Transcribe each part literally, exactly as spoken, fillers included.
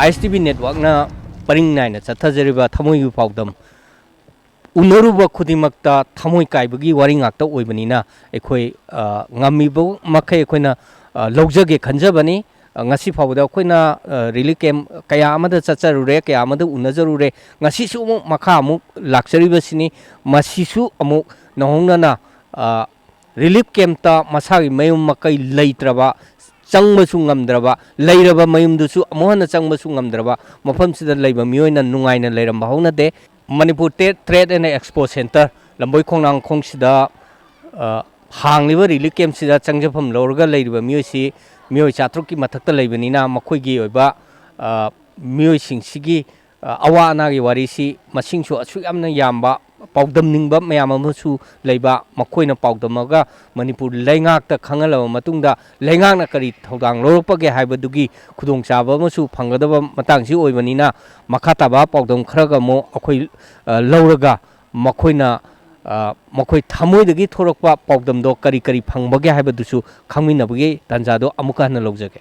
ꯑꯥꯏ ꯑꯦꯁ T V ꯅꯦꯠꯋꯥꯛꯅ ꯄꯔꯤꯡ ꯅꯥꯏꯅ ꯆꯠꯊꯖꯔꯤꯕ ꯊꯃꯣꯏꯒꯤ ꯄꯥꯎꯗꯝ ꯎꯅꯔꯨꯕ ꯈꯨꯗꯤꯡꯃꯛꯇ ꯊꯃꯣꯏ ꯀꯥꯏꯕꯒꯤ ꯋꯥꯔꯤ ꯉꯥꯛꯇ ꯑꯣꯏꯕꯅꯤꯅ, ꯑꯩꯈꯣꯏ, ꯑ, ꯉꯝꯃꯤꯕ ꯃꯈꯩ ꯑꯩꯈꯣꯏꯅ, ꯑ, ꯂꯧꯖꯒꯦ ꯈꯟꯖꯕꯅꯤ꯫ ꯑ, ꯉꯁꯤ ꯐꯥꯎꯕꯗ ꯑꯩꯈꯣꯏꯅ, ꯑ, ꯔꯤꯂꯤꯐ ꯀꯦꯝꯞ ꯀꯌꯥ ꯑꯃꯗ ꯆꯠꯆꯔꯨꯔꯦ, ꯀꯌꯥ ꯑꯃꯗ ꯎꯅꯖꯔꯨꯔꯦ꯫ ꯉꯁꯤꯁꯨ ꯑꯃꯨꯛ ꯃꯈꯥ ꯑꯃꯨꯛ ꯂꯥꯛꯆꯔꯤꯕꯁꯤꯅꯤ꯫ ꯃꯁꯤꯁꯨ ꯑꯃꯨꯛ ꯅꯧꯍꯧꯅꯅ, ꯑ, ꯔꯤꯂꯤꯐ ꯀꯦꯝꯞꯇ ꯃꯁꯥꯒꯤ ꯃꯌꯨꯝ ꯃꯀꯩ ꯂꯩꯇ꯭ꯔꯕ, ꯆꯪꯕꯁꯨ ꯉꯝꯗ꯭ꯔꯕ, ꯂꯩꯔꯕ ꯃꯌꯨꯝꯗꯨꯁꯨ ꯑꯃꯨꯛ ꯍꯟꯅ ꯆꯪꯕꯁꯨ ꯉꯝꯗ꯭ꯔꯕ ꯃꯐꯝꯁꯤꯗ ꯂꯩꯕ ꯃꯤꯑꯣꯏꯅ ꯅꯨꯡꯉꯥꯏꯅ ꯂꯩꯔꯝꯕ ꯍꯧꯅꯗꯦ꯫ ꯃꯅꯤꯄꯨꯔ ꯇꯦ-, ꯇ꯭ꯔꯦꯗ ꯑꯦꯟ ꯑꯦꯛꯁꯄꯣ ꯁꯦꯟꯇꯔ ꯂꯝꯕꯣꯏ ꯈꯣꯡꯅꯥꯡꯈꯣꯡꯁꯤꯗ, ꯑ, ꯍꯥꯡꯂꯤꯕ ꯔꯤꯂꯤꯐ ꯀꯦꯝꯞꯁꯤꯗ ꯆꯪꯖꯐꯝ ꯂꯧꯔꯒ ꯂꯩꯔꯤꯕ ꯃꯤꯑꯣꯏꯁꯤ ꯃꯤꯑꯣꯏ ꯆꯥꯇ꯭ꯔꯨꯛꯀꯤ ꯃꯊꯛꯇ ꯂꯩꯕꯅꯤꯅ, ꯃꯈꯣꯏꯒꯤ ꯑꯣꯏꯕ, ꯑ, ꯃꯤꯑꯣꯏꯁꯤꯡꯁꯤꯒꯤ, ꯑ, ꯑꯋꯥ ꯑꯅꯥꯒꯤ ꯋꯥꯔꯤꯁꯤ ꯃꯁꯤꯡꯁꯨ ꯑꯁꯨꯛ ꯌꯥꯝꯅ ꯌꯥꯝꯕ, ꯄꯥꯎꯗꯝꯅꯤꯡꯕ ꯃꯌꯥꯝ ꯑꯃꯁꯨ ꯂꯩꯕ, ꯃꯈꯣꯏꯅ ꯄꯥꯎꯗꯝꯃꯒ ꯃꯅꯤꯄꯨꯔ ꯂꯩꯉꯥꯛꯇ ꯈꯪꯍꯜꯂꯕ ꯃꯇꯨꯡꯗ, ꯂꯩꯉꯥꯛꯅ ꯀꯔꯤ ꯊꯧꯗꯥꯡ ꯂꯧꯔꯛꯄꯒꯦ ꯍꯥꯏꯕꯗꯨꯒꯤ ꯈꯨꯗꯣꯡꯆꯥꯕ ꯑꯃꯁꯨ ꯐꯪꯒꯗꯕ ꯃꯇꯥꯡꯁꯤ ꯑꯣꯏꯕꯅꯤꯅ, ꯃꯈꯥ ꯇꯥꯕ ꯄꯥꯎꯗꯝ ꯈꯔꯒ ꯑꯃꯨꯛ ꯑꯩꯈꯣꯏ, ꯑ, ꯂꯧꯔꯒ ꯃꯈꯣꯏꯅ, ꯑ, ꯃꯈꯣꯏ ꯊꯃꯣꯏꯗꯒꯤ ꯊꯣꯔꯛꯄ ꯄꯥꯎꯗꯝꯗꯣ ꯀꯔꯤ ꯀꯔꯤ ꯐꯪꯕꯒꯦ ꯍꯥꯏꯕꯗꯨꯁꯨ ꯈꯪꯃꯤꯟꯅꯕꯒꯤ ꯇꯥꯟꯖꯥꯗꯣ ꯑꯃꯨꯛꯀ ꯍꯟꯅ ꯂꯧꯖꯒꯦ꯫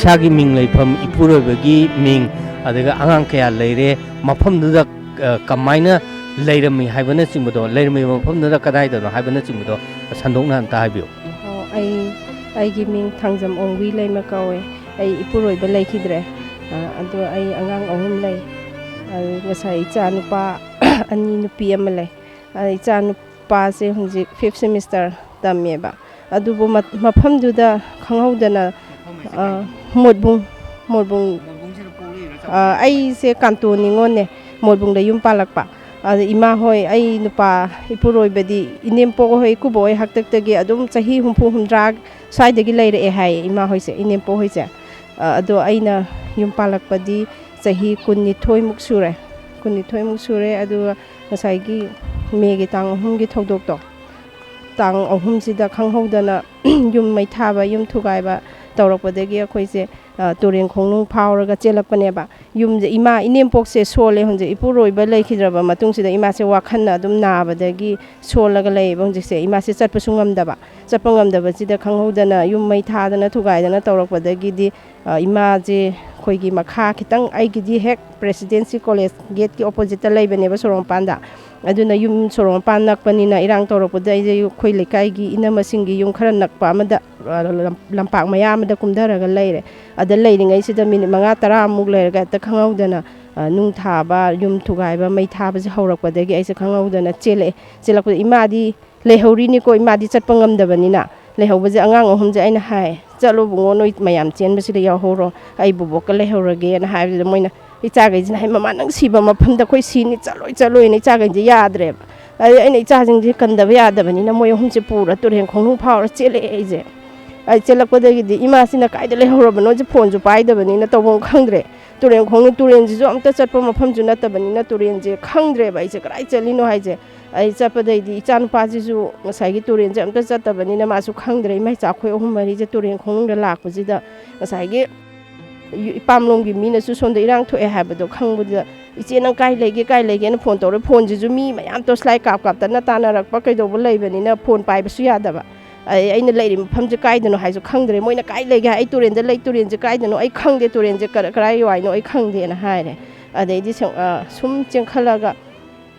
ꯏꯁꯥꯒꯤ ꯃꯤꯡ ꯂꯩꯐꯝ, ꯏꯄꯨꯔꯣꯏꯕꯒꯤ ꯃꯤꯡ, ꯑꯗꯨꯒ ꯑꯉꯥꯡ ꯀꯌꯥ ꯂꯩꯔꯦ, ꯃꯐꯝꯗꯨꯗ, ꯑ, ꯀꯃꯥꯏꯅ ꯂꯩꯔꯝꯃꯤ ꯍꯥꯏꯕꯅꯆꯤꯡꯕꯗꯣ, ꯂꯩꯔꯝꯃꯤꯕ ꯃꯐꯝꯗꯨꯅ ꯀꯗꯥꯏꯗꯅꯣ ꯍꯥꯏꯕꯅꯆꯤꯡꯕꯗꯣ ꯁꯟꯗꯣꯛꯅ ꯑꯝꯇ ꯍꯥꯏꯕꯤꯌꯨ꯫ ꯑꯣ, ꯑꯩ, ꯑꯩꯒꯤ ꯃꯤꯡ ꯊꯥꯡꯖꯝ ꯑꯣꯡꯕꯤ ꯂꯩꯃ ꯀꯧꯋꯦ꯫ ꯑꯩ ꯏꯄꯨꯔꯣꯏꯕ ꯂꯩꯈꯤꯗ꯭ꯔꯦ꯫ ꯑ, ꯑꯗꯣ ꯑꯩ ꯑꯉꯥꯡ ꯑꯍꯨꯝ ꯂꯩ꯫ ꯑ, ꯉꯁꯥꯏ ꯏꯆꯥ ꯅꯨꯄꯥ ꯑꯅꯤ, ꯅꯨꯄꯤ ꯑꯃ ꯂꯩ꯫ ꯑ, ꯏꯆꯥ ꯅꯨꯄꯥꯁꯦ ꯍꯧꯖꯤꯛ fifth semester ꯇꯝꯃꯦꯕ꯫ ꯑꯗꯨꯕꯨ ꯃ-, ꯃꯐꯝꯗꯨꯗ ꯈꯪꯍꯧꯗꯅ, ꯃꯐꯝ ꯍꯥꯏꯁꯦ ꯑ, ꯀꯥꯏꯗ? ꯃꯣꯠꯕꯨꯡ, ꯃꯣꯠꯕꯨꯡ꯫ ꯃꯣꯠꯕꯨꯡꯁꯤꯗ ꯄꯣꯛꯂꯛꯏꯔꯣ, ꯑ, ꯆꯥꯎꯔꯛꯏꯔꯣ? ꯑꯩꯁꯦ ꯀꯥꯟꯇꯣ ꯅꯤꯉꯣꯜꯅꯦ, ꯃꯣꯠꯕꯨꯡꯗ ꯌꯨꯝ ꯄꯥꯜꯂꯛꯄ꯫ ꯑꯗ ꯏꯃꯥ ꯍꯣꯏ, ꯑꯩ ꯅꯨꯄꯥ ꯏꯄꯨꯔꯣꯏꯕꯗꯤ ꯏꯅꯦꯝꯄꯣꯛ ꯍꯣꯏ, ꯏꯀꯨꯕꯣꯛ ꯍꯣꯏ ꯍꯥꯛꯇꯛꯇꯒꯤ ꯑꯗꯨꯝ ꯆꯍꯤ ꯍꯨꯝꯐꯨ, ꯍꯨꯝꯗ꯭ꯔꯥ ꯁ꯭ꯋꯥꯏꯗꯒꯤ ꯂꯩꯔꯛꯑꯦ ꯍꯥꯏꯌꯦ ꯏꯃꯥ ꯍꯣꯏꯁꯦ, ꯏꯅꯦꯝꯄꯣꯛ ꯍꯣꯏꯁꯦ꯫ ꯑ, ꯑꯗꯣ ꯑꯩꯅ ꯌꯨꯝ ꯄꯥꯜꯂꯛꯄꯗꯤ ꯆꯍꯤ ꯀꯨꯟꯅꯤꯊꯣꯏꯃꯨꯛ ꯁꯨꯔꯦ꯫ ꯀꯨꯟꯅꯤꯊꯣꯏꯃꯨꯛ ꯁꯨꯔꯦ꯫ ꯑꯗꯨꯒ ꯉꯁꯥꯏꯒꯤ ꯃꯦꯒꯤ ꯇꯥꯡ ꯑꯍꯨꯝꯒꯤ ꯊꯧꯗꯣꯛꯇꯣ, ꯇꯥꯡ ꯑꯍꯨꯝꯁꯤꯗ ꯈꯪꯍꯧꯗꯅ ꯌꯨꯝ ꯃꯩ ꯊꯥꯕ, ꯌꯨꯝ ꯊꯨꯒꯥꯏꯕ ꯇꯧꯔꯛꯄꯗꯒꯤ ꯑꯩꯈꯣꯏꯁꯦ, ꯑ, ꯇꯨꯔꯦꯟ ꯈꯣꯡꯅꯨꯡ ꯐꯥꯎꯔꯒ ꯆꯦꯜꯂꯛꯄꯅꯦꯕ꯫ ꯌꯨꯝꯁꯦ, ꯏꯃꯥ ꯏꯅꯦꯝꯄꯣꯛꯁꯦ ꯁꯣꯜꯂꯦ ꯍꯧꯖꯤꯛ, ꯏꯄꯨꯔꯣꯏꯕ ꯂꯩꯈꯤꯗ꯭ꯔꯕ ꯃꯇꯨꯡꯁꯤꯗ ꯏꯃꯥꯁꯦ ꯋꯥꯈꯜꯅ ꯑꯗꯨꯝ ꯅꯥꯕꯗꯒꯤ ꯁꯣꯜꯂꯒ ꯂꯩꯌꯦꯕ ꯍꯧꯖꯤꯛꯁꯦ꯫ ꯏꯃꯥꯁꯦ ꯆꯠꯄꯁꯨ ꯉꯝꯗꯕ, ꯆꯠꯄ ꯉꯝꯗꯕꯁꯤꯗ ꯈꯪꯍꯧꯗꯅ ꯌꯨꯝ ꯃꯩ ꯊꯥꯗꯅ ꯊꯨꯒꯥꯏꯗꯅ ꯇꯧꯔꯛꯄꯗꯒꯤꯗꯤ, ꯑ, ꯏꯃꯥꯁꯦ ꯑꯩꯈꯣꯏꯒꯤ ꯃꯈꯥ ꯈꯤꯇꯪ, ꯑꯩꯒꯤꯗꯤ ꯍꯦꯛ ꯄ꯭ꯔꯦꯁꯤꯗꯦꯟꯁꯤ ꯀꯣꯂꯦꯖ ꯒꯦꯠꯀꯤ ꯑꯣꯄꯣꯖꯤꯠꯇ ꯂꯩꯕꯅꯦꯕ, ꯁꯣꯔꯣꯛ ꯃꯄꯥꯟꯗ꯫ ꯑꯗꯨꯅ ꯌꯨꯝ ꯁꯣꯔꯣꯛ ꯃꯄꯥꯟ ꯅꯛꯄꯅꯤꯅ, ꯏꯔꯥꯡ ꯇꯧꯔꯛꯄꯗ ꯑꯩꯁꯦ ꯑꯩꯈꯣꯏ ꯂꯩꯀꯥꯏꯒꯤ ꯏꯅꯝꯃꯁꯤꯡꯒꯤ ꯌꯨꯝ ꯈꯔ ꯅꯛꯄ ꯑꯃꯗ, ꯑ, ꯂꯝ-, ꯂꯝꯄꯥꯛ ꯃꯌꯥ ꯑꯃꯗ ꯀꯨꯝꯊꯔꯒ ꯂꯩꯔꯦ꯫ ꯑꯗ ꯂꯩꯔꯤꯉꯩꯁꯤꯗ ꯃꯤꯅꯤꯠ ꯃꯉꯥ ꯇꯔꯥꯃꯨꯛ ꯂꯩꯔꯒ ꯍꯦꯛꯇ ꯈꯪꯍꯧꯗꯅ, ꯑ, ꯅꯨꯡ ꯊꯥꯕ, ꯌꯨꯝ ꯊꯨꯒꯥꯏꯕ, ꯃꯩ ꯊꯥꯕꯁꯦ ꯍꯧꯔꯛꯄꯗꯒꯤ ꯑꯩꯁꯦ ꯈꯪꯍꯧꯗꯅ ꯆꯦꯜꯂꯛꯑꯦ꯫ ꯆꯦꯜꯂꯛꯄꯗ ꯏꯃꯥꯗꯤ ꯂꯩꯍꯧꯔꯤꯅꯤꯀꯣ, ꯏꯃꯥꯗꯤ ꯆꯠꯄ ꯉꯝꯗꯕꯅꯤꯅ꯫ ꯂꯩꯍꯧꯕꯁꯦ ꯑꯉꯥꯡ ꯑꯍꯨꯝꯁꯦ ꯑꯩꯅ ꯍꯥꯏ, "ꯆꯠꯂꯣ ꯕꯨꯡꯉꯣ, ꯅꯣꯏ ꯃꯌꯥꯝ ꯆꯦꯟꯕꯁꯤꯗ ꯌꯥꯎꯍꯧꯔꯣ, ꯑꯩ ꯕꯨꯕꯣꯛꯀ ꯂꯩꯍꯧꯔꯒꯦꯅ" ꯍꯥꯏꯕꯁꯤꯗ ꯃꯣꯏꯅ, ꯏꯆꯥꯈꯩꯁꯤꯅ ꯍꯥꯏ, "ꯃꯃꯥ, ꯅꯪ ꯁꯤꯕ ꯃꯐꯝꯗ ꯑꯩꯈꯣꯏ ꯁꯤꯅꯤ, ꯆꯠꯂꯣꯏ, ꯆꯠꯂꯣꯏꯅ" ꯏꯆꯥꯈꯩꯁꯦ ꯌꯥꯗ꯭ꯔꯦꯕ꯫ ꯑꯗꯩ ꯑꯩꯅ ꯏꯆꯥꯁꯤꯡꯁꯦ ꯀꯟꯗꯕ ꯌꯥꯗꯕꯅꯤꯅ ꯃꯣꯏ ꯑꯍꯨꯝꯁꯦ ꯄꯨꯔ ꯇꯨꯔꯦꯟ ꯈꯣꯡꯅꯨꯡ ꯐꯥꯎꯔ ꯆꯦꯜꯂꯛꯑꯦ ꯑꯩꯁꯦ꯫ ꯑꯩ ꯆꯦꯜꯂꯛꯄꯗꯒꯤꯗꯤ ꯏꯃꯥꯁꯤꯅ ꯀꯥꯏꯗ ꯂꯩꯍꯧꯔꯕꯅꯣꯁꯦ ꯐꯣꯟꯁꯨ ꯄꯥꯏꯗꯕꯅꯤꯅ ꯇꯧꯐꯝ ꯈꯪꯗ꯭ꯔꯦ꯫ ꯇꯨꯔꯦꯟ ꯈꯣꯡꯅꯨꯡ, ꯇꯨꯔꯦꯟꯁꯤꯁꯨ ꯑꯝꯇ ꯆꯠꯄ ꯃꯐꯝꯁꯨ ꯅꯠꯇꯕꯅꯤꯅ ꯇꯨꯔꯦꯟꯁꯦ ꯈꯪꯗ꯭ꯔꯦꯕ ꯑꯩꯁꯦ ꯀꯗꯥꯏ ꯆꯠꯂꯤꯅꯣ ꯍꯥꯏꯁꯦ꯫ ꯑꯩ ꯆꯠꯄꯗꯩꯗꯤ ꯏꯆꯥꯅꯨꯄꯥꯁꯤꯁꯨ ꯉꯁꯥꯏꯒꯤ ꯇꯨꯔꯦꯟꯁꯦ ꯑꯝꯇ ꯆꯠꯇꯕꯅꯤꯅ ꯃꯥꯁꯨ ꯈꯪꯗ꯭ꯔꯦ꯫ ꯏꯃꯥ ꯏꯆꯥ ꯑꯩꯈꯣꯏ ꯑꯍꯨꯝ ꯃꯔꯤꯁꯦ ꯇꯨꯔꯦꯟ ꯈꯣꯡꯅꯨꯡꯗ ꯂꯥꯛꯄꯁꯤꯗ ꯉꯁꯥꯏꯒꯤ ꯌꯨ-, ꯏꯄꯥꯝꯂꯣꯝꯒꯤ ꯃꯤꯅꯁꯨ ꯁꯣꯝꯗ ꯏꯔꯥꯡ ꯊꯣꯛꯑꯦ ꯍꯥꯏꯕꯗꯣ ꯈꯪꯕꯗꯨꯗ, "ꯏꯆꯦ, ꯅꯪ ꯀꯥꯏ ꯂꯩꯒꯦ, ꯀꯥꯏ ꯂꯩꯒꯦꯅ?" ꯐꯣꯟ ꯇꯧꯔꯦ꯫ ꯐꯣꯟꯁꯤꯁꯨ ꯃꯤ ꯃꯌꯥꯝ ꯇꯣꯔꯆ ꯂꯥꯏꯠ ꯀꯥꯞ ꯀꯥꯞꯇꯅ ꯇꯥꯟꯅꯔꯛꯄ ꯀꯩꯗꯧꯕ ꯂꯩꯕꯅꯤꯅ ꯐꯣꯟ ꯄꯥꯏꯕꯁꯨ ꯌꯥꯗꯕ꯫ ꯑꯩ ꯑꯩꯅ ꯂꯩꯔꯤꯕ ꯃꯐꯝꯁꯦ ꯀꯥꯏꯗꯅꯣ ꯍꯥꯏꯁꯨ ꯈꯪꯗ꯭ꯔꯦ꯫ ꯃꯣꯏꯅ ꯀꯥꯏ ꯂꯩꯒꯦ ꯍꯥꯏ, "ꯑꯩ ꯇꯨꯔꯦꯟꯗ ꯂꯩ, ꯇꯨꯔꯦꯟꯁꯦ ꯀꯥꯏꯗꯅꯣ ꯑꯩ ꯈꯪꯗꯦ, ꯇꯨꯔꯦꯟꯁꯦ ꯀꯔ- ꯀꯔꯥꯏ ꯋꯥꯏꯅꯣ ꯑꯩ ꯈꯪꯗꯦꯅ" ꯍꯥꯏꯔꯦ꯫ ꯑꯗꯩꯗꯤ ꯁꯨꯝ, ꯑ, ꯁꯨꯝ ꯆꯦꯟꯈꯠꯂꯒ,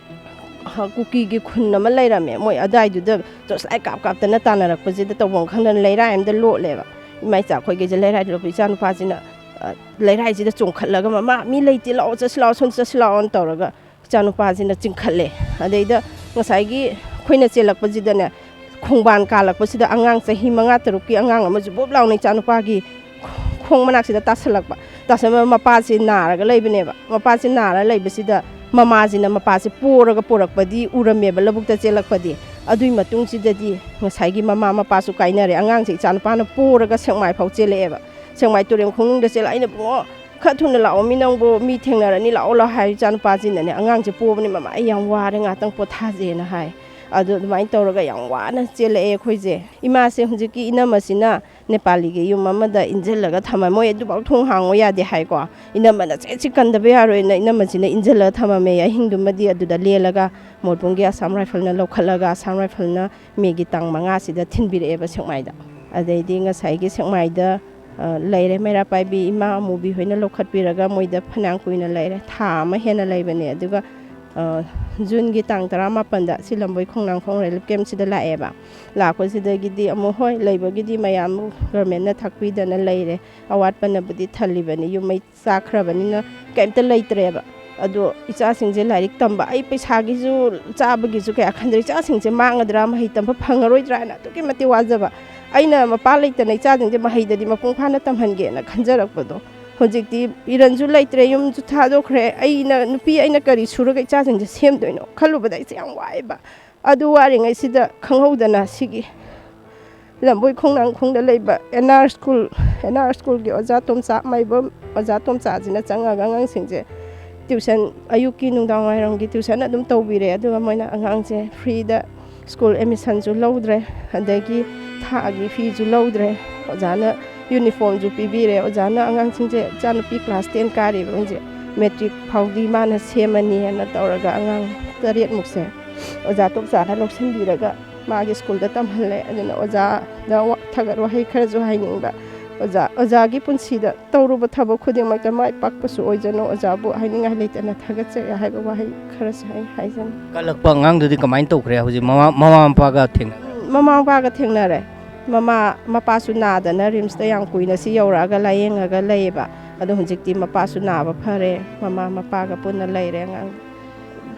ꯑ, ꯀꯨꯀꯤꯒꯤ ꯈꯨꯟ ꯑꯃ ꯂꯩꯔꯝꯃꯦ꯫ ꯃꯣꯏ ꯑꯗꯥꯏꯗꯨꯗ ꯇꯣꯔꯆ ꯂꯥꯏꯠ ꯀꯥꯞ ꯀꯥꯞꯇꯅ ꯇꯥꯟꯅꯔꯛꯄꯁꯤꯗ ꯇꯧꯐꯝ ꯈꯪꯗꯅ ꯂꯩꯔꯥꯏ ꯑꯃꯗ ꯂꯣꯠꯂꯦꯕ꯫ ꯏꯃꯥ ꯏꯆꯥ ꯑꯩꯈꯣꯏꯈꯩꯁꯦ ꯂꯩꯔꯥꯏꯗ ꯂꯣꯠꯄ, ꯏꯆꯥ ꯅꯨꯄꯥꯁꯤꯅ, ꯑ, ꯂꯩꯔꯥꯏꯁꯤꯗ ꯆꯣꯡꯈꯠꯂꯒ, "ꯃꯃꯥ, ꯃꯤ ꯂꯩꯇꯦ, ꯂꯥꯛꯑꯣ, ꯆꯠꯁꯤ ꯂꯥꯛꯑꯣ, ꯁꯣꯝꯗ ꯆꯠꯁꯤ ꯂꯥꯛꯑꯣꯅ" ꯇꯧꯔꯒ ꯏꯆꯥꯅꯨꯄꯥꯁꯤꯅ ꯆꯤꯡꯈꯠꯂꯦ꯫ ꯑꯗꯩꯗ ꯉꯁꯥꯏꯒꯤ ꯑꯩꯈꯣꯏꯅ ꯆꯦꯜꯂꯛꯄꯁꯤꯗꯅꯦ, ꯈꯣꯡꯕꯥꯟ ꯀꯥꯜꯂꯛꯄꯁꯤꯗ ꯑꯉꯥꯡ ꯆꯍꯤ ꯃꯉꯥ ꯇꯔꯨꯛꯀꯤ ꯑꯉꯥꯡ ꯑꯃꯁꯨ ꯕꯣꯞ ꯂꯥꯎꯅ ꯏꯆꯥꯅꯨꯄꯥꯒꯤ ꯈꯣꯡ ꯃꯅꯥꯛꯁꯤꯗ ꯇꯥꯁꯜꯂꯛꯄ꯫ ꯇꯥꯁꯟꯕ, ꯃꯄꯥꯁꯤ ꯅꯥꯔꯒ ꯂꯩꯕꯅꯦꯕ꯫ ꯃꯄꯥꯁꯤ ꯅꯥꯔ ꯂꯩꯕꯁꯤꯗ ꯃꯃꯥꯁꯤꯅ ꯃꯄꯥꯁꯤ ꯄꯣꯔꯒ ꯄꯣꯔꯛꯄꯗꯤ ꯎꯔꯝꯃꯦꯕ, ꯂꯧꯕꯨꯛꯇ ꯆꯦꯜꯂꯛꯄꯗꯤ꯫ ꯑꯗꯨꯒꯤ ꯃꯇꯨꯡꯁꯤꯗꯗꯤ ꯉꯁꯥꯏꯒꯤ ꯃꯃꯥ ꯃꯄꯥꯁꯨ ꯀꯥꯏꯅꯔꯦ꯫ ꯑꯉꯥꯡꯁꯦ ꯏꯆꯥꯅꯨꯄꯥꯅ ꯄꯣꯔꯒ ꯁꯦꯛꯃꯥꯏ ꯐꯥꯎ ꯆꯦꯜꯂꯛꯑꯦꯕ꯫ ꯁꯦꯛꯃꯥꯏ ꯇꯨꯔꯦꯟ ꯈꯣꯡꯅꯨꯡꯗ ꯆꯦꯜꯂꯛꯑꯦ꯫ ꯑꯩꯅ, "ꯏꯕꯨꯡꯉꯣ, ꯈꯔ ꯊꯨꯅ ꯂꯥꯛꯑꯣ, ꯃꯤ ꯅꯪꯕꯨ ꯃꯤ ꯊꯦꯡꯅꯔꯅꯤ, ꯂꯥꯛꯑꯣ, ꯂꯥꯛꯑꯣ" ꯍꯥꯏ꯫ ꯏꯆꯥꯅꯨꯄꯥꯁꯤꯅꯅꯦ, "ꯑꯉꯥꯡꯁꯦ ꯄꯣꯕꯅꯤ ꯃꯃꯥ, ꯑꯩ ꯌꯥꯝ ꯋꯥꯔꯦ, ꯉꯥꯛꯇꯪ ꯄꯣꯊꯥꯖꯦꯅ" ꯍꯥꯏ꯫ ꯑꯗꯨ ꯑꯗꯨꯃꯥꯏꯅ ꯇꯧꯔꯒ ꯌꯥꯝ ꯋꯥꯅ ꯆꯦꯜꯂꯛꯑꯦ ꯑꯩꯈꯣꯏꯁꯦ꯫ ꯏꯃꯥꯁꯦ, ꯍꯧꯖꯤꯛꯀꯤ ꯏꯅꯝꯃꯁꯤꯅ ꯅꯦꯄꯥꯂꯤꯒꯤ ꯌꯨꯝ ꯑꯃꯗ ꯏꯟꯁꯤꯜꯂꯒ ꯊꯝꯃ, ꯃꯣꯏ ꯑꯗꯨꯐꯥꯎ ꯊꯣꯡ ꯍꯥꯡꯉꯣ ꯌꯥꯗꯦ ꯍꯥꯏꯀꯣ꯫ ꯏꯅꯝꯃꯅ ꯆꯦꯠꯁꯤ ꯀꯟꯗꯕ ꯌꯥꯔꯣꯏꯅ ꯏꯅꯝꯃꯁꯤꯅ ꯏꯟꯁꯤꯜꯂꯒ ꯊꯝꯃꯝꯃꯦ꯫ ꯑꯍꯤꯡꯗꯨꯃꯗꯤ ꯑꯗꯨꯗ ꯂꯦꯜꯂꯒ ꯃꯣꯔꯕꯨꯡꯒꯤ ꯑꯁꯥꯝ ꯔꯥꯏꯐꯜꯅ ꯂꯧꯈꯠꯂꯒ, ꯑꯁꯥꯝ ꯔꯥꯏꯐꯜꯅ ꯃꯦꯒꯤ ꯇꯥꯡ ꯃꯉꯥꯁꯤꯗ ꯊꯤꯟꯕꯤꯔꯛꯑꯦꯕ ꯁꯦꯛꯃꯥꯏꯗ꯫ ꯑꯗꯩꯗꯤ ꯉꯁꯥꯏꯒꯤ ꯁꯦꯛꯃꯥꯏꯗ, ꯑ, ꯂꯩꯔꯦ꯫ ꯃꯩꯔꯥ ꯄꯥꯏꯕꯤ ꯏꯃꯥ ꯑꯃꯨꯕꯤ ꯍꯣꯏꯅ ꯂꯧꯈꯠꯄꯤꯔꯒ ꯃꯣꯏꯗ ꯐꯅꯌꯥꯝ ꯀꯨꯏꯅ ꯂꯩꯔꯦ꯫ ꯊꯥ ꯑꯃ ꯍꯦꯟꯅ ꯂꯩꯕꯅꯦ꯫ ꯑꯗꯨꯒ, ꯑ, ꯖꯨꯟꯒꯤ ꯇꯥꯡ ꯇꯔꯥꯃꯥꯄꯟꯗ ꯁꯤ ꯂꯝꯕꯣꯏ ꯈꯣꯡꯅꯥꯡꯈꯣꯡ ꯔꯤꯂꯤꯐ ꯀꯦꯝꯞꯁꯤꯗ ꯂꯥꯛꯑꯦꯕ꯫ ꯂꯥꯛꯄꯁꯤꯗꯒꯤꯗꯤ ꯑꯃꯨꯛ, ꯍꯣꯏ, ꯂꯩꯕꯒꯤꯗꯤ ꯃꯌꯥꯝ ꯒꯚꯔꯟꯃꯦꯟꯠꯅ ꯊꯥꯛꯄꯤꯗꯅ ꯂꯩꯔꯦ, ꯑꯋꯥꯠꯄꯅꯕꯨꯗꯤ ꯊꯜꯂꯤꯕꯅꯤ, ꯌꯨꯝ ꯃꯩ ꯆꯥꯈ꯭ꯔꯕꯅꯤꯅ ꯀꯩꯝꯇ ꯂꯩꯇ꯭ꯔꯦꯕ꯫ ꯑꯗꯣ ꯏꯆꯥꯁꯤꯡꯁꯦ ꯂꯥꯏꯔꯤꯛ ꯇꯝꯕ, ꯑꯩ ꯄꯩꯁꯥꯒꯤꯁꯨ ꯆꯥꯕꯒꯤꯁꯨ ꯀꯌꯥ ꯈꯟꯗ꯭ꯔꯦ, ꯏꯆꯥꯁꯤꯡꯁꯦ ꯃꯥꯡꯒꯗ꯭ꯔꯥ, ꯃꯍꯩ ꯇꯝꯕ ꯐꯪꯉꯔꯣꯏꯗ꯭ꯔꯥ ꯍꯥꯏꯅ ꯑꯗꯨꯛꯀꯤ ꯃꯇꯤꯛ ꯋꯥꯖꯕ꯫ ꯑꯩꯅ ꯃꯄꯥ ꯂꯩꯇꯅ ꯏꯆꯥꯁꯤꯡꯁꯦ ꯃꯍꯩꯗꯗꯤ ꯃꯄꯨꯡ ꯐꯥꯅ ꯇꯝꯍꯟꯒꯦꯅ ꯈꯟꯖꯔꯛꯄꯗꯣ, ꯍꯧꯖꯤꯛꯇꯤ ꯏꯔꯟꯁꯨ ꯂꯩꯇ꯭ꯔꯦ, ꯌꯨꯝꯁꯨ ꯊꯥꯗꯣꯛꯈ꯭ꯔꯦ꯫ ꯑꯩꯅ, ꯅꯨꯄꯤ ꯑꯩꯅ ꯀꯔꯤ ꯁꯨꯔꯒ ꯏꯆꯥꯁꯤꯡꯁꯦ ꯁꯦꯝꯗꯣꯏꯅꯣ ꯈꯜꯂꯨꯕꯗ ꯑꯩꯁꯦ ꯌꯥꯝ ꯋꯥꯏꯑꯦꯕ꯫ ꯑꯗꯨ ꯋꯥꯔꯤꯉꯩꯁꯤꯗ ꯈꯪꯍꯧꯗꯅ ꯁꯤꯒꯤ ꯂꯝꯕꯣꯏ ꯈꯣꯡꯅꯥꯡꯈꯣꯡꯗ ꯂꯩꯕ N R school, N R ꯁ꯭ꯀꯨꯜꯒꯤ ꯑꯣꯖꯥ ꯇꯣꯝꯆꯥ ꯃꯥꯏꯕꯝ, ꯑꯣꯖꯥ ꯇꯣꯝꯆꯥꯁꯤꯅ ꯆꯪꯉꯒ ꯑꯉꯥꯡꯁꯤꯡꯁꯦ ꯇ꯭ꯌꯨꯁꯟ, ꯑꯌꯨꯛꯀꯤ ꯅꯨꯡꯗꯥꯡ ꯋꯥꯏꯔꯝꯒꯤ ꯇ꯭ꯌꯨꯁꯟ ꯑꯗꯨꯝ ꯇꯧꯕꯤꯔꯦ꯫ ꯑꯗꯨꯒ ꯃꯣꯏꯅ ꯑꯉꯥꯡꯁꯦ ꯐ꯭ꯔꯤꯗ ꯁ꯭ꯀꯨꯜ ꯑꯦꯗꯃꯤꯁꯟꯁꯨ ꯂꯧꯗ꯭ꯔꯦ, ꯑꯗꯒꯤ ꯊꯥꯒꯤ ꯐꯤꯁꯨ ꯂꯧꯗ꯭ꯔꯦ꯫ ꯑꯣꯖꯥꯅ ꯌꯨꯅꯤꯐꯣꯔꯝꯁꯨ ꯄꯤꯕꯤꯔꯦ꯫ ꯑꯣꯖꯥꯅ ꯑꯉꯥꯡꯁꯤꯡꯁꯦ, ꯏꯆꯥꯅꯨꯄꯤ ꯀ꯭ꯂꯥꯁ ꯇꯦꯟ ꯀꯥꯔꯤꯕ ꯑꯉꯥꯡꯁꯦ, ꯃꯦꯇ꯭ꯔꯤꯛ ꯐꯥꯎꯗꯤ ꯃꯥꯅ ꯁꯦꯝꯃꯅꯤ ꯍꯥꯏꯅ ꯇꯧꯔꯒ ꯑꯉꯥꯡ ꯇꯔꯦꯠꯃꯨꯛꯁꯦ ꯑꯣꯖꯥ ꯇꯣꯝꯆꯥꯅ ꯂꯧꯁꯤꯟꯕꯤꯔꯒ ꯃꯥꯒꯤ ꯁ꯭ꯀꯨꯜꯗ ꯇꯝꯍꯜꯂꯦ꯫ ꯑꯗꯨꯅ ꯑꯣꯖꯥꯗ ꯋꯥ-, ꯊꯥꯒꯠ ꯋꯥꯍꯩ ꯈꯔꯁꯨ ꯍꯥꯏꯅꯤꯡꯕ꯫ ꯑꯣꯖꯥ, ꯑꯣꯖꯥꯒꯤ ꯄꯨꯟꯁꯤꯗ ꯇꯧꯔꯨꯕ ꯊꯕꯛ ꯈꯨꯗꯤꯡꯃꯛꯇ ꯃꯥꯏ ꯄꯥꯛꯄꯁꯨ ꯑꯣꯏꯖꯅꯨ꯫ ꯑꯣꯖꯥꯕꯨ ꯍꯥꯏꯅꯤꯡꯉꯥꯏ ꯂꯩꯇꯅ ꯊꯥꯒꯠꯆꯔꯤ ꯍꯥꯏꯕ ꯋꯥꯍꯩ ꯈꯔꯁꯨ ꯑꯩ ꯍꯥꯏꯖꯅꯤꯡꯏ꯫ ꯀꯜꯂꯛꯄ ꯑꯉꯥꯡꯗꯨꯗꯤ ꯀꯃꯥꯏꯅ ꯇꯧꯈ꯭ꯔꯦ? ꯍꯧꯖꯤꯛ ꯃꯃꯥ, ꯃꯃꯥ ꯃꯄꯥꯒ ꯊꯦꯡꯅ ꯃꯃꯥ ꯃꯄꯥꯒ ꯊꯦꯡꯅꯔꯦ꯫ ꯃꯃꯥ, ꯃꯄꯥꯁꯨ ꯅꯥꯗꯅ ꯔꯤꯝꯁꯇ ꯌꯥꯝ ꯀꯨꯏꯅ ꯁꯤ ꯌꯧꯔꯛꯑꯒ ꯂꯥꯌꯦꯡꯉꯒ ꯂꯩꯌꯦꯕ꯫ ꯑꯗꯣ ꯍꯧꯖꯤꯛꯇꯤ ꯃꯄꯥꯁꯨ ꯅꯥꯕ ꯐꯔꯦ, ꯃꯃꯥ ꯃꯄꯥꯒ ꯄꯨꯟꯅ ꯂꯩꯔꯦ ꯑꯉꯥꯡ꯫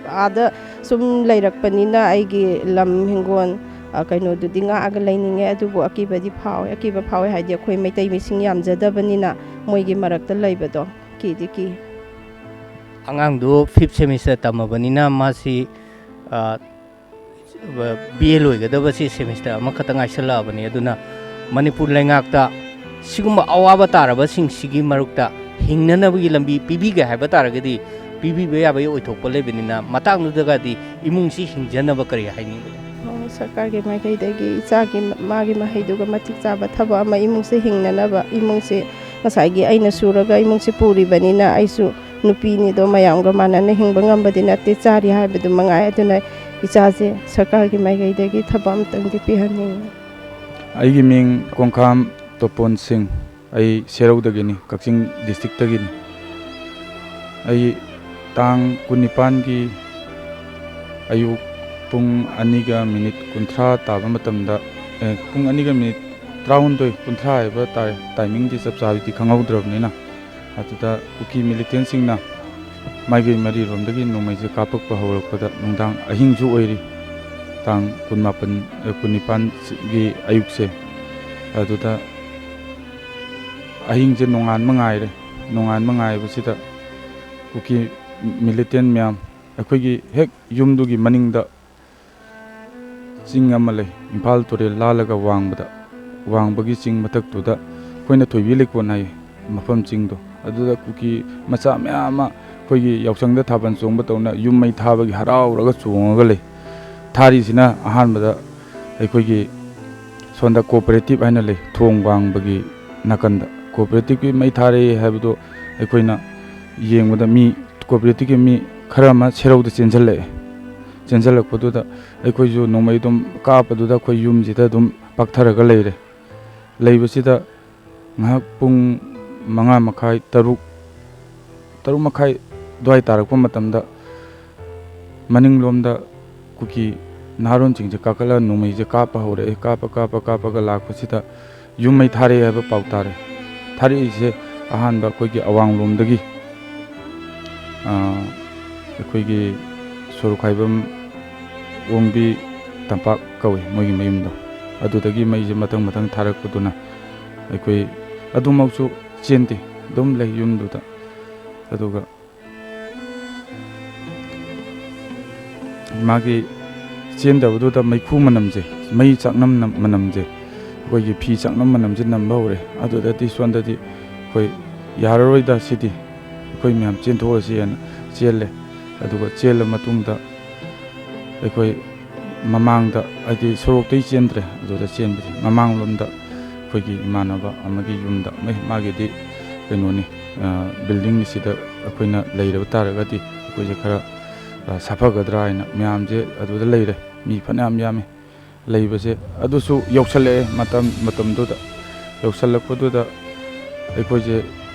ꯑꯥꯗ ꯁꯨꯝ ꯂꯩꯔꯛꯄꯅꯤꯅ ꯑꯩꯒꯤ ꯂꯝ ꯍꯤꯡꯒꯣꯜ, ꯑ, ꯀꯩꯅꯣꯗꯨꯗꯤ ꯉꯥꯛꯑꯒ ꯂꯩꯅꯤꯡꯉꯦ, ꯑꯗꯨꯕꯨ ꯑꯀꯤꯕꯗꯤ ꯐꯥꯎꯋꯦ꯫ ꯑꯀꯤꯕ ꯐꯥꯎꯋꯦ ꯍꯥꯏꯗꯤ ꯑꯩꯈꯣꯏ ꯃꯩꯇꯩ ꯃꯤꯁꯤꯡ ꯌꯥꯝꯖꯗꯕꯅꯤꯅ ꯃꯣꯏꯒꯤ ꯃꯔꯛꯇ ꯂꯩꯕꯗꯣ ꯀꯤꯗꯤ ꯀꯤ꯫ ꯑꯉꯥꯡꯗꯨ fifth semester ꯇꯝꯃꯕꯅꯤꯅ ꯃꯥꯁꯤ, ꯑ, ꯕꯤ ꯑꯦ ꯂꯣꯏꯒꯗꯕꯁꯤ semester ꯑꯃꯈꯛꯇ ꯉꯥꯏꯁꯜꯂꯛꯑꯕꯅꯤ꯫ ꯑꯗꯨꯅ ꯃꯅꯤꯄꯨꯔ ꯂꯩꯉꯥꯛꯇ ꯁꯤꯒꯨꯝꯕ ꯑꯋꯥꯕ ꯇꯥꯔꯕꯁꯤꯡꯁꯤꯒꯤ ꯃꯔꯛꯇ ꯍꯤꯡꯅꯅꯕꯒꯤ ꯂꯝꯕꯤ ꯄꯤꯕꯤꯒꯦ ꯍꯥꯏꯕ ꯇꯥꯔꯒꯗꯤ ꯄꯤꯕꯤꯕ ꯌꯥꯕꯒꯤ ꯑꯣꯏꯊꯣꯛꯄ ꯂꯩꯕꯅꯤꯅ, ꯃꯇꯥꯡꯗꯨꯗꯒꯗꯤ ꯏꯃꯨꯡꯁꯤ ꯍꯤꯡꯖꯅꯕ ꯀꯔꯤ ꯍꯥꯏꯅꯤꯡꯕꯒꯦ? ꯑꯣ, ꯁꯔꯀꯥꯔꯒꯤ ꯃꯥꯏꯀꯩꯗꯒꯤ ꯏꯆꯥꯒꯤ ꯃꯥꯒꯤ ꯃꯍꯩꯗꯨꯒ ꯃꯇꯤꯛ ꯆꯥꯕ ꯊꯕꯛ ꯑꯃ, ꯏꯃꯨꯡꯁꯦ ꯍꯤꯡꯅꯅꯕ, ꯏꯃꯨꯡꯁꯦ ꯉꯁꯥꯏꯒꯤ ꯑꯩꯅ ꯁꯨꯔꯒ ꯏꯃꯨꯡꯁꯦ ꯄꯨꯔꯤꯕꯅꯤꯅ ꯑꯩꯁꯨ ꯅꯨꯄꯤꯅꯤꯗꯣ ꯃꯌꯥꯝꯒ ꯃꯥꯟꯅꯅ ꯍꯤꯡꯕ ꯉꯝꯕꯗꯤ ꯅꯠꯇꯦ, ꯆꯥꯔꯤ ꯍꯥꯏꯕꯗꯨ ꯃꯉꯥꯏ꯫ ꯑꯗꯨꯅ ꯏꯆꯥꯁꯦ ꯁꯔꯀꯥꯔꯒꯤ ꯃꯥꯏꯀꯩꯗꯒꯤ ꯊꯕꯛ ꯑꯃꯇꯪꯗꯤ ꯄꯤꯍꯟꯅꯤꯡꯉꯤ꯫ ꯑꯩꯒꯤ ꯃꯤꯡ ꯀꯣꯡꯈꯥꯝ ꯇꯣꯄꯣꯟ ꯁꯤꯡ꯫ ꯑꯩ ꯁꯦꯔꯧꯗꯒꯤꯅꯤ, ꯀꯛꯆꯤꯡ districtꯇꯒꯤꯅꯤ꯫ ꯑꯩ ꯇꯥꯡ ꯀꯨꯟꯅꯤꯄꯥꯟꯒꯤ ꯑꯌꯨꯛ ꯄꯨꯡ ꯑꯅꯤꯒ minute ꯀꯨꯟꯊ꯭ꯔꯥ ꯇꯥꯕ ꯃꯇꯝꯗ, ꯑꯦ, ꯄꯨꯡ ꯑꯅꯤꯒ minute ꯇꯔꯥꯍꯨꯝꯗꯣꯏ ꯀꯨꯟꯊ꯭ꯔꯥ ꯍꯥꯏꯕ ꯇꯥꯔꯦ, timingꯗꯤ ꯆꯞ ꯆꯥꯕꯤꯗꯤ ꯈꯪꯍꯧꯗ꯭ꯔꯕꯅꯤꯅ, ꯑꯗꯨꯗ ꯀꯨꯀꯤ militantꯁꯤꯡꯅ ꯃꯥꯏꯀꯩ ꯃꯔꯤꯔꯣꯝꯗꯒꯤ ꯅꯣꯡꯃꯩꯁꯦ ꯀꯥꯞꯄꯛꯄ ꯍꯧꯔꯛꯄꯗ ꯅꯨꯡꯗꯥꯡ ꯑꯍꯤꯡꯁꯨ ꯑꯣꯏꯔꯤ, ꯇꯥꯡ ꯀꯨꯟꯃꯥꯄꯟ, ꯑ, ꯀꯨꯟꯅꯤꯄꯥꯟꯒꯤ ꯑꯌꯨꯛꯁꯦ꯫ ꯑꯗꯨꯗ ꯑꯍꯤꯡꯁꯦ ꯅꯣꯡꯉꯥꯟꯕ ꯉꯥꯏꯔꯦ꯫ ꯅꯣꯡꯉꯥꯟꯕ ꯉꯥꯏꯕꯁꯤꯗ ꯀꯨꯀꯤ militant ꯃꯌꯥꯝ ꯑꯩꯈꯣꯏꯒꯤ ꯍꯦꯛ ꯌꯨꯝꯗꯨꯒꯤ ꯃꯅꯤꯡꯗ ꯆꯤꯡ ꯑꯃ ꯂꯩ, ꯏꯝꯐꯥꯜ ꯇꯨꯔꯦꯜ ꯂꯥꯜꯂꯒ ꯋꯥꯡꯕꯗ, ꯋꯥꯡꯕꯒꯤ ꯆꯤꯡ ꯃꯊꯛꯇꯨꯗ ꯑꯩꯈꯣꯏꯅ ꯊꯣꯏꯕꯤ ꯂꯩꯀꯣꯟ ꯍꯥꯏꯌꯦ ꯃꯐꯝ ꯆꯤꯡꯗꯣ, ꯑꯗꯨꯗ ꯀꯨꯀꯤ ꯃꯆꯥ ꯃꯌꯥꯝ ꯑꯃ ꯑꯩꯈꯣꯏꯒꯤ ꯌꯥꯎꯁꯪꯗ ꯊꯥꯕꯜ ꯆꯣꯡꯕ ꯇꯧꯅ ꯌꯨꯝ ꯃꯩ ꯊꯥꯕꯒꯤ ꯍꯔꯥꯎꯔꯒ ꯆꯣꯡꯉꯒ ꯂꯩ꯫ ꯊꯥꯔꯤꯁꯤꯅ ꯑꯍꯥꯟꯕꯗ ꯑꯩꯈꯣꯏꯒꯤ ꯁꯣꯝꯗ cooperative ꯍꯥꯏꯅ ꯂꯩ, ꯊꯣꯡ ꯋꯥꯡꯕꯒꯤ ꯅꯥꯀꯟꯗ cooperativeꯀꯤ ꯃꯩ ꯊꯥꯔꯛꯑꯦ ꯍꯥꯏꯕꯗꯣ ꯑꯩꯈꯣꯏꯅ ꯌꯦꯡꯕꯗ ꯃꯤ cooperativeꯀꯤ ꯃꯤ ꯈꯔ ꯑꯃ ꯁꯦꯔꯧꯗ ꯆꯦꯟꯁꯤꯜꯂꯛꯑꯦ꯫ ꯆꯦꯟꯁꯤꯜꯂꯛꯄꯗꯨꯗ ꯑꯩꯈꯣꯏꯁꯨ ꯅꯣꯡꯃꯩ ꯑꯗꯨꯝ ꯀꯥꯞꯄꯗꯨꯗ ꯑꯩꯈꯣꯏ ꯌꯨꯝꯁꯤꯗ ꯑꯗꯨꯝ ꯄꯥꯛꯊꯔꯒ ꯂꯩꯔꯦ꯫ ꯂꯩꯕꯁꯤꯗ ꯉꯥꯏꯍꯥꯛ ꯄꯨꯡ ꯃꯉꯥ ꯃꯈꯥꯏ, ꯇꯔꯨꯛ, ꯇꯔꯨꯛ ꯃꯈꯥꯏ ꯑꯗꯨꯋꯥꯏ ꯇꯥꯔꯛꯄ ꯃꯇꯝꯗ ꯃꯅꯤꯡꯂꯣꯝꯗ ꯀꯨꯀꯤ ꯅꯍꯥꯔꯣꯟꯁꯤꯡꯁꯦ ꯀꯥꯈꯠꯂꯒ ꯅꯣꯡꯃꯩꯁꯦ ꯀꯥꯞꯄ ꯍꯧꯔꯛꯑꯦ꯫ ꯀꯥꯞꯄ, ꯀꯥꯞꯄ, ꯀꯥꯞꯄꯒ ꯂꯥꯛꯄꯁꯤꯗ ꯌꯨꯝ ꯃꯩ ꯊꯥꯔꯛꯑꯦ ꯍꯥꯏꯕ ꯄꯥꯎ ꯇꯥꯔꯦ꯫ ꯊꯥꯔꯛꯏꯁꯦ ꯑꯍꯥꯟꯕ ꯑꯩꯈꯣꯏꯒꯤ ꯑꯋꯥꯡꯂꯣꯝꯗꯒꯤ, ꯑꯥ, ꯑꯩꯈꯣꯏꯒꯤ ꯁꯣꯔꯣꯛꯈꯥꯏꯕꯝ ꯑꯣꯡꯕꯤ ꯇꯝꯄꯥꯛ ꯀꯧꯏ ꯃꯣꯏꯒꯤ ꯃꯌꯨꯝꯗꯣ꯫ ꯑꯗꯨꯗꯒꯤ ꯃꯩꯁꯦ ꯃꯊꯪ ꯃꯊꯪ ꯊꯥꯔꯛꯄꯗꯨꯅ ꯑꯩꯈꯣꯏ ꯑꯗꯨꯃꯛꯁꯨ ꯆꯦꯟꯗꯦ, ꯑꯗꯨꯝ ꯂꯩ ꯌꯨꯝꯗꯨꯗ꯫ ꯑꯗꯨꯒ ꯃꯥꯒꯤ ꯆꯦꯟꯗꯕꯗꯨꯗ ꯃꯩꯈꯨ ꯃꯅꯝꯁꯦ, ꯃꯩ ꯆꯥꯛꯅꯝ ꯅꯝ-, ꯃꯅꯝꯁꯦ, ꯑꯩꯈꯣꯏꯒꯤ ꯐꯤ ꯆꯥꯛꯅꯝ ꯃꯅꯝꯁꯦ ꯅꯝꯕ ꯍꯧꯔꯦ꯫ ꯑꯗꯨꯗꯗꯤ ꯁꯣꯝꯗꯗꯤ ꯑꯩꯈꯣꯏ ꯌꯥꯔꯔꯣꯏꯗ ꯁꯤꯗꯤ, ꯑꯩꯈꯣꯏ ꯃꯌꯥꯝ ꯆꯦꯟꯊꯣꯛꯑꯁꯤꯅ ꯆꯦꯜꯂꯦ꯫ ꯑꯗꯨꯒ ꯆꯦꯜꯂ ꯃꯇꯨꯡꯗ ꯑꯩꯈꯣꯏ ꯃꯃꯥꯡꯗ, ꯍꯥꯏꯗꯤ ꯁꯣꯔꯣꯛꯇꯩ ꯆꯦꯟꯗ꯭ꯔꯦ, ꯑꯗꯨꯗ ꯆꯦꯟꯕꯁꯦ ꯃꯃꯥꯡꯂꯣꯝꯗ ꯑꯩꯈꯣꯏꯒꯤ ꯏꯃꯥꯟꯅꯕ ꯑꯃꯒꯤ ꯌꯨꯝꯗ, ꯃꯩ-, ꯃꯥꯒꯤꯗꯤ ꯀꯩꯅꯣꯅꯤ, ꯑ, building ꯁꯤꯗ ꯑꯩꯈꯣꯏꯅ ꯂꯩꯔꯕ ꯇꯥꯔꯒꯗꯤ ꯑꯩꯈꯣꯏꯁꯦ ꯈꯔ, ꯑ, ꯁꯥꯐꯒꯗ꯭ꯔꯥ ꯍꯥꯏꯅ ꯃꯌꯥꯝꯁꯦ ꯑꯗꯨꯗ ꯂꯩꯔꯦ꯫ ꯃꯤ ꯐꯅꯌꯥꯝ ꯌꯥꯝꯃꯤ ꯂꯩꯕꯁꯦ꯫ ꯑꯗꯨꯁꯨ ꯌꯧꯁꯜꯂꯛꯑꯦ ꯃꯇꯝ, ꯃꯇꯝꯗꯨꯗ꯫ ꯌꯧꯁꯜꯂꯛꯄꯗꯨꯗ ꯑꯩꯈꯣꯏꯁꯦ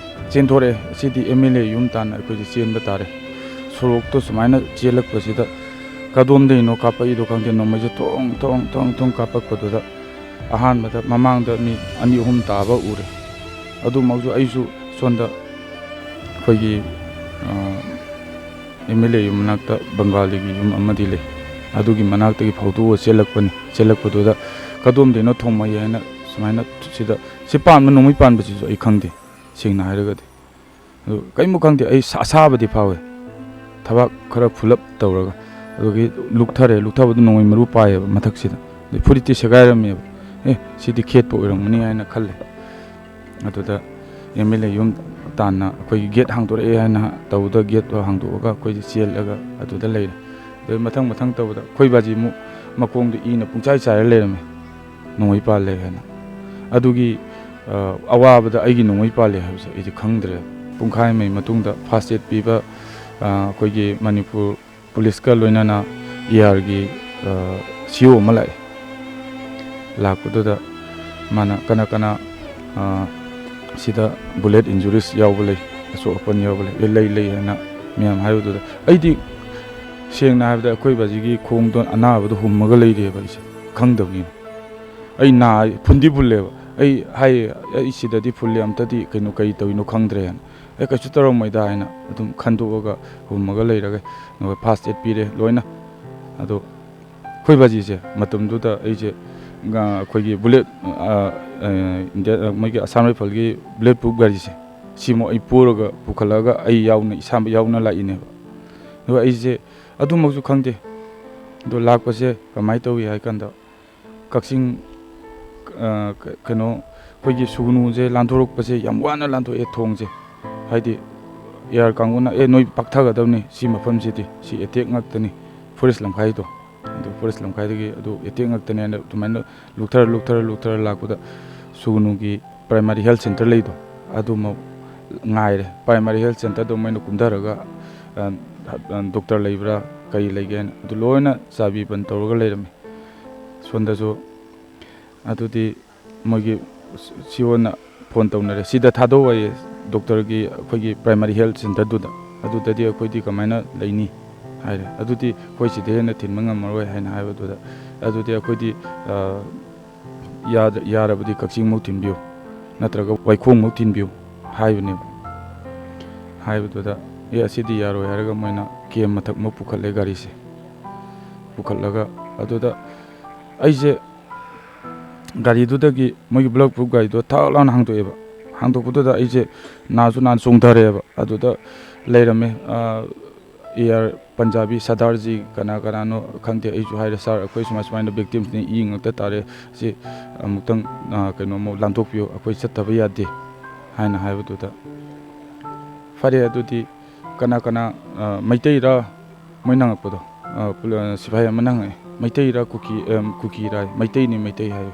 ꯆꯦꯟꯊꯣꯔꯛꯑꯦ꯫ ꯁꯤꯗꯤ M L A ꯌꯨꯝ ꯇꯥꯟꯅ ꯑꯩꯈꯣꯏꯁꯦ ꯆꯦꯟꯕ ꯇꯥꯔꯦ꯫ ꯁꯣꯔꯣꯛꯇꯣ ꯁꯨꯃꯥꯏꯅ ꯆꯦꯜꯂꯛꯄꯁꯤꯗ ꯀꯗꯣꯝꯗꯩꯅꯣ ꯀꯥꯞꯄꯛꯏꯗꯣ ꯈꯪꯗꯦ, ꯅꯣꯡꯃꯩꯁꯦ ꯊꯣꯡ, ꯊꯣꯡ, ꯊꯣꯡ, ꯊꯣꯡ ꯀꯥꯞꯄꯛꯄꯗꯨꯗ ꯑꯍꯥꯟꯕꯗ ꯃꯃꯥꯡꯗ ꯃꯤ ꯑꯅꯤ ꯑꯍꯨꯝ ꯇꯥꯕ ꯎꯔꯦ꯫ ꯑꯗꯨꯃꯛꯁꯨ ꯑꯩꯁꯨ ꯁꯣꯝꯗ ꯑꯩꯈꯣꯏꯒꯤ, ꯑ, M L A ꯌꯨꯝ ꯃꯅꯥꯛꯇ ꯕꯪꯒꯥꯂꯤꯒꯤ ꯌꯨꯝ ꯑꯃꯗꯤ ꯂꯩ꯫ ꯑꯗꯨꯒꯤ ꯃꯅꯥꯛꯇꯒꯤ ꯐꯥꯎꯗꯣꯛꯑ ꯆꯦꯜꯂꯛꯄꯅꯤ꯫ ꯆꯦꯜꯂꯛꯄꯗꯨꯗ ꯀꯗꯣꯝꯗꯩꯅꯣ ꯊꯣꯡꯃꯩ ꯍꯥꯏꯅ ꯁꯨꯃꯥꯏꯅ ꯁꯤꯗ, ꯁꯤ ꯄꯥꯟꯕ, ꯅꯣꯡꯃꯩ ꯄꯥꯟꯕꯁꯤꯁꯨ ꯑꯩ ꯈꯪꯗꯦ, ꯁꯦꯡꯅ ꯍꯥꯏꯔꯒꯗꯤ꯫ ꯑꯗꯨ ꯀꯔꯤꯝꯕꯨ ꯈꯪꯗꯦ, ꯑꯩ ꯁꯥ-, ꯑꯁꯥꯕꯗꯤ ꯐꯥꯎꯋꯦ꯫ ꯊꯕꯥꯛ ꯈꯔ ꯐꯨꯜꯂꯞ ꯇꯧꯔꯒ, ꯑꯗꯨꯗꯒꯤ ꯂꯨꯞꯊꯔꯦ꯫ ꯂꯨꯞꯊꯕꯗ ꯅꯣꯡꯃꯩ ꯃꯔꯨ ꯄꯥꯏꯌꯦꯕ ꯃꯊꯛꯁꯤꯗ꯫ ꯑꯗꯩ ꯐꯨꯔꯤꯠꯇꯤ ꯁꯦꯒꯥꯏꯔꯝꯃꯦꯕ꯫ "ꯑꯦ, ꯁꯤꯗꯤ ꯈꯦꯠꯄ ꯑꯣꯏꯔꯝꯒꯅꯤ" ꯍꯥꯏꯅ ꯈꯜꯂꯦ꯫ ꯑꯗꯨꯗ M L A ꯌꯨꯝ ꯇꯥꯟꯅ ꯑꯩꯈꯣꯏꯒꯤ ꯒꯦꯠ ꯍꯥꯡꯗꯣꯔꯛꯑꯦ ꯍꯥꯏꯅ ꯇꯧꯕꯗ, ꯒꯦꯠꯇꯣ ꯍꯥꯡꯗꯣꯛꯑꯒ ꯑꯩꯈꯣꯏꯁꯦ ꯆꯦꯜꯂꯒ ꯑꯗꯨꯗ ꯂꯩꯔꯦ꯫ ꯑꯗꯩ ꯃꯊꯪ ꯃꯊꯪ ꯇꯧꯕꯗ ꯑꯩꯈꯣꯏ ꯕꯥꯖꯤ ꯑꯃꯨꯛ ꯃꯈꯣꯡꯗ ꯏꯅ ꯄꯨꯡꯆꯥꯏ ꯆꯥꯏꯔ ꯂꯩꯔꯝꯃꯦ, ꯅꯣꯡꯃꯩ ꯄꯥꯜꯂꯦ ꯍꯥꯏꯅ꯫ ꯑꯗꯨꯒꯤ, ꯑ, ꯑꯋꯥꯕꯗ ꯑꯩꯒꯤ ꯅꯣꯡꯃꯩ ꯄꯥꯜꯂꯦ ꯍꯥꯏꯕꯁꯦ ꯑꯩꯗꯤ ꯈꯪꯗ꯭ꯔꯦ꯫ ꯄꯨꯡꯈꯥꯏ ꯑꯃꯒꯤ ꯃꯇꯨꯡꯗ first aid ꯄꯤꯕ, ꯑ, ꯑꯩꯈꯣꯏꯒꯤ ꯃꯅꯤꯄꯨꯔ ꯄꯨꯂꯤꯁꯀ ꯂꯣꯏꯅꯅ ꯏꯌꯥꯔꯒꯤ ꯁꯤ ꯏ ꯑꯣ ꯑꯃ ꯂꯥꯛꯑꯦ꯫ ꯂꯥꯛꯄꯗꯨꯗ ꯃꯥꯅ ꯀꯅꯥ ꯀꯅꯥ, ꯑ, ꯁꯤꯗ ꯕꯨꯂꯦꯠ ꯏꯟꯖꯨꯔꯤꯁ ꯌꯥꯎꯕ ꯂꯩ, ꯑꯁꯣꯛ ꯑꯄꯟ ꯌꯥꯎꯕ ꯂꯩ, ꯑꯦ, ꯂꯩ, ꯂꯩ ꯍꯥꯏꯅ ꯃꯌꯥꯝ ꯍꯥꯏꯕꯗꯨꯗ, ꯑꯩꯗꯤ ꯁꯦꯡꯅ ꯍꯥꯏꯔꯕꯗ ꯑꯩꯈꯣꯏ ꯕꯥꯖꯤꯒꯤ ꯈꯣꯡꯗꯣ ꯑꯅꯥꯕꯗꯣ ꯍꯨꯝꯃꯒ ꯂꯩꯔꯦꯕ꯫ ꯑꯩꯁꯦ ꯈꯪꯗꯕꯅꯤꯅ, ꯑꯩ ꯅꯥ ꯐꯨꯟꯗꯤ ꯐꯨꯜꯂꯦꯕ꯫ ꯑꯩ ꯍꯥꯏ, "ꯑꯩ ꯁꯤꯗꯗꯤ ꯐꯨꯜꯂꯦ, ꯑꯝꯇꯗꯤ ꯀꯩꯅꯣ, ꯀꯩ ꯇꯧꯔꯤꯅꯣ ꯈꯪꯗ꯭ꯔꯦꯅ꯫ ꯑꯦ, ꯀꯩꯁꯨ ꯇꯧꯔꯝꯃꯣꯏꯗ" ꯍꯥꯏꯅ ꯑꯗꯨꯝ ꯈꯟꯗꯣꯛꯑꯒ ꯍꯨꯝꯃꯒ ꯂꯩꯔꯒ, ꯐꯥꯔꯁ ꯑꯦꯗ ꯄꯤꯔꯦ ꯂꯣꯏꯅ꯫ ꯑꯗꯣ ꯑꯩꯈꯣꯏ ꯕꯥꯖꯤꯁꯦ ꯃꯇꯝꯗꯨꯗ ꯑꯩꯁꯦ, ꯑ, ꯑꯩꯈꯣꯏꯒꯤ ꯕꯨꯂꯦꯠ, ꯑ, ꯑ, ꯏꯟꯗꯤꯌꯥ, ꯑ, ꯃꯣꯏꯒꯤ ꯑꯁꯥꯝ ꯔꯥꯏꯐꯜꯒꯤ ꯕꯨꯂꯦꯠ ꯄ꯭ꯔꯨꯐ ꯒꯥꯔꯤꯁꯦ, ꯁꯤꯃꯨꯛ ꯑꯩ ꯄꯨꯔꯒ ꯄꯨꯈꯠꯂꯛꯑꯒ ꯑꯩ ꯌꯥꯎꯅ, ꯏꯁꯥꯃꯛ ꯌꯥꯎꯅ ꯂꯥꯛꯏꯅꯦꯕ꯫ ꯑꯗꯨꯒ ꯑꯩꯁꯦ ꯑꯗꯨꯃꯛꯁꯨ ꯈꯪꯗꯦ꯫ ꯑꯗꯣ ꯂꯥꯛꯄꯁꯦ ꯀꯃꯥꯏꯅ ꯇꯧꯏ ꯍꯥꯏ ꯀꯥꯟꯗ, ꯀꯛꯆꯤꯡ, ꯑ, ꯀ-, ꯀꯩꯅꯣ, ꯑꯩꯈꯣꯏꯒꯤ ꯁꯨꯒꯅꯨꯁꯦ ꯂꯥꯟꯊꯣꯔꯛꯄꯁꯦ ꯌꯥꯝ ꯋꯥꯅ ꯂꯥꯟꯊꯣꯛꯑꯦ ꯊꯣꯡꯁꯦ꯫ ꯍꯥꯏꯗꯤ ꯏꯌꯥꯔ ꯀꯥꯡꯕꯨꯅ, "ꯑꯦ, ꯅꯣꯏ ꯄꯥꯛꯊꯒꯗꯕꯅꯤ, ꯁꯤ ꯃꯐꯝꯁꯤꯗꯤ, ꯁꯤ ꯑꯦꯇꯦꯛ ꯉꯥꯛꯇꯅꯤ, ꯐꯣꯔꯦꯁ ꯂꯝꯈꯥꯏꯗꯣ, ꯑꯗꯨ ꯐꯣꯔꯦꯁ ꯂꯝꯈꯥꯏꯗꯒꯤ ꯑꯗꯨ ꯑꯦꯇꯦꯛ ꯉꯥꯛꯇꯅꯦ" ꯍꯥꯏꯅ ꯑꯗꯨꯃꯥꯏꯅ ꯂꯨꯛꯊꯔ, ꯂꯨꯛꯊꯔ, ꯂꯨꯛꯊꯔ ꯂꯥꯛꯄꯗ, ꯁꯨꯒꯅꯨꯒꯤ ꯄ꯭ꯔꯥꯏꯃꯥꯔꯤ ꯍꯦꯜꯊ ꯁꯦꯟꯇꯔ ꯂꯩꯗꯣ, ꯑꯗꯨꯃꯛ ꯉꯥꯏꯔꯦ꯫ ꯄ꯭ꯔꯥꯏꯃꯥꯔꯤ ꯍꯦꯜꯊ ꯁꯦꯟꯇꯔꯗꯣ ꯃꯣꯏꯅ ꯀꯨꯝꯊꯔꯒ, ꯑ, ꯑ, ꯗꯣꯛꯇꯔ ꯂꯩꯕ꯭ꯔꯥ, ꯀꯔꯤ ꯂꯩꯒꯦꯅ ꯑꯗꯨ ꯂꯣꯏꯅ ꯆꯥꯕꯤ ꯕꯟ ꯇꯧꯔꯒ ꯂꯩꯔꯝꯃꯤ꯫ ꯁꯣꯝꯗꯁꯨ ꯑꯗꯨꯗꯤ ꯃꯣꯏꯒꯤ ꯁꯤ ꯏ ꯑꯣꯅ ꯐꯣꯟ ꯇꯧꯅꯔꯦ, "ꯁꯤꯗ ꯊꯥꯗꯣꯛꯑꯣꯌꯦ, ꯗꯣꯛꯇꯔꯒꯤ, ꯑꯩꯈꯣꯏꯒꯤ ꯄ꯭ꯔꯥꯏꯃꯥꯔꯤ ꯍꯦꯜꯊ ꯁꯦꯟꯇꯔꯗꯨꯗ꯫ ꯑꯗꯨꯗꯗꯤ ꯑꯩꯈꯣꯏꯗꯤ ꯀꯃꯥꯏꯅ ꯂꯩꯅꯤ?" ꯍꯥꯏꯔꯦ꯫ "ꯑꯗꯨꯗꯤ ꯑꯩꯈꯣꯏ ꯁꯤꯗ ꯍꯦꯟꯅ ꯊꯤꯟꯕ ꯉꯝꯃꯔꯣꯏ" ꯍꯥꯏꯅ ꯍꯥꯏꯕꯗꯨꯗ, "ꯑꯗꯨꯗꯤ ꯑꯩꯈꯣꯏꯗꯤ, ꯑ, ꯌꯥꯗ-, ꯌꯥꯔꯕꯗꯤ ꯀꯛꯆꯤꯡꯃꯨꯛ ꯊꯤꯟꯕꯤꯌꯨ, ꯅꯠꯇ꯭ꯔꯒ ꯋꯥꯏꯈꯣꯡꯃꯨꯛ ꯊꯤꯟꯕꯤꯌꯨ" ꯍꯥꯏꯕꯅꯦꯕ꯫ ꯍꯥꯏꯕꯗꯨꯗ, "ꯑꯦ, ꯑꯁꯤꯗꯤ ꯌꯥꯔꯣꯏ" ꯍꯥꯏꯔꯒ ꯃꯣꯏꯅ ꯀꯦꯝ ꯃꯊꯛꯃꯨꯛ ꯄꯨꯈꯠꯂꯦ ꯒꯥꯔꯤꯁꯦ꯫ ꯄꯨꯈꯠꯂꯒ ꯑꯗꯨꯗ ꯑꯩꯁꯦ ꯒꯥꯔꯤꯗꯨꯗꯒꯤ, ꯃꯣꯏꯒꯤ ꯕ꯭ꯂꯦꯛ ꯄ꯭ꯔꯨꯐ ꯒꯥꯔꯤꯗꯣ ꯊꯛ ꯂꯥꯎꯅ ꯍꯥꯡꯗꯣꯛꯑꯦꯕ꯫ ꯍꯥꯡꯗꯣꯛꯄꯗꯨꯗ ꯑꯩꯁꯦ ꯅꯥꯁꯨ ꯅꯥꯟ ꯆꯣꯡꯊꯔꯦꯕ꯫ ꯑꯗꯨꯗ ꯂꯩꯔꯝꯃꯦ, ꯑ, ꯑꯦ ꯑꯥꯔ ꯄꯟꯖꯥꯕꯤ ꯁꯔꯗꯥꯔꯖꯤ ꯀꯅꯥ ꯀꯅꯥꯅꯣ ꯈꯪꯗꯦ, ꯑꯩꯁꯨ ꯍꯥꯏꯔꯦ, "ꯁꯥꯔ, ꯑꯩꯈꯣꯏ ꯁꯨꯃꯥꯏ ꯁꯨꯃꯥꯏꯅ ꯕꯤꯛꯇꯤꯝꯁꯅꯤ, ꯏ ꯉꯥꯛꯇ ꯇꯥꯔꯦ, ꯁꯤ ꯑꯃꯨꯛꯇꯪ, ꯑ, ꯀꯩꯅꯣꯃꯨꯛ ꯂꯥꯟꯊꯣꯛꯄꯤꯌꯨ, ꯑꯩꯈꯣꯏ ꯆꯠꯇꯕ ꯌꯥꯗꯦ" ꯍꯥꯏꯅ ꯍꯥꯏꯕꯗꯨꯗ, "ꯐꯔꯦ, ꯑꯗꯨꯗꯤ ꯀꯅꯥ ꯀꯅꯥ, ꯑ, ꯃꯩꯇꯩꯔꯥ?" ꯃꯣꯏ ꯍꯪꯉꯛꯄꯗꯣ, ꯑ, ꯄꯨꯂ-, ꯁꯤꯐꯥꯏ ꯑꯃꯅ ꯍꯪꯉꯛꯑꯦ, "ꯃꯩꯇꯩꯔꯥ ꯀꯨꯀꯤ, ꯑ, ꯀꯨꯀꯤꯔꯥ?" "ꯃꯩꯇꯩꯅꯤ, ꯃꯩꯇꯩ" ꯍꯥꯏ꯫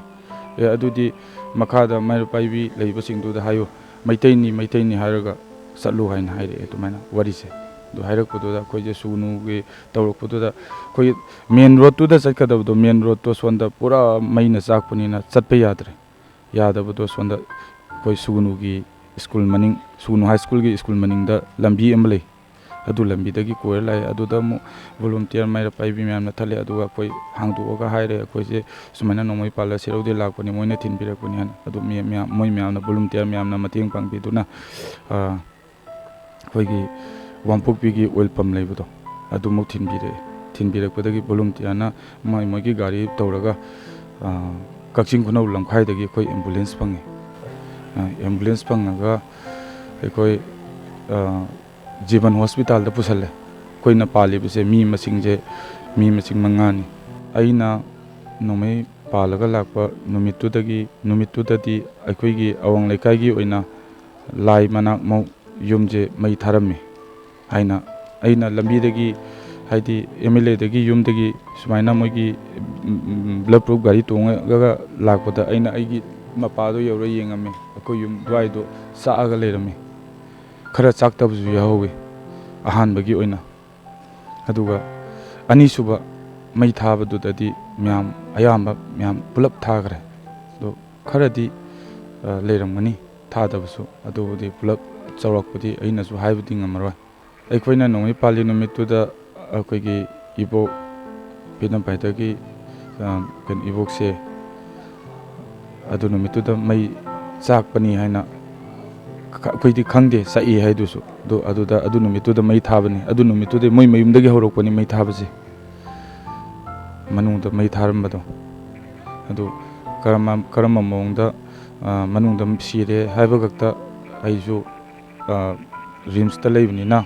"ꯑꯦ, ꯑꯗꯨꯗꯤ ꯃꯈꯥꯗ ꯃꯩꯔꯥ ꯄꯥꯏꯕꯤ ꯂꯩꯕꯁꯤꯡꯗꯨꯗ ꯍꯥꯏꯌꯨ, ꯃꯩꯇꯩꯅꯤ, ꯃꯩꯇꯩꯅꯤ ꯍꯥꯏꯔꯒ ꯆꯠꯂꯨ" ꯍꯥꯏꯅ ꯍꯥꯏꯔꯛꯑꯦ ꯑꯗꯨꯃꯥꯏꯅ ꯋꯥꯔꯤꯁꯦ꯫ ꯑꯗꯨ ꯍꯥꯏꯔꯛꯄꯗꯨꯗ ꯑꯩꯈꯣꯏꯁꯦ ꯁꯨꯒꯅꯨꯒꯤ ꯇꯧꯔꯛꯄꯗꯨꯗ ꯑꯩꯈꯣꯏ ꯃꯦꯟ ꯔꯣꯗꯇꯨꯗ ꯆꯠꯀꯗꯕꯗꯣ ꯃꯦꯟ ꯔꯣꯗꯇꯣ ꯁꯣꯝꯗ ꯄꯨꯔꯥ ꯃꯩꯅ ꯆꯥꯛꯄꯅꯤꯅ ꯆꯠꯄ ꯌꯥꯗ꯭ꯔꯦ꯫ ꯌꯥꯗꯕꯗꯣ ꯁꯣꯝꯗ ꯑꯩꯈꯣꯏ ꯁꯨꯒꯅꯨꯒꯤ ꯁ꯭ꯀꯨꯜ ꯃꯅꯤꯡ, ꯁꯨꯒꯅꯨ ꯍꯥꯏ ꯁ꯭ꯀꯨꯜꯒꯤ ꯁ꯭ꯀꯨꯜ ꯃꯅꯤꯡꯗ ꯂꯝꯕꯤ ꯑꯃ ꯂꯩ꯫ ꯑꯗꯨ ꯂꯝꯕꯤꯗꯒꯤ ꯀꯣꯏꯔ ꯂꯥꯛꯑꯦ꯫ ꯑꯗꯨꯗ ꯑꯃꯨꯛ ꯚꯣꯂꯨꯟꯇꯤꯌꯔ ꯃꯩꯔꯥ ꯄꯥꯏꯕꯤ ꯃꯌꯥꯝꯅ ꯊꯠꯂꯦ꯫ ꯑꯗꯨꯒ ꯑꯩꯈꯣꯏ ꯍꯥꯡꯗꯣꯛꯑꯒ ꯍꯥꯏꯔꯦ, "ꯑꯩꯈꯣꯏꯁꯦ ꯁꯨꯃꯥꯏꯅ ꯅꯣꯡꯃꯩ ꯄꯥꯜꯂ ꯁꯦꯔꯧꯗꯒꯤ ꯂꯥꯛꯄꯅꯤ, ꯃꯣꯏꯅ ꯊꯤꯟꯕꯤꯔꯛꯄꯅꯤ" ꯍꯥꯏꯅ꯫ ꯑꯗꯨ ꯃꯤ ꯃꯌꯥꯝ, ꯃꯣꯏ ꯃꯌꯥꯝꯅ, ꯚꯣꯂꯨꯟꯇꯤꯌꯔ ꯃꯌꯥꯝꯅ ꯃꯇꯦꯡ ꯄꯥꯡꯕꯤꯗꯨꯅ, ꯑ, ꯑꯩꯈꯣꯏꯒꯤ ꯋꯥꯡꯄꯣꯛꯄꯤꯒꯤ ꯑꯣꯏꯜ ꯄꯝ ꯂꯩꯕꯗꯣ, ꯑꯗꯨꯃꯨꯛ ꯊꯤꯟꯕꯤꯔꯛꯑꯦ꯫ ꯊꯤꯟꯕꯤꯔꯛꯄꯗꯒꯤ ꯚꯣꯂꯨꯟꯇꯤꯌꯔꯅ ꯃꯣꯏ, ꯃꯣꯏꯒꯤ ꯒꯥꯔꯤ ꯇꯧꯔꯒ, ꯑ, ꯀꯛꯆꯤꯡ ꯈꯨꯅꯧ ꯂꯝꯈꯥꯏꯗꯒꯤ ꯑꯩꯈꯣꯏ ꯑꯦꯝꯕꯨꯂꯦꯟꯁ ꯐꯪꯉꯦ꯫ ꯑ, ꯑꯦꯝꯕꯨꯂꯦꯟꯁ ꯐꯪꯉꯒ ꯑꯩꯈꯣꯏ, ꯑ, ꯖꯤꯕꯟ ꯍꯣꯁꯄꯤꯇꯥꯜꯗ ꯄꯨꯁꯜꯂꯦ꯫ ꯑꯩꯈꯣꯏꯅ ꯄꯥꯜꯂꯤꯕꯁꯦ ꯃꯤ ꯃꯁꯤꯡꯁꯦ, ꯃꯤ ꯃꯁꯤꯡ ꯃꯉꯥꯅꯤ꯫ ꯑꯩꯅ ꯅꯣꯡꯃꯩ ꯄꯥꯜꯂꯒ ꯂꯥꯛꯄ ꯅꯨꯃꯤꯠꯇꯨꯗꯒꯤ, ꯅꯨꯃꯤꯠꯇꯨꯗꯗꯤ ꯑꯩꯈꯣꯏꯒꯤ ꯑꯋꯥꯡ ꯂꯩꯀꯥꯏꯒꯤ ꯑꯣꯏꯅ ꯂꯥꯏ ꯃꯅꯥꯛꯃꯨꯛ ꯌꯨꯝꯁꯦ ꯃꯩ ꯊꯥꯔꯝꯃꯤ ꯍꯥꯏꯅ꯫ ꯑꯩꯅ ꯂꯝꯕꯤꯗꯒꯤ, ꯍꯥꯏꯗꯤ ꯑꯦꯝ ꯑꯦꯜ ꯑꯦꯗꯒꯤ ꯌꯨꯝꯗꯒꯤ ꯁꯨꯃꯥꯏꯅ ꯃꯣꯏꯒꯤ, ꯎꯝ, ꯎꯝ, ꯕ꯭ꯂꯗ ꯄ꯭ꯔꯨꯐ ꯒꯥꯔꯤ ꯇꯣꯡꯉꯒ ꯂꯥꯛꯄꯗ ꯑꯩꯅ ꯑꯩꯒꯤ ꯃꯄꯥꯗꯣ ꯌꯧꯔ ꯌꯦꯡꯉꯝꯃꯤ꯫ ꯑꯩꯈꯣꯏ ꯌꯨꯝ ꯑꯗꯨꯋꯥꯏꯗꯣ ꯆꯥꯛꯑꯒ ꯂꯩꯔꯝꯃꯤ꯫ ꯈꯔ ꯆꯥꯛꯇꯕꯁꯨ ꯌꯥꯎꯍꯧꯋꯤ ꯑꯍꯥꯟꯕꯒꯤ ꯑꯣꯏꯅ꯫ ꯑꯗꯨꯒ ꯑꯅꯤꯁꯨꯕ ꯃꯩ ꯊꯥꯕꯗꯨꯗꯗꯤ ꯃꯌꯥꯝ, ꯑꯌꯥꯝꯕ ꯃꯌꯥꯝ ꯄꯨꯂꯞ ꯊꯥꯈ꯭ꯔꯦ꯫ ꯑꯗꯣ ꯈꯔꯗꯤ, ꯑ, ꯂꯩꯔꯝꯒꯅꯤ ꯊꯥꯗꯕꯁꯨ꯫ ꯑꯗꯨꯕꯨꯗꯤ ꯄꯨꯂꯞ ꯆꯥꯎꯔꯥꯛꯄꯗꯤ ꯑꯩꯅꯁꯨ ꯍꯥꯏꯕꯗꯤ ꯉꯝꯃꯔꯣꯏ꯫ ꯑꯩꯈꯣꯏꯅ ꯅꯣꯡꯃꯩ ꯄꯥꯜꯂꯤ ꯅꯨꯃꯤꯠꯇꯨꯗ ꯑꯩꯈꯣꯏꯒꯤ ꯏꯕꯣꯛ ꯄꯤꯅꯝ ꯄꯥꯏꯊꯒꯤ, ꯑ, ꯀꯩꯅꯣ, ꯏꯕꯣꯛꯁꯦ ꯑꯗꯨ ꯅꯨꯃꯤꯠꯇꯨꯗ ꯃꯩ ꯆꯥꯛꯄꯅꯤ ꯍꯥꯏꯅ ꯈ-, ꯑꯩꯈꯣꯏꯗꯤ ꯈꯪꯗꯦ, ꯆꯥꯛꯏ ꯍꯥꯏꯗꯨꯁꯨ꯫ ꯑꯗꯨ, ꯑꯗꯨꯗ, ꯑꯗꯨ ꯅꯨꯃꯤꯠꯇꯨꯗ ꯃꯩ ꯊꯥꯕꯅꯤ꯫ ꯑꯗꯨ ꯅꯨꯃꯤꯠꯇꯨꯗꯤ ꯃꯣꯏ ꯃꯌꯨꯝꯗꯒꯤ ꯍꯧꯔꯛꯄꯅꯤ ꯃꯩ ꯊꯥꯕꯁꯦ, ꯃꯅꯨꯡꯗ ꯃꯩ ꯊꯥꯔꯝꯕꯗꯣ꯫ ꯑꯗꯨ ꯀꯔꯝꯕ, ꯀꯔꯝꯕ ꯃꯑꯣꯡꯗ, ꯑ, ꯃꯅꯨꯡꯗ ꯁꯤꯔꯦ ꯍꯥꯏꯕ ꯈꯛꯇ ꯑꯩꯁꯨ, ꯑ, ꯔꯤꯝꯁꯇ ꯂꯩꯕꯅꯤꯅ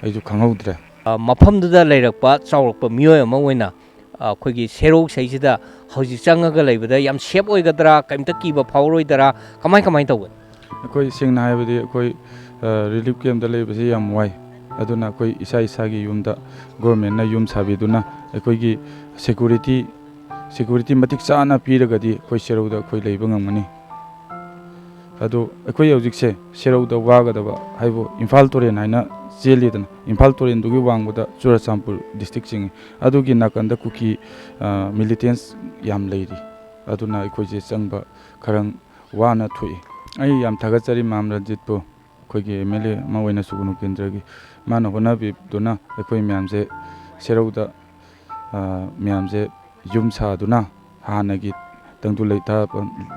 ꯑꯩꯁꯨ ꯈꯪꯍꯧꯗ꯭ꯔꯦ꯫ ꯑ, ꯃꯐꯝꯗꯨꯗ ꯂꯩꯔꯛꯄ ꯆꯥꯎꯔꯛꯄ ꯃꯤꯑꯣꯏ ꯑꯃ ꯑꯣꯏꯅ, ꯑ, ꯑꯩꯈꯣꯏꯒꯤ ꯁꯦꯔꯧ ꯁꯩꯁꯤꯗ ꯍꯧꯖꯤꯛ ꯆꯪꯉꯒ ꯂꯩꯕꯗ ꯌꯥꯝ ꯁꯦꯐ ꯑꯣꯏꯒꯗ꯭ꯔꯥ, ꯀꯩꯝꯇ ꯀꯤꯕ ꯐꯥꯎꯔꯣꯏꯗꯔꯥ, ꯀꯃꯥꯏ, ꯀꯃꯥꯏꯅ ꯇꯧꯒꯅꯤ? ꯑꯩꯈꯣꯏ ꯁꯦꯡꯅ ꯍꯥꯏꯕꯗꯤ ꯑꯩꯈꯣꯏ, ꯑ, ꯔꯤꯂꯤꯐ ꯀꯦꯝꯞꯇ ꯂꯩꯕꯁꯤ ꯌꯥꯝ ꯋꯥꯏ꯫ ꯑꯗꯨꯅ ꯑꯩꯈꯣꯏ ꯏꯁꯥ ꯏꯁꯥꯒꯤ ꯌꯨꯝꯗ ꯒꯣꯔꯃꯦꯟꯅ ꯌꯨꯝ ꯁꯥꯕꯤꯗꯨꯅ ꯑꯩꯈꯣꯏꯒꯤ ꯁꯦꯀꯨꯔꯤꯇꯤ, ꯁꯦꯀꯨꯔꯤꯇꯤ ꯃꯇꯤꯛ ꯆꯥꯅ ꯄꯤꯔꯒꯗꯤ ꯑꯩꯈꯣꯏ ꯁꯦꯔꯧꯗ ꯑꯩꯈꯣꯏ ꯂꯩꯕ ꯉꯝꯒꯅꯤ꯫ ꯑꯗꯨ ꯑꯩꯈꯣꯏ ꯍꯧꯖꯤꯛꯁꯦ ꯁꯦꯔꯧꯗ ꯋꯥꯒꯗꯕ ꯍꯥꯏꯕꯨ ꯏꯝꯐꯥꯜ ꯇꯨꯔꯦꯜ ꯍꯥꯏꯅ ꯆꯦꯜꯂꯤꯗꯅ, ꯏꯝꯐꯥꯜ ꯇꯨꯔꯦꯜꯗꯨꯒꯤ ꯋꯥꯡꯃꯗ ꯆꯨꯔꯆꯥꯟꯄꯨꯔ ꯗꯤꯁꯇ꯭ꯔꯤꯛ ꯆꯤꯡꯏ꯫ ꯑꯗꯨꯒꯤ ꯅꯥꯀꯟꯗ ꯀꯨꯀꯤ, ꯑ, ꯃꯤꯂꯤꯇꯦꯟꯁ ꯌꯥꯝ ꯂꯩꯔꯤ꯫ ꯑꯗꯨꯅ ꯑꯩꯈꯣꯏꯁꯦ ꯆꯪꯕ ꯈꯔ ꯋꯥꯅ ꯊꯣꯛꯏ꯫ ꯑꯩ ꯌꯥꯝ ꯊꯥꯒꯠꯆꯔꯤ ꯃꯥꯝ ꯔꯟꯖꯤꯠꯄꯨ, ꯑꯩꯈꯣꯏꯒꯤ ꯑꯦꯝ ꯑꯦꯜ ꯑꯦ ꯑꯃ ꯑꯣꯏꯅ ꯁꯨꯒꯨꯅꯨ ꯀꯦꯟꯗ꯭ꯔꯒꯤ ꯃꯥꯅ ꯍꯣꯠꯅꯕꯤꯗꯨꯅ ꯑꯩꯈꯣꯏ ꯃꯌꯥꯝꯁꯦ ꯁꯦꯔꯧꯗ, ꯑ, ꯃꯌꯥꯝꯁꯦ ꯌꯨꯝ ꯁꯥꯗꯨꯅ ꯍꯥꯟꯅꯒꯤ ꯇꯪꯗꯨ ꯂꯩꯇꯥ-,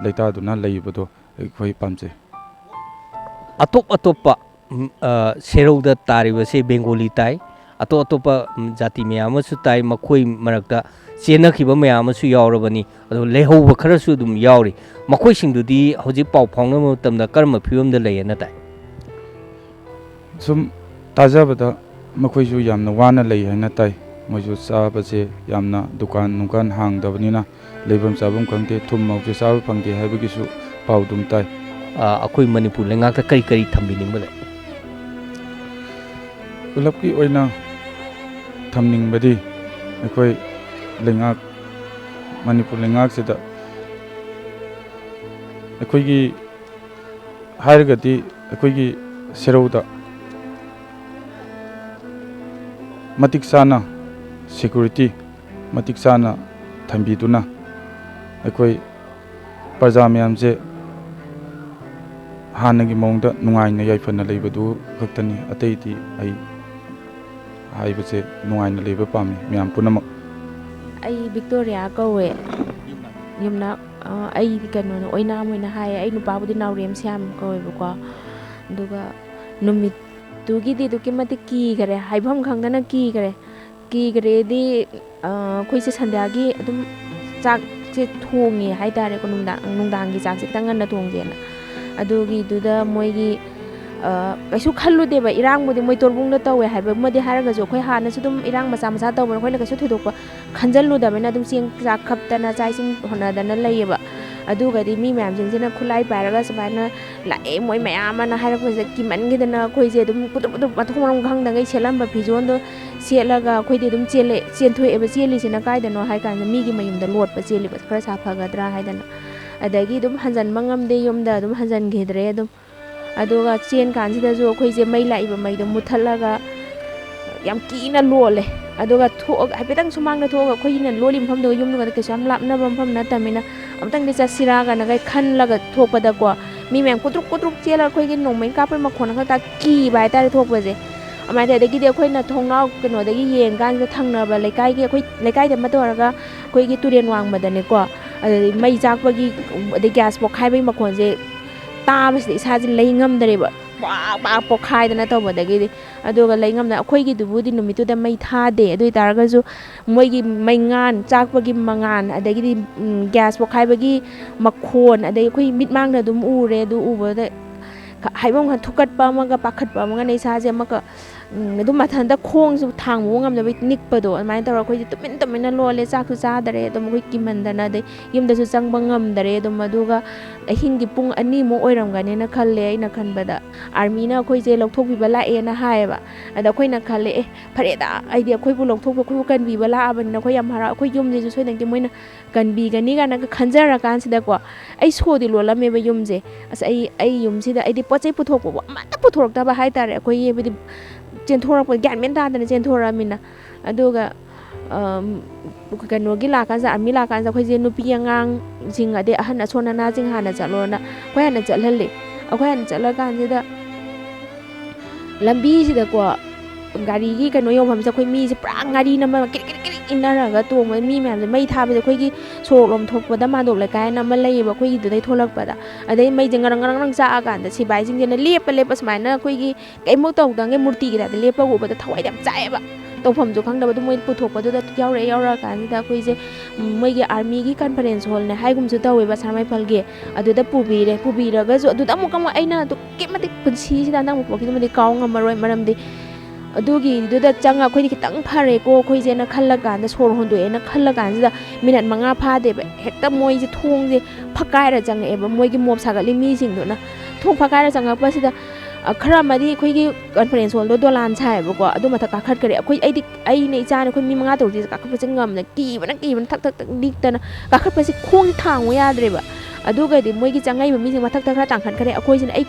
ꯂꯩꯇꯥꯗꯨꯅ ꯂꯩꯕꯗꯣ ꯑꯩꯈꯣꯏ ꯄꯥꯝꯖꯩ꯫ ꯑꯇꯣꯞ ꯑꯇꯣꯞꯄ, ꯎꯝ, ꯑ, ꯁꯦꯔꯧꯗ ꯇꯥꯔꯤꯕꯁꯦ ꯕꯦꯡꯒꯣꯂꯤ ꯇꯥꯏ, ꯑꯇꯣꯞ ꯑꯇꯣꯞꯄ, ꯎꯝ, ꯖꯥꯇꯤ ꯃꯌꯥꯝ ꯑꯃꯁꯨ ꯇꯥꯏ, ꯃꯈꯣꯏ ꯃꯔꯛꯇ ꯆꯦꯟꯅꯈꯤꯕ ꯃꯌꯥꯝ ꯑꯃꯁꯨ ꯌꯥꯎꯔꯕꯅꯤ꯫ ꯑꯗꯣ ꯂꯩꯍꯧꯕ ꯈꯔꯁꯨ ꯑꯗꯨꯝ ꯌꯥꯎꯔꯤ꯫ ꯃꯈꯣꯏꯁꯤꯡꯗꯨꯗꯤ ꯍꯧꯖꯤꯛ ꯄꯥꯎ ꯐꯥꯎꯅꯕ ꯃꯇꯝꯗ ꯀꯔꯝꯕ ꯐꯤꯕꯝꯗ ꯂꯩꯌꯦꯅ ꯇꯥꯏ? ꯁꯨꯝ ꯇꯥꯖꯕꯗ ꯃꯈꯣꯏꯁꯨ ꯌꯥꯝꯅ ꯋꯥꯅ ꯂꯩ ꯍꯥꯏꯅ ꯇꯥꯏ꯫ ꯃꯣꯏꯁꯨ ꯆꯥꯕꯁꯦ ꯌꯥꯝꯅ ꯗꯨꯀꯥꯟ ꯅꯨꯡꯀꯥꯟ ꯍꯥꯡꯗꯕꯅꯤꯅ ꯂꯩꯐꯝ ꯆꯥꯐꯝ ꯈꯪꯗꯦ, ꯊꯨꯝ ꯃꯣꯔꯣꯛꯁꯨ ꯆꯥꯕ ꯐꯪꯗꯦ ꯍꯥꯏꯕꯒꯤꯁꯨ ꯄꯥꯎ ꯑꯗꯨꯝ ꯇꯥꯏ꯫ ꯑ, ꯑꯩꯈꯣꯏ ꯃꯅꯤꯄꯨꯔ ꯂꯩꯉꯥꯛꯇ ꯀꯔꯤ ꯀꯔꯤ ꯊꯝꯕꯤꯅꯤꯡꯕ ꯂꯩ? ꯄꯨꯂꯞꯀꯤ ꯑꯣꯏꯅ ꯊꯝꯅꯤꯡꯕꯗꯤ ꯑꯩꯈꯣꯏ ꯂꯩꯉꯥꯛ, ꯃꯅꯤꯄꯨꯔ ꯂꯩꯉꯥꯛꯁꯤꯗ ꯑꯩꯈꯣꯏꯒꯤ ꯍꯥꯏꯔꯒꯗꯤ ꯑꯩꯈꯣꯏꯒꯤ ꯁꯦꯔꯧꯗ ꯃꯇꯤꯛ ꯆꯥꯅ ꯁꯦꯀ꯭ꯌꯨꯔꯤꯇꯤ ꯃꯇꯤꯛ ꯆꯥꯅ ꯊꯝꯕꯤꯗꯨꯅ ꯑꯩꯈꯣꯏ ꯄ꯭ꯔꯖꯥ ꯃꯌꯥꯝꯁꯦ ꯍꯥꯟꯅꯒꯤ ꯃꯑꯣꯡꯗ ꯅꯨꯡꯉꯥꯏꯅ ꯌꯥꯏꯐꯅ ꯂꯩꯕꯗꯨ ꯈꯛꯇꯅꯤ꯫ ꯑꯇꯩꯗꯤ ꯑꯩ ꯍꯥꯏꯕꯁꯦ ꯅꯨꯡꯉꯥꯏꯅ ꯂꯩꯕ ꯄꯥꯝꯃꯤ ꯃꯌꯥꯝ ꯄꯨꯝꯅꯃꯛ꯫ ꯑꯩ ꯕꯤꯛꯇꯣꯔꯤꯌꯥ ꯀꯧꯋꯦ꯫ ꯌꯨꯝꯅꯥꯛ, ꯑ, ꯑꯩꯗꯤ ꯀꯩꯅꯣꯅꯦ, ꯑꯣꯏꯅꯥꯝ ꯑꯣꯏꯅ ꯍꯥꯏꯌꯦ꯫ ꯑꯩ ꯅꯨꯄꯥꯕꯨꯗꯤ ꯅꯥꯎꯔꯦꯝ ꯁ꯭ꯌꯥꯝ ꯀꯧꯋꯦꯕꯀꯣ꯫ ꯑꯗꯨꯒ ꯅꯨꯃꯤꯠꯇꯨꯒꯤꯗꯤ ꯑꯗꯨꯛꯀꯤ ꯃꯇꯤꯛ ꯀꯤꯈꯔꯦ, ꯍꯥꯏꯐꯝ ꯈꯪꯗꯅ ꯀꯤꯈꯔꯦ꯫ ꯀꯤꯈꯔꯦꯗꯤ, ꯑ, ꯑꯩꯈꯣꯏꯁꯦ ꯁꯟꯗ꯭ꯌꯥꯒꯤ ꯑꯗꯨꯝ ꯆꯥꯛꯁꯦ ꯊꯣꯡꯉꯦ ꯍꯥꯏꯇꯥꯔꯦꯀꯣ, ꯅꯨꯡꯗꯥꯡ, ꯅꯨꯡꯗꯥꯡꯒꯤ ꯆꯥꯛꯁꯦ ꯈꯤꯇꯪ ꯉꯟꯅ ꯊꯣꯡꯁꯦꯅ꯫ ꯑꯗꯨꯒꯤꯗꯨꯗ ꯃꯣꯏꯒꯤ, ꯑ, ꯀꯩꯁꯨ ꯈꯜꯂꯨꯗꯦꯕ, ꯏꯔꯥꯡꯕꯨꯗꯤ ꯃꯣꯏ ꯇꯣꯔꯕꯨꯡꯗ ꯇꯧꯋꯦ ꯍꯥꯏꯕ ꯑꯃꯗꯤ ꯍꯥꯏꯔꯒꯁꯨ, ꯑꯩꯈꯣꯏ ꯍꯥꯟꯅꯁꯨ ꯑꯗꯨꯝ ꯏꯔꯥꯡ ꯃꯆꯥ ꯃꯆꯥ ꯇꯧꯕꯅ ꯑꯩꯈꯣꯏꯅ ꯀꯩꯁꯨ ꯊꯣꯏꯗꯣꯛꯄ ꯈꯟꯖꯜꯂꯨꯗꯕꯅꯤꯅ ꯑꯗꯨꯝ ꯆꯦꯡ ꯆꯥꯛ ꯈꯞꯇꯅ ꯆꯥꯛ ꯏꯁꯤꯡ ꯍꯣꯠꯅꯗꯅ ꯂꯩꯌꯦꯕ꯫ ꯑꯗꯨꯒꯗꯤ ꯃꯤ ꯃꯌꯥꯝꯁꯤꯡꯁꯤꯅ ꯈꯨꯠꯂꯥꯏ ꯄꯥꯏꯔꯒ ꯁꯨꯃꯥꯏꯅ ꯂꯥꯛꯑꯦ ꯃꯣꯏ ꯃꯌꯥꯝ ꯑꯅ ꯍꯥꯏꯔꯛꯄꯁꯤꯗ ꯀꯤꯃꯟꯈꯤꯗꯅ ꯑꯩꯈꯣꯏꯁꯦ ꯑꯗꯨꯝ ꯀꯨꯇꯨꯞ ꯀꯨꯇꯨꯞ ꯃꯊꯣꯡ ꯃꯔꯝ ꯈꯪꯗꯉꯩ ꯁꯦꯠꯂꯝꯕ ꯐꯤꯖꯣꯜꯗꯣ ꯁꯦꯠꯂꯒ ꯑꯩꯈꯣꯏꯗꯤ ꯑꯗꯨꯝ ꯆꯦꯜꯂꯦ, ꯆꯦꯟꯊꯣꯛꯑꯦꯕ꯫ ꯆꯦꯜꯂꯤꯁꯤꯅ ꯀꯥꯏꯗꯅꯣ ꯍꯥꯏ ꯀꯥꯟꯗ ꯃꯤꯒꯤ ꯃꯌꯨꯝꯗ ꯂꯣꯠꯄ ꯆꯦꯜꯂꯤꯕ, ꯈꯔ ꯁꯥꯐꯒꯗ꯭ꯔꯥ ꯍꯥꯏꯗꯅ꯫ ꯑꯗꯒꯤ ꯑꯗꯨꯝ ꯍꯟꯖꯟꯕ ꯉꯝꯗꯦ, ꯌꯨꯝꯗ ꯑꯗꯨꯝ ꯍꯟꯖꯟꯈꯤꯗ꯭ꯔꯦ ꯑꯗꯨꯝ꯫ ꯑꯗꯨꯒ ꯆꯦꯟ ꯀꯥꯟꯁꯤꯗꯁꯨ ꯑꯩꯈꯣꯏꯁꯦ ꯃꯩ ꯂꯥꯛꯏꯕ ꯃꯩꯗꯣ ꯃꯨꯠꯊꯠꯂꯒ ꯌꯥꯝ ꯀꯤꯅ ꯂꯣꯜꯂꯦ꯫ ꯑꯗꯨꯒ ꯊꯣꯛꯑꯒ, ꯍꯥꯏꯐꯦꯠꯇꯪ ꯁꯨꯃꯥꯡꯗ ꯊꯣꯛꯑꯒ, ꯑꯩꯈꯣꯏꯒꯤꯅ ꯂꯣꯜꯂꯤꯕ ꯃꯐꯝꯗꯨꯒ ꯌꯨꯝꯗꯨꯒꯗꯤ ꯀꯩꯁꯨ ꯌꯥꯝ ꯂꯥꯞꯅꯕ ꯃꯐꯝ ꯅꯠꯇꯕꯅꯤꯅ, ꯑꯃꯨꯛꯇꯪꯗꯤ ꯆꯠꯁꯤꯔꯥ ꯀꯥꯏꯅꯒ ꯈꯜꯂꯒ ꯊꯣꯛꯄꯗꯀꯣ, ꯃꯤ ꯃꯌꯥꯝ ꯀꯨꯗ꯭ꯔꯨꯛ ꯀꯨꯗ꯭ꯔꯨꯛ ꯆꯦꯜꯂꯒ ꯑꯩꯈꯣꯏꯒꯤ ꯅꯣꯡꯃꯩ ꯀꯥꯞꯄꯩ ꯃꯈꯣꯟ ꯈꯛꯇ ꯀꯤꯕ ꯍꯥꯏꯇꯥꯔꯦ ꯊꯣꯛꯄꯁꯦ꯫ ꯑꯗꯨꯃꯥꯏꯅ ꯇꯧꯋꯦ꯫ ꯑꯗꯒꯤꯗꯤ ꯑꯩꯈꯣꯏꯅ ꯊꯣꯡꯅꯥꯎ ꯀꯩꯅꯣꯗꯒꯤ ꯌꯦꯡꯀꯥꯟꯁꯤꯗ, ꯊꯪꯅꯕ ꯂꯩꯀꯥꯏꯒꯤ, ꯑꯩꯈꯣꯏ ꯂꯩꯀꯥꯏꯗ ꯑꯃ ꯇꯧꯔꯒ ꯑꯩꯈꯣꯏꯒꯤ ꯇꯨꯔꯦꯜ ꯋꯥꯡꯃꯗꯅꯦꯀꯣ, ꯑꯗꯨꯗꯒꯤ ꯃꯩ ꯆꯥꯛꯄꯒꯤ, ꯑꯗꯩ ꯒ꯭ꯌꯥꯁ ꯄꯣꯛꯈꯥꯏꯕꯒꯤ ꯃꯈꯣꯟꯁꯦ ꯇꯥꯕꯁꯤꯗ ꯏꯁꯥꯁꯦ ꯂꯩ ꯉꯝꯗ꯭ꯔꯦꯕ, ꯄꯥꯛ ꯄꯥꯛ ꯄꯣꯛꯈꯥꯏꯗꯅ ꯇꯧꯕꯗꯒꯤꯗꯤ꯫ ꯑꯗꯨꯒ ꯂꯩ ꯉꯝꯗ, ꯑꯩꯈꯣꯏꯒꯤꯗꯨꯕꯨꯗꯤ ꯅꯨꯃꯤꯠꯇꯨꯗ ꯃꯩ ꯊꯥꯗꯦ, ꯑꯗꯨ ꯑꯣꯏꯇꯥꯔꯒꯁꯨ ꯃꯣꯏꯒꯤ ꯃꯩꯉꯥꯟ, ꯆꯥꯛꯄꯒꯤ ꯃꯉꯥꯟ, ꯑꯗꯒꯤꯗꯤ, ꯎꯝ, ꯒ꯭ꯌꯥꯁ ꯄꯣꯛꯈꯥꯏꯕꯒꯤ ꯃꯈꯣꯟ, ꯑꯗꯩ ꯑꯩꯈꯣꯏ ꯃꯤꯠꯃꯥꯡꯗ ꯑꯗꯨꯝ ꯎꯔꯦ꯫ ꯑꯗꯨ ꯎꯕꯗ ꯈ-, ꯍꯥꯏꯐꯝ ꯈꯪ ꯊꯨꯀꯠꯄ ꯑꯃꯒ ꯄꯥꯈꯠꯄ ꯑꯃꯒꯅ ꯏꯁꯥꯁꯦ ꯑꯃꯒ, ꯎꯝ, ꯑꯗꯨꯝ ꯃꯊꯟꯇ ꯈꯣꯡꯁꯨ ꯊꯥꯡ ꯄꯨꯕ ꯉꯝꯗꯕꯩ ꯅꯤꯛꯄꯗꯣ, ꯑꯗꯨꯃꯥꯏꯅ ꯇꯧꯔꯒ ꯑꯩꯈꯣꯏꯁꯦ ꯇꯨꯃꯤꯟ ꯇꯨꯃꯤꯟꯅ ꯂꯣꯜꯂꯦ, ꯆꯥꯛꯁꯨ ꯆꯥꯗꯔꯦ꯫ ꯑꯗꯨꯝ ꯑꯩꯈꯣꯏ ꯀꯤꯃꯟꯗꯅ, ꯑꯗꯩ ꯌꯨꯝꯗꯁꯨ ꯆꯪꯕ ꯉꯝꯗꯔꯦ꯫ ꯑꯗꯨꯝ ꯑꯗꯨꯒ ꯑꯍꯤꯡꯒꯤ ꯄꯨꯡ ꯑꯅꯤꯃꯨꯛ ꯑꯣꯏꯔꯝꯒꯅꯦꯅ ꯈꯜꯂꯦ, ꯑꯩꯅ ꯈꯟꯕꯗ ꯑꯥꯔꯃꯤꯅ ꯑꯩꯈꯣꯏꯁꯦ ꯂꯧꯊꯣꯛꯄꯤꯕ ꯂꯥꯛꯑꯦꯅ ꯍꯥꯏꯌꯦꯕ꯫ ꯑꯗ ꯑꯩꯈꯣꯏꯅ ꯈꯜꯂꯦ, "ꯑꯦ, ꯐꯔꯦꯗ, ꯑꯩꯗꯤ ꯑꯩꯈꯣꯏꯕꯨ ꯂꯧꯊꯣꯛꯄ, ꯑꯩꯈꯣꯏꯕꯨ ꯀꯟꯕꯤꯕ ꯂꯥꯛꯑꯕꯅꯤꯅ ꯑꯩꯈꯣꯏ ꯌꯥꯝ ꯍꯔꯥꯎ, ꯑꯩꯈꯣꯏ ꯌꯨꯝꯁꯤꯁꯨ ꯁꯣꯏꯗꯅꯀꯤ ꯃꯣꯏꯅ ꯀꯟꯕꯤꯒꯅꯤ" ꯀꯥꯏꯅꯒ ꯈꯟꯖꯔꯀꯥꯟꯁꯤꯗꯀꯣ, ꯑꯩ ꯁꯣꯗꯤ ꯂꯣꯜꯂꯝꯃꯦꯕ ꯌꯨꯝꯁꯦ꯫ ꯑꯁ, ꯑꯩ, ꯑꯩ ꯌꯨꯝꯁꯤꯗ ꯑꯩꯗꯤ ꯄꯣꯠ ꯆꯩ ꯄꯨꯊꯣꯛꯄꯕꯨ ꯑꯃꯠꯇ ꯄꯨꯊꯣꯔꯛꯇꯕ ꯍꯥꯏꯇꯥꯔꯦ꯫ ꯑꯩꯈꯣꯏꯒꯤ, ꯍꯥꯏꯕꯗꯤ, ꯆꯦꯟꯊꯣꯔꯛꯄ, ꯒ꯭ꯌꯥꯟ ꯃꯦꯟ ꯇꯥꯗꯅ ꯆꯦꯟꯊꯣꯔꯛꯑꯃꯤꯅ꯫ ꯑꯗꯨꯒ, ꯑꯝ, ꯀꯩꯅꯣꯒꯤ ꯂꯥꯛꯀꯥꯟꯁꯤꯗ, ꯑꯥꯔꯃꯤ ꯂꯥꯛꯀꯥꯟꯁꯤꯗ ꯑꯩꯈꯣꯏꯁꯦ ꯅꯨꯄꯤ ꯑꯉꯥꯡꯁꯤꯡ, ꯑꯗꯩ ꯑꯍꯟ ꯑꯁꯣꯟ ꯑꯅꯥꯁꯤꯡ ꯍꯥꯟꯅ ꯆꯠꯂꯣꯅ ꯑꯩꯈꯣꯏ ꯍꯥꯟꯅ ꯆꯠꯍꯜꯂꯦ꯫ ꯑꯩꯈꯣꯏ ꯍꯥꯟꯅ ꯆꯠꯂꯀꯥꯟꯁꯤꯗ ꯂꯝꯕꯤꯁꯤꯗꯀꯣ, ꯒꯥꯔꯤꯒꯤ ꯀꯩꯅꯣ ꯌꯧꯐꯝꯁꯤꯗ ꯑꯩꯈꯣꯏ ꯃꯤꯁꯦ ꯄꯨꯔꯥ ꯉꯥꯔꯤ ꯅꯝꯃꯒ ꯀꯤꯔꯤꯛ ꯀꯤꯔꯤꯛ ꯀꯤꯔꯤꯛ ꯏꯟꯅꯔꯒ ꯇꯣꯡꯕꯗ, ꯃꯤ ꯃꯌꯥꯝꯁꯦ ꯃꯩ ꯊꯥꯕꯁꯦ, ꯑꯩꯈꯣꯏꯒꯤ ꯁꯣꯔꯣꯛꯂꯣꯝ ꯊꯣꯛꯄꯗ ꯃꯥꯟꯗꯣꯞ ꯂꯩꯀꯥꯏ ꯍꯥꯏꯅ ꯑꯃ ꯂꯩꯌꯦꯕ, ꯑꯩꯈꯣꯏꯒꯤꯗꯨꯗꯩ ꯊꯣꯛꯂꯛꯄꯗ꯫ ꯑꯗꯩ ꯃꯩꯁꯦ ꯉꯔꯪ ꯉꯔꯪ ꯉꯔꯪ ꯆꯥꯛꯑꯀꯥꯟꯗ ꯁꯤꯕꯥꯏꯁꯤꯡꯁꯤꯅ "ꯂꯦꯞꯄ, ꯂꯦꯞꯄ", ꯁꯨꯃꯥꯏꯅ ꯑꯩꯈꯣꯏꯒꯤ ꯀꯩꯝꯃꯨꯛ ꯇꯧꯗꯪꯒꯦ ꯃꯨꯔꯇꯤꯒꯤ ꯇꯥꯏꯞꯇ ꯂꯦꯞꯄꯒ ꯎꯕꯗ ꯊꯋꯥꯏꯗꯤ ꯌꯥꯝ ꯆꯥꯛꯑꯦꯕ꯫ ꯇꯧꯐꯝꯁꯨ ꯈꯪꯗꯕ꯫ ꯑꯗꯨ ꯃꯣꯏ ꯄꯨꯊꯣꯛꯄꯗꯨꯗ ꯌꯥꯎꯔꯛꯑꯦ꯫ ꯌꯥꯎꯔꯛꯑꯀꯥꯟꯁꯤꯗ ꯑꯩꯈꯣꯏꯁꯦ, ꯎꯝ, ꯃꯣꯏꯒꯤ ꯑꯥꯔꯃꯤꯒꯤ ꯀꯟꯐꯔꯦꯟꯁ ꯍꯣꯜꯅꯦ ꯍꯥꯏꯒꯨꯝꯁꯨ ꯇꯧꯋꯦꯕ ꯁꯅꯥꯃꯩꯐꯜꯒꯤ꯫ ꯑꯗꯨꯗ ꯄꯨꯕꯤꯔꯦ꯫ ꯄꯨꯕꯤꯔꯒꯁꯨ ꯑꯗꯨꯗ ꯑꯃꯨꯛꯀ ꯑꯃꯨꯛ ꯑꯩꯅ ꯑꯗꯨꯛꯀꯤ ꯃꯇꯤꯛ ꯄꯨꯟꯁꯤꯁꯤꯗ ꯍꯟꯗꯛ ꯃꯄꯣꯛꯀꯤꯗꯨꯃꯗꯤ ꯀꯥꯎ ꯉꯝꯃꯔꯣꯏ꯫ ꯃꯔꯝꯗꯤ ꯑꯗꯨꯒꯤꯗꯨꯗ ꯆꯪꯉ ꯑꯩꯈꯣꯏꯗꯤ ꯈꯤꯇꯪ ꯐꯔꯦꯀꯣ ꯑꯩꯈꯣꯏꯁꯦꯅ ꯈꯜꯂꯀꯥꯟꯗ, ꯁꯣꯔ ꯍꯣꯟꯗꯣꯛꯑꯦꯅ ꯈꯜꯂꯀꯥꯟꯁꯤꯗ, ꯃꯤꯅꯠ ꯃꯉꯥ ꯐꯥꯗꯦꯕ, ꯍꯦꯛꯇ ꯃꯣꯏꯁꯦ ꯊꯣꯡꯁꯦ ꯐꯛꯀꯥꯏꯔ ꯆꯪꯉꯛꯑꯦꯕ꯫ ꯃꯣꯏꯒꯤ ꯃꯣꯞ ꯁꯥꯒꯠꯂꯤ ꯃꯤꯁꯤꯡꯗꯨꯅ ꯊꯣꯡ ꯐꯛꯀꯥꯏꯔ ꯆꯪꯉꯛꯄꯁꯤꯗ ꯈꯔ ꯑꯃꯗꯤ ꯑꯩꯈꯣꯏꯒꯤ conference hallꯗꯣ ꯗꯣꯂꯥꯟ ꯁꯥꯏꯌꯦꯕꯀꯣ, ꯑꯗꯨ ꯃꯊꯛ ꯀꯥꯈꯠꯈ꯭ꯔꯦ꯫ ꯑꯩꯈꯣꯏ ꯑꯩꯗꯤ ꯑꯩꯅ ꯏꯆꯥꯅ ꯑꯩꯈꯣoi ꯃꯤ ꯃꯉꯥ ꯇꯔꯨꯛꯁꯤ ꯀꯥꯈꯠꯄꯁꯦ ꯉꯝꯅ ꯀꯤꯕꯅ ꯀꯤꯕꯅ ꯊꯛ ꯊꯛ ꯊꯛ ꯅꯤꯛꯇꯅ ꯀꯥꯈꯠꯄꯁꯦ ꯈꯣꯡꯁꯦ ꯊꯥꯡꯉꯨ ꯌꯥꯗ꯭ꯔꯦꯕ꯫ ꯑꯗꯨꯒꯗꯤ ꯃꯣꯏꯒꯤ ꯆꯪꯉꯛꯏꯕ ꯃꯤꯁꯤꯡ ꯃꯊꯛꯇ ꯈꯔ ꯇꯥꯡꯈꯠꯈ꯭ꯔꯦ, ꯑꯩꯈꯣꯏꯁꯤꯅ ꯑꯩ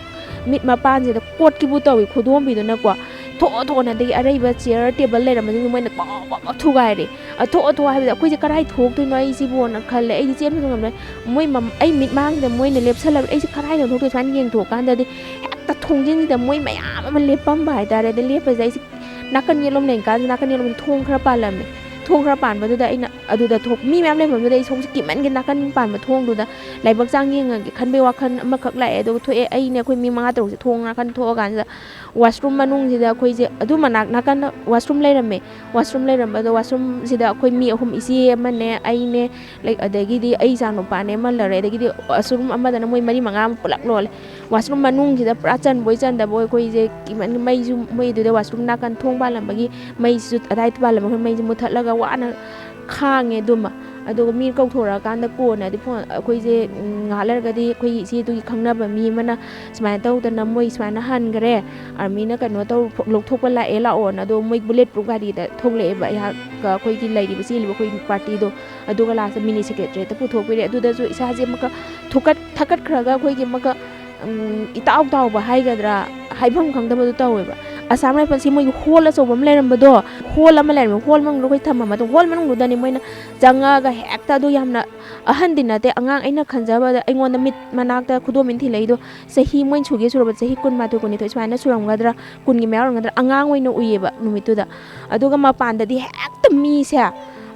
ꯃꯤꯠ ꯃꯄꯥꯟꯁꯤꯗ ꯀꯣꯠꯀꯦꯕꯨ ꯇꯧꯏ ꯈꯨꯗꯣꯝꯕꯤꯗꯨꯅꯀꯣ꯫ "ꯊꯣꯛꯑꯣ ꯊꯣꯛꯑꯣꯅ", ꯑꯗꯒꯤ ꯑꯔꯩꯕ chair table ꯂꯩꯔꯝꯕꯁꯤꯡꯗꯣ ꯃꯣꯏꯅ ꯄꯣꯞ ꯄꯣꯞ ꯄꯣꯞ ꯊꯨꯒꯥꯏꯔꯦ꯫ "ꯑ, ꯊꯣꯛꯑꯣ ꯊꯣꯛꯑꯣ" ꯍꯥꯏꯕꯗ ꯑꯩꯈꯣꯏꯁꯦ ꯀꯔꯥꯏ ꯊꯣꯛꯇꯣꯏꯅꯣ ꯑꯩꯁꯤꯕꯣꯅ ꯈꯜꯂꯦ꯫ ꯑꯩꯗꯤ ꯆꯦꯟꯕꯁꯨ ꯉꯝꯗ꯭ꯔꯦ꯫ ꯃꯣꯏ ꯃꯝ-, ꯑꯩ ꯃꯤꯠ ꯃꯥꯡꯁꯤꯗ ꯃꯣꯏꯅ ꯂꯦꯞꯁꯜꯂꯕ ꯑꯩꯁꯦ ꯀꯔꯥꯏꯗ ꯊꯣꯛꯇꯣꯏ ꯁꯨꯃꯥꯏꯅ ꯌꯦꯡꯊꯣꯛꯑꯀꯥꯟꯗꯗꯤ ꯍꯦꯛꯇ ꯊꯣꯡꯖꯤꯟꯁꯤꯗ ꯃꯣꯏ ꯃꯌꯥꯝ ꯑꯃ ꯂꯦꯞꯄꯝꯕ ꯍꯥꯏꯇꯥꯔꯦ꯫ ꯑꯗ ꯂꯦꯞꯄꯁꯤꯗ ꯑꯩꯁꯦ ꯅꯥꯀꯟ ꯌꯦꯠꯂꯣꯝ ꯂꯩꯔꯤꯀꯥꯟꯁꯤꯗ ꯅꯥꯀꯟ ꯌꯦꯠꯂꯣꯝꯗ ꯊꯣꯡ ꯈꯔ ꯄꯥꯜꯂꯝꯃꯦ꯫ ꯊꯣꯡ ꯈꯔ ꯄꯥꯟꯕꯗꯨꯗ ꯑꯩꯅ ꯑꯗꯨꯗ ꯊꯣꯛ-, ꯃꯤ ꯃꯌꯥꯝ ꯂꯩꯐꯝꯗꯨꯗ ꯑꯩ ꯁꯣꯝꯁꯦ ꯀꯤꯃꯟꯒꯤ ꯅꯥꯀꯟ ꯄꯥꯟꯕ ꯊꯣꯡꯗꯨꯗ ꯂꯥꯏꯕꯛ ꯆꯥꯡ ꯌꯦꯡꯉꯒꯦ ꯈꯟꯕꯩ ꯋꯥꯈꯜ ꯑꯃꯈꯛ ꯂꯥꯛꯑꯦ꯫ ꯑꯗꯨꯒ ꯊꯣꯛꯑꯦ꯫ ꯑꯩꯅꯦ ꯑꯩꯈꯣꯏ ꯃꯤ ꯃꯉꯥ ꯇꯔꯨꯛꯁꯦ ꯊꯣꯡ ꯅꯥꯀꯟ ꯊꯣꯛꯑꯀꯥꯟꯁꯤꯗ washroom ꯃꯅꯨꯡꯁꯤꯗ ꯑꯩꯈꯣꯏꯁꯦ ꯑꯗꯨ ꯃꯅꯥꯛ ꯅꯥꯀꯟꯗ washroom ꯂꯩꯔꯝꯃꯦ꯫ Washroom ꯂꯩꯔꯝꯕꯗꯣ washroomꯁꯤꯗ ꯑꯩꯈꯣꯏ ꯃꯤ ꯑꯍꯨꯝ, ꯏꯆꯦ ꯑꯃꯅꯦ, ꯑꯩꯅꯦ, ꯂꯩ-, ꯑꯗꯒꯤꯗꯤ ꯑꯩ ꯏꯆꯥꯅꯨꯄꯥꯅꯦ ꯑꯃ ꯂꯩꯔꯦ, ꯑꯗꯒꯤꯗꯤ washroom ꯑꯃꯗꯅ ꯃꯣꯏ ꯃꯔꯤ ꯃꯉꯥ ꯑꯃ ꯄꯨꯂꯞ ꯂꯣꯜꯂꯦ꯫ Washroom ꯃꯅꯨꯡꯁꯤꯗ ꯄꯨꯔꯥ ꯆꯟꯕꯣꯏ ꯆꯟꯗꯕꯣꯏ ꯑꯩꯈꯣꯏꯁꯦ ꯀꯤꯃꯟ-, ꯃꯩꯁꯨ ꯃꯣꯏ ꯑꯗꯨꯗ washroom ꯅꯥꯀꯟ ꯊꯣꯡ ꯄꯥꯜꯂꯝꯕꯒꯤ ꯃꯩꯁꯤꯁꯨ ꯑꯗꯥꯏꯗ ꯄꯥꯜꯂꯝꯕ, ꯑꯩꯈꯣꯏ ꯃꯩꯁꯦ ꯃꯨꯠꯊꯠꯂꯒ ꯋꯥꯅ ꯈꯥꯡꯉꯦ꯫ ꯑꯗꯨꯃ, ꯑꯗꯨꯒ ꯃꯤ ꯀꯧꯊꯣꯔꯛꯑꯀꯥꯟꯗ ꯀꯣꯟꯅꯗꯤ ꯐꯣꯟ, ꯑꯩꯈꯣꯏꯁꯦ, ꯎꯝ, ꯉꯥꯏꯍꯥꯛ ꯂꯩꯔꯒꯗꯤ ꯑꯩꯈꯣꯏꯒꯤ ꯏꯆꯦꯗꯨꯒꯤ ꯈꯪꯅꯕ ꯃꯤ ꯑꯃꯅ ꯁꯨꯃꯥꯏꯅ ꯇꯧꯗꯅ ꯃꯣꯏ ꯁꯨꯃꯥꯏꯅ ꯍꯟꯈ꯭ꯔꯦ, armyꯅ ꯀꯩꯅꯣ ꯇꯧ-, ꯂꯧꯊꯣꯛꯄ ꯂꯥꯛꯑꯦ, ꯂꯥꯛꯑꯣꯅ꯫ ꯑꯗꯣ ꯃꯣꯏ bullet proof ꯒꯥꯔꯤꯗ ꯊꯣꯛꯂꯛꯑꯦꯕ꯫ ꯑꯩꯍꯥꯛꯀ ꯑꯩꯈꯣꯏꯒꯤ ꯂꯩꯔꯤꯕ, ꯆꯦꯜꯂꯤꯕ ꯑꯩꯈꯣꯏ partyꯗꯣ, ꯑꯗꯨꯒ lastꯇ mini secretariatꯇ ꯄꯨꯊꯣꯛꯄꯤꯔꯦ꯫ ꯑꯗꯨꯗꯁꯨ ꯏꯁꯥꯁꯦ ꯑꯃꯨꯛꯀ ꯊꯨꯀꯠ-, ꯊꯀꯠꯈ꯭ꯔꯒ ꯑꯩꯈꯣꯏꯒꯤ ꯑꯃꯨꯛꯀ, ꯎꯝ, ꯏꯇꯥꯎ ꯇꯥꯎꯕ ꯍꯥꯏꯒꯗ꯭ꯔꯥ, ꯍꯥꯏꯐꯝ ꯈꯪꯗꯕꯗꯣ ꯇꯧꯋꯦꯕ꯫ Assam Riflesꯀꯤ ꯃꯣꯏꯒꯤ hall ꯑꯆꯧꯕ ꯑꯃ ꯂꯩꯔꯝꯕꯗꯣ, hall ꯑꯃ ꯂꯩꯔꯝꯃꯦ, hall ꯃꯅꯨꯡꯗ ꯑꯩꯈꯣꯏ ꯊꯝꯃ ꯃꯇꯨꯡ, hall ꯃꯅꯨꯡꯗꯨꯗꯅꯦ ꯃꯣꯏꯅ ꯆꯪꯉꯛꯑꯒ ꯍꯦꯛꯇ, ꯑꯗꯨ ꯌꯥꯝꯅ ꯑꯍꯟꯗꯤ ꯅꯠꯇꯦ, ꯑꯉꯥꯡ, ꯑꯩꯅ ꯈꯟꯖꯕꯗ ꯑꯩꯉꯣꯟꯗ ꯃꯤꯠ ꯃꯅꯥꯛꯇ ꯈꯨꯗꯣꯝꯕꯤꯅ ꯊꯤꯜꯂꯛꯏꯗꯣ ꯆꯍꯤ, ꯃꯣꯏꯅ ꯁꯨꯒꯦ ꯁꯨꯔꯕ ꯆꯍꯤ ꯀꯨꯟꯃꯥꯊꯣꯏ, ꯀꯨꯟꯅꯤꯊꯣꯏ ꯁꯨꯃꯥꯏꯅ ꯁꯨꯔꯝꯒꯗ꯭ꯔꯥ, ꯀꯨꯟꯒꯤ ꯃꯌꯥ ꯑꯣꯏꯔꯝꯒꯗ꯭ꯔꯥ, ꯑꯉꯥꯡ ꯑꯣꯏꯅ ꯎꯏꯌꯦꯕ ꯅꯨꯃꯤꯠꯇꯨꯗ꯫ ꯑꯗꯨꯒ ꯃꯄꯥꯟꯗꯗꯤ ꯍꯦꯛꯇ ꯃꯤꯁꯦ,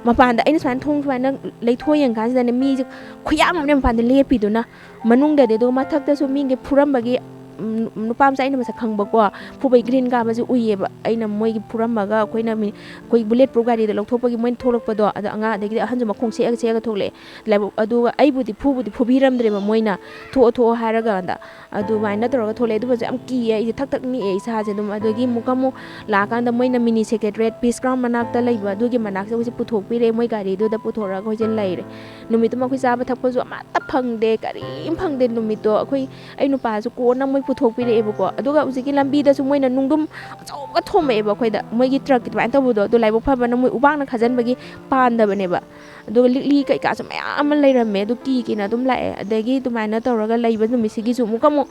ꯃꯄꯥꯟꯗ ꯑꯩꯅ ꯁꯨꯃꯥꯏꯅ ꯊꯣꯡ ꯁꯨꯃꯥꯏꯅ ꯂꯩꯊꯣꯛꯑ ꯌꯦꯡꯀꯥꯟꯁꯤꯗꯅꯦ, ꯃꯤꯁꯦ ꯈꯨꯌꯥꯝ ꯑꯃꯅꯦ ꯃꯄꯥꯟꯗ ꯂꯦꯞꯄꯤꯗꯨꯅ꯫ ꯃꯅꯨꯡꯗꯗꯤ, ꯑꯗꯨꯒ ꯃꯊꯛꯇꯁꯨ ꯃꯤꯒꯤ ꯐꯨꯔꯝꯕꯒꯤ, ꯎꯝ, ꯅꯨꯄꯥ ꯃꯆꯥ ꯑꯩꯅ ꯃꯁꯛ ꯈꯪꯕꯀꯣ, ꯐꯨꯕꯩ green ꯀꯥꯕꯁꯦ ꯎꯏꯌꯦꯕ꯫ ꯑꯩꯅ ꯃꯣꯏꯒꯤ ꯐꯨꯔꯝꯃꯒ ꯑꯩꯈꯣꯏꯅ ꯃꯤ-, ꯑꯩꯈꯣꯏ bullet proof ꯒꯥꯔꯤꯗ ꯂꯧꯊꯣꯛꯄꯒꯤ ꯃꯣꯏꯅ ꯊꯣꯛꯂꯛꯄꯗꯣ, ꯑꯗꯣ ꯑꯉꯥꯡ, ꯑꯗꯒꯤꯗꯤ ꯑꯍꯟꯁꯨ ꯃꯈꯣꯡ ꯁꯦꯛꯑꯒ ꯁꯦꯛꯑꯒ ꯊꯣꯛꯂꯛꯑꯦ꯫ ꯂꯥꯏꯕꯛ-, ꯑꯗꯨꯒ ꯑꯩꯕꯨꯗꯤ ꯐꯨꯕꯨꯗꯤ ꯐꯨꯕꯤꯔꯝꯗ꯭ꯔꯦꯕ ꯃꯣꯏꯅ, "ꯊꯣꯛꯑꯣ, ꯊꯣꯛꯑꯣ" ꯍꯥꯏꯔꯀꯥꯟꯗ꯫ ꯑꯗꯨꯃꯥꯏꯅ ꯇꯧꯔꯒ ꯊꯣꯛꯂꯛꯑꯦ꯫ ꯑꯗꯨꯒꯁꯨ ꯌꯥꯝ ꯀꯤꯌꯦ ꯑꯩꯁꯦ, ꯊꯛ ꯊꯛ ꯅꯤꯛꯑꯦ ꯏꯁꯥꯁꯦ ꯑꯗꯨꯝ꯫ ꯑꯗꯒꯤ ꯑꯃꯨꯛꯀ ꯑꯃꯨꯛ ꯂꯥꯛꯑꯀꯥꯟꯗ ꯃꯣꯏꯅ mini secretariat, peace ground ꯃꯅꯥꯛꯇ ꯂꯩꯕ ꯑꯗꯨꯒꯤ ꯃꯅꯥꯛꯁꯤꯗ ꯑꯩꯈꯣꯏꯁꯦ ꯄꯨꯊꯣꯛꯄꯤꯔꯦ, ꯃꯣꯏ ꯒꯥꯔꯤꯗꯨꯗ ꯄꯨꯊꯣꯔꯛꯑꯒ ꯑꯩꯈꯣꯏꯁꯦ ꯂꯩꯔꯦ꯫ ꯅꯨꯃꯤꯠꯇꯨꯃ ꯑꯩꯈꯣꯏ ꯆꯥꯕ ꯊꯛꯄꯁꯨ ꯑꯃꯠꯇ ꯐꯪꯗꯦ, ꯀꯔꯤꯝ ꯐꯪꯗꯦ ꯅꯨꯃꯤꯠꯇꯣ꯫ ꯑꯩꯈꯣꯏ, ꯑꯩ ꯅꯨꯄꯥꯁꯨ ꯀꯣꯟꯅ ꯃꯣꯏ ꯄꯨꯊꯣꯛꯄꯤꯔꯛꯑꯦꯕꯀꯣ꯫ ꯑꯗꯨꯒ ꯍꯧꯖꯤꯛꯀꯤ ꯂꯝꯕꯤꯗꯁꯨ ꯃꯣꯏꯅ ꯅꯨꯡꯗꯨꯝ ꯑꯆꯧꯕ ꯊꯣꯝꯃꯛꯑꯦꯕ ꯑꯩꯈꯣꯏꯗ, ꯃꯣꯏꯒꯤ ꯇ꯭ꯔꯛꯀꯤ ꯑꯗꯨꯃꯥꯏꯅ ꯇꯧꯕꯗꯣ꯫ ꯑꯗꯨ ꯂꯥꯏꯕꯛ ꯐꯕꯅ ꯃꯣꯏ ꯎꯕꯥꯛꯅ ꯈꯥꯖꯤꯟꯕꯒꯤ ꯄꯥꯟꯗꯕꯅꯦꯕ꯫ ꯑꯗꯨꯒ ꯂꯤꯛꯂꯤ ꯀꯩꯀꯥꯁꯨ ꯃꯌꯥꯝ ꯑꯃ ꯂꯩꯔꯝꯃꯦ꯫ ꯑꯗꯨ ꯀꯤ ꯀꯤꯅ ꯑꯗꯨꯝ ꯂꯥꯛꯑꯦ꯫ ꯑꯗꯒꯤ ꯑꯗꯨꯃꯥꯏꯅ ꯇꯧꯔꯒ ꯂꯩꯕ ꯅꯨꯃꯤꯠꯁꯤꯒꯤꯁꯨ ꯑꯃꯨꯛꯀ ꯑꯃꯨꯛ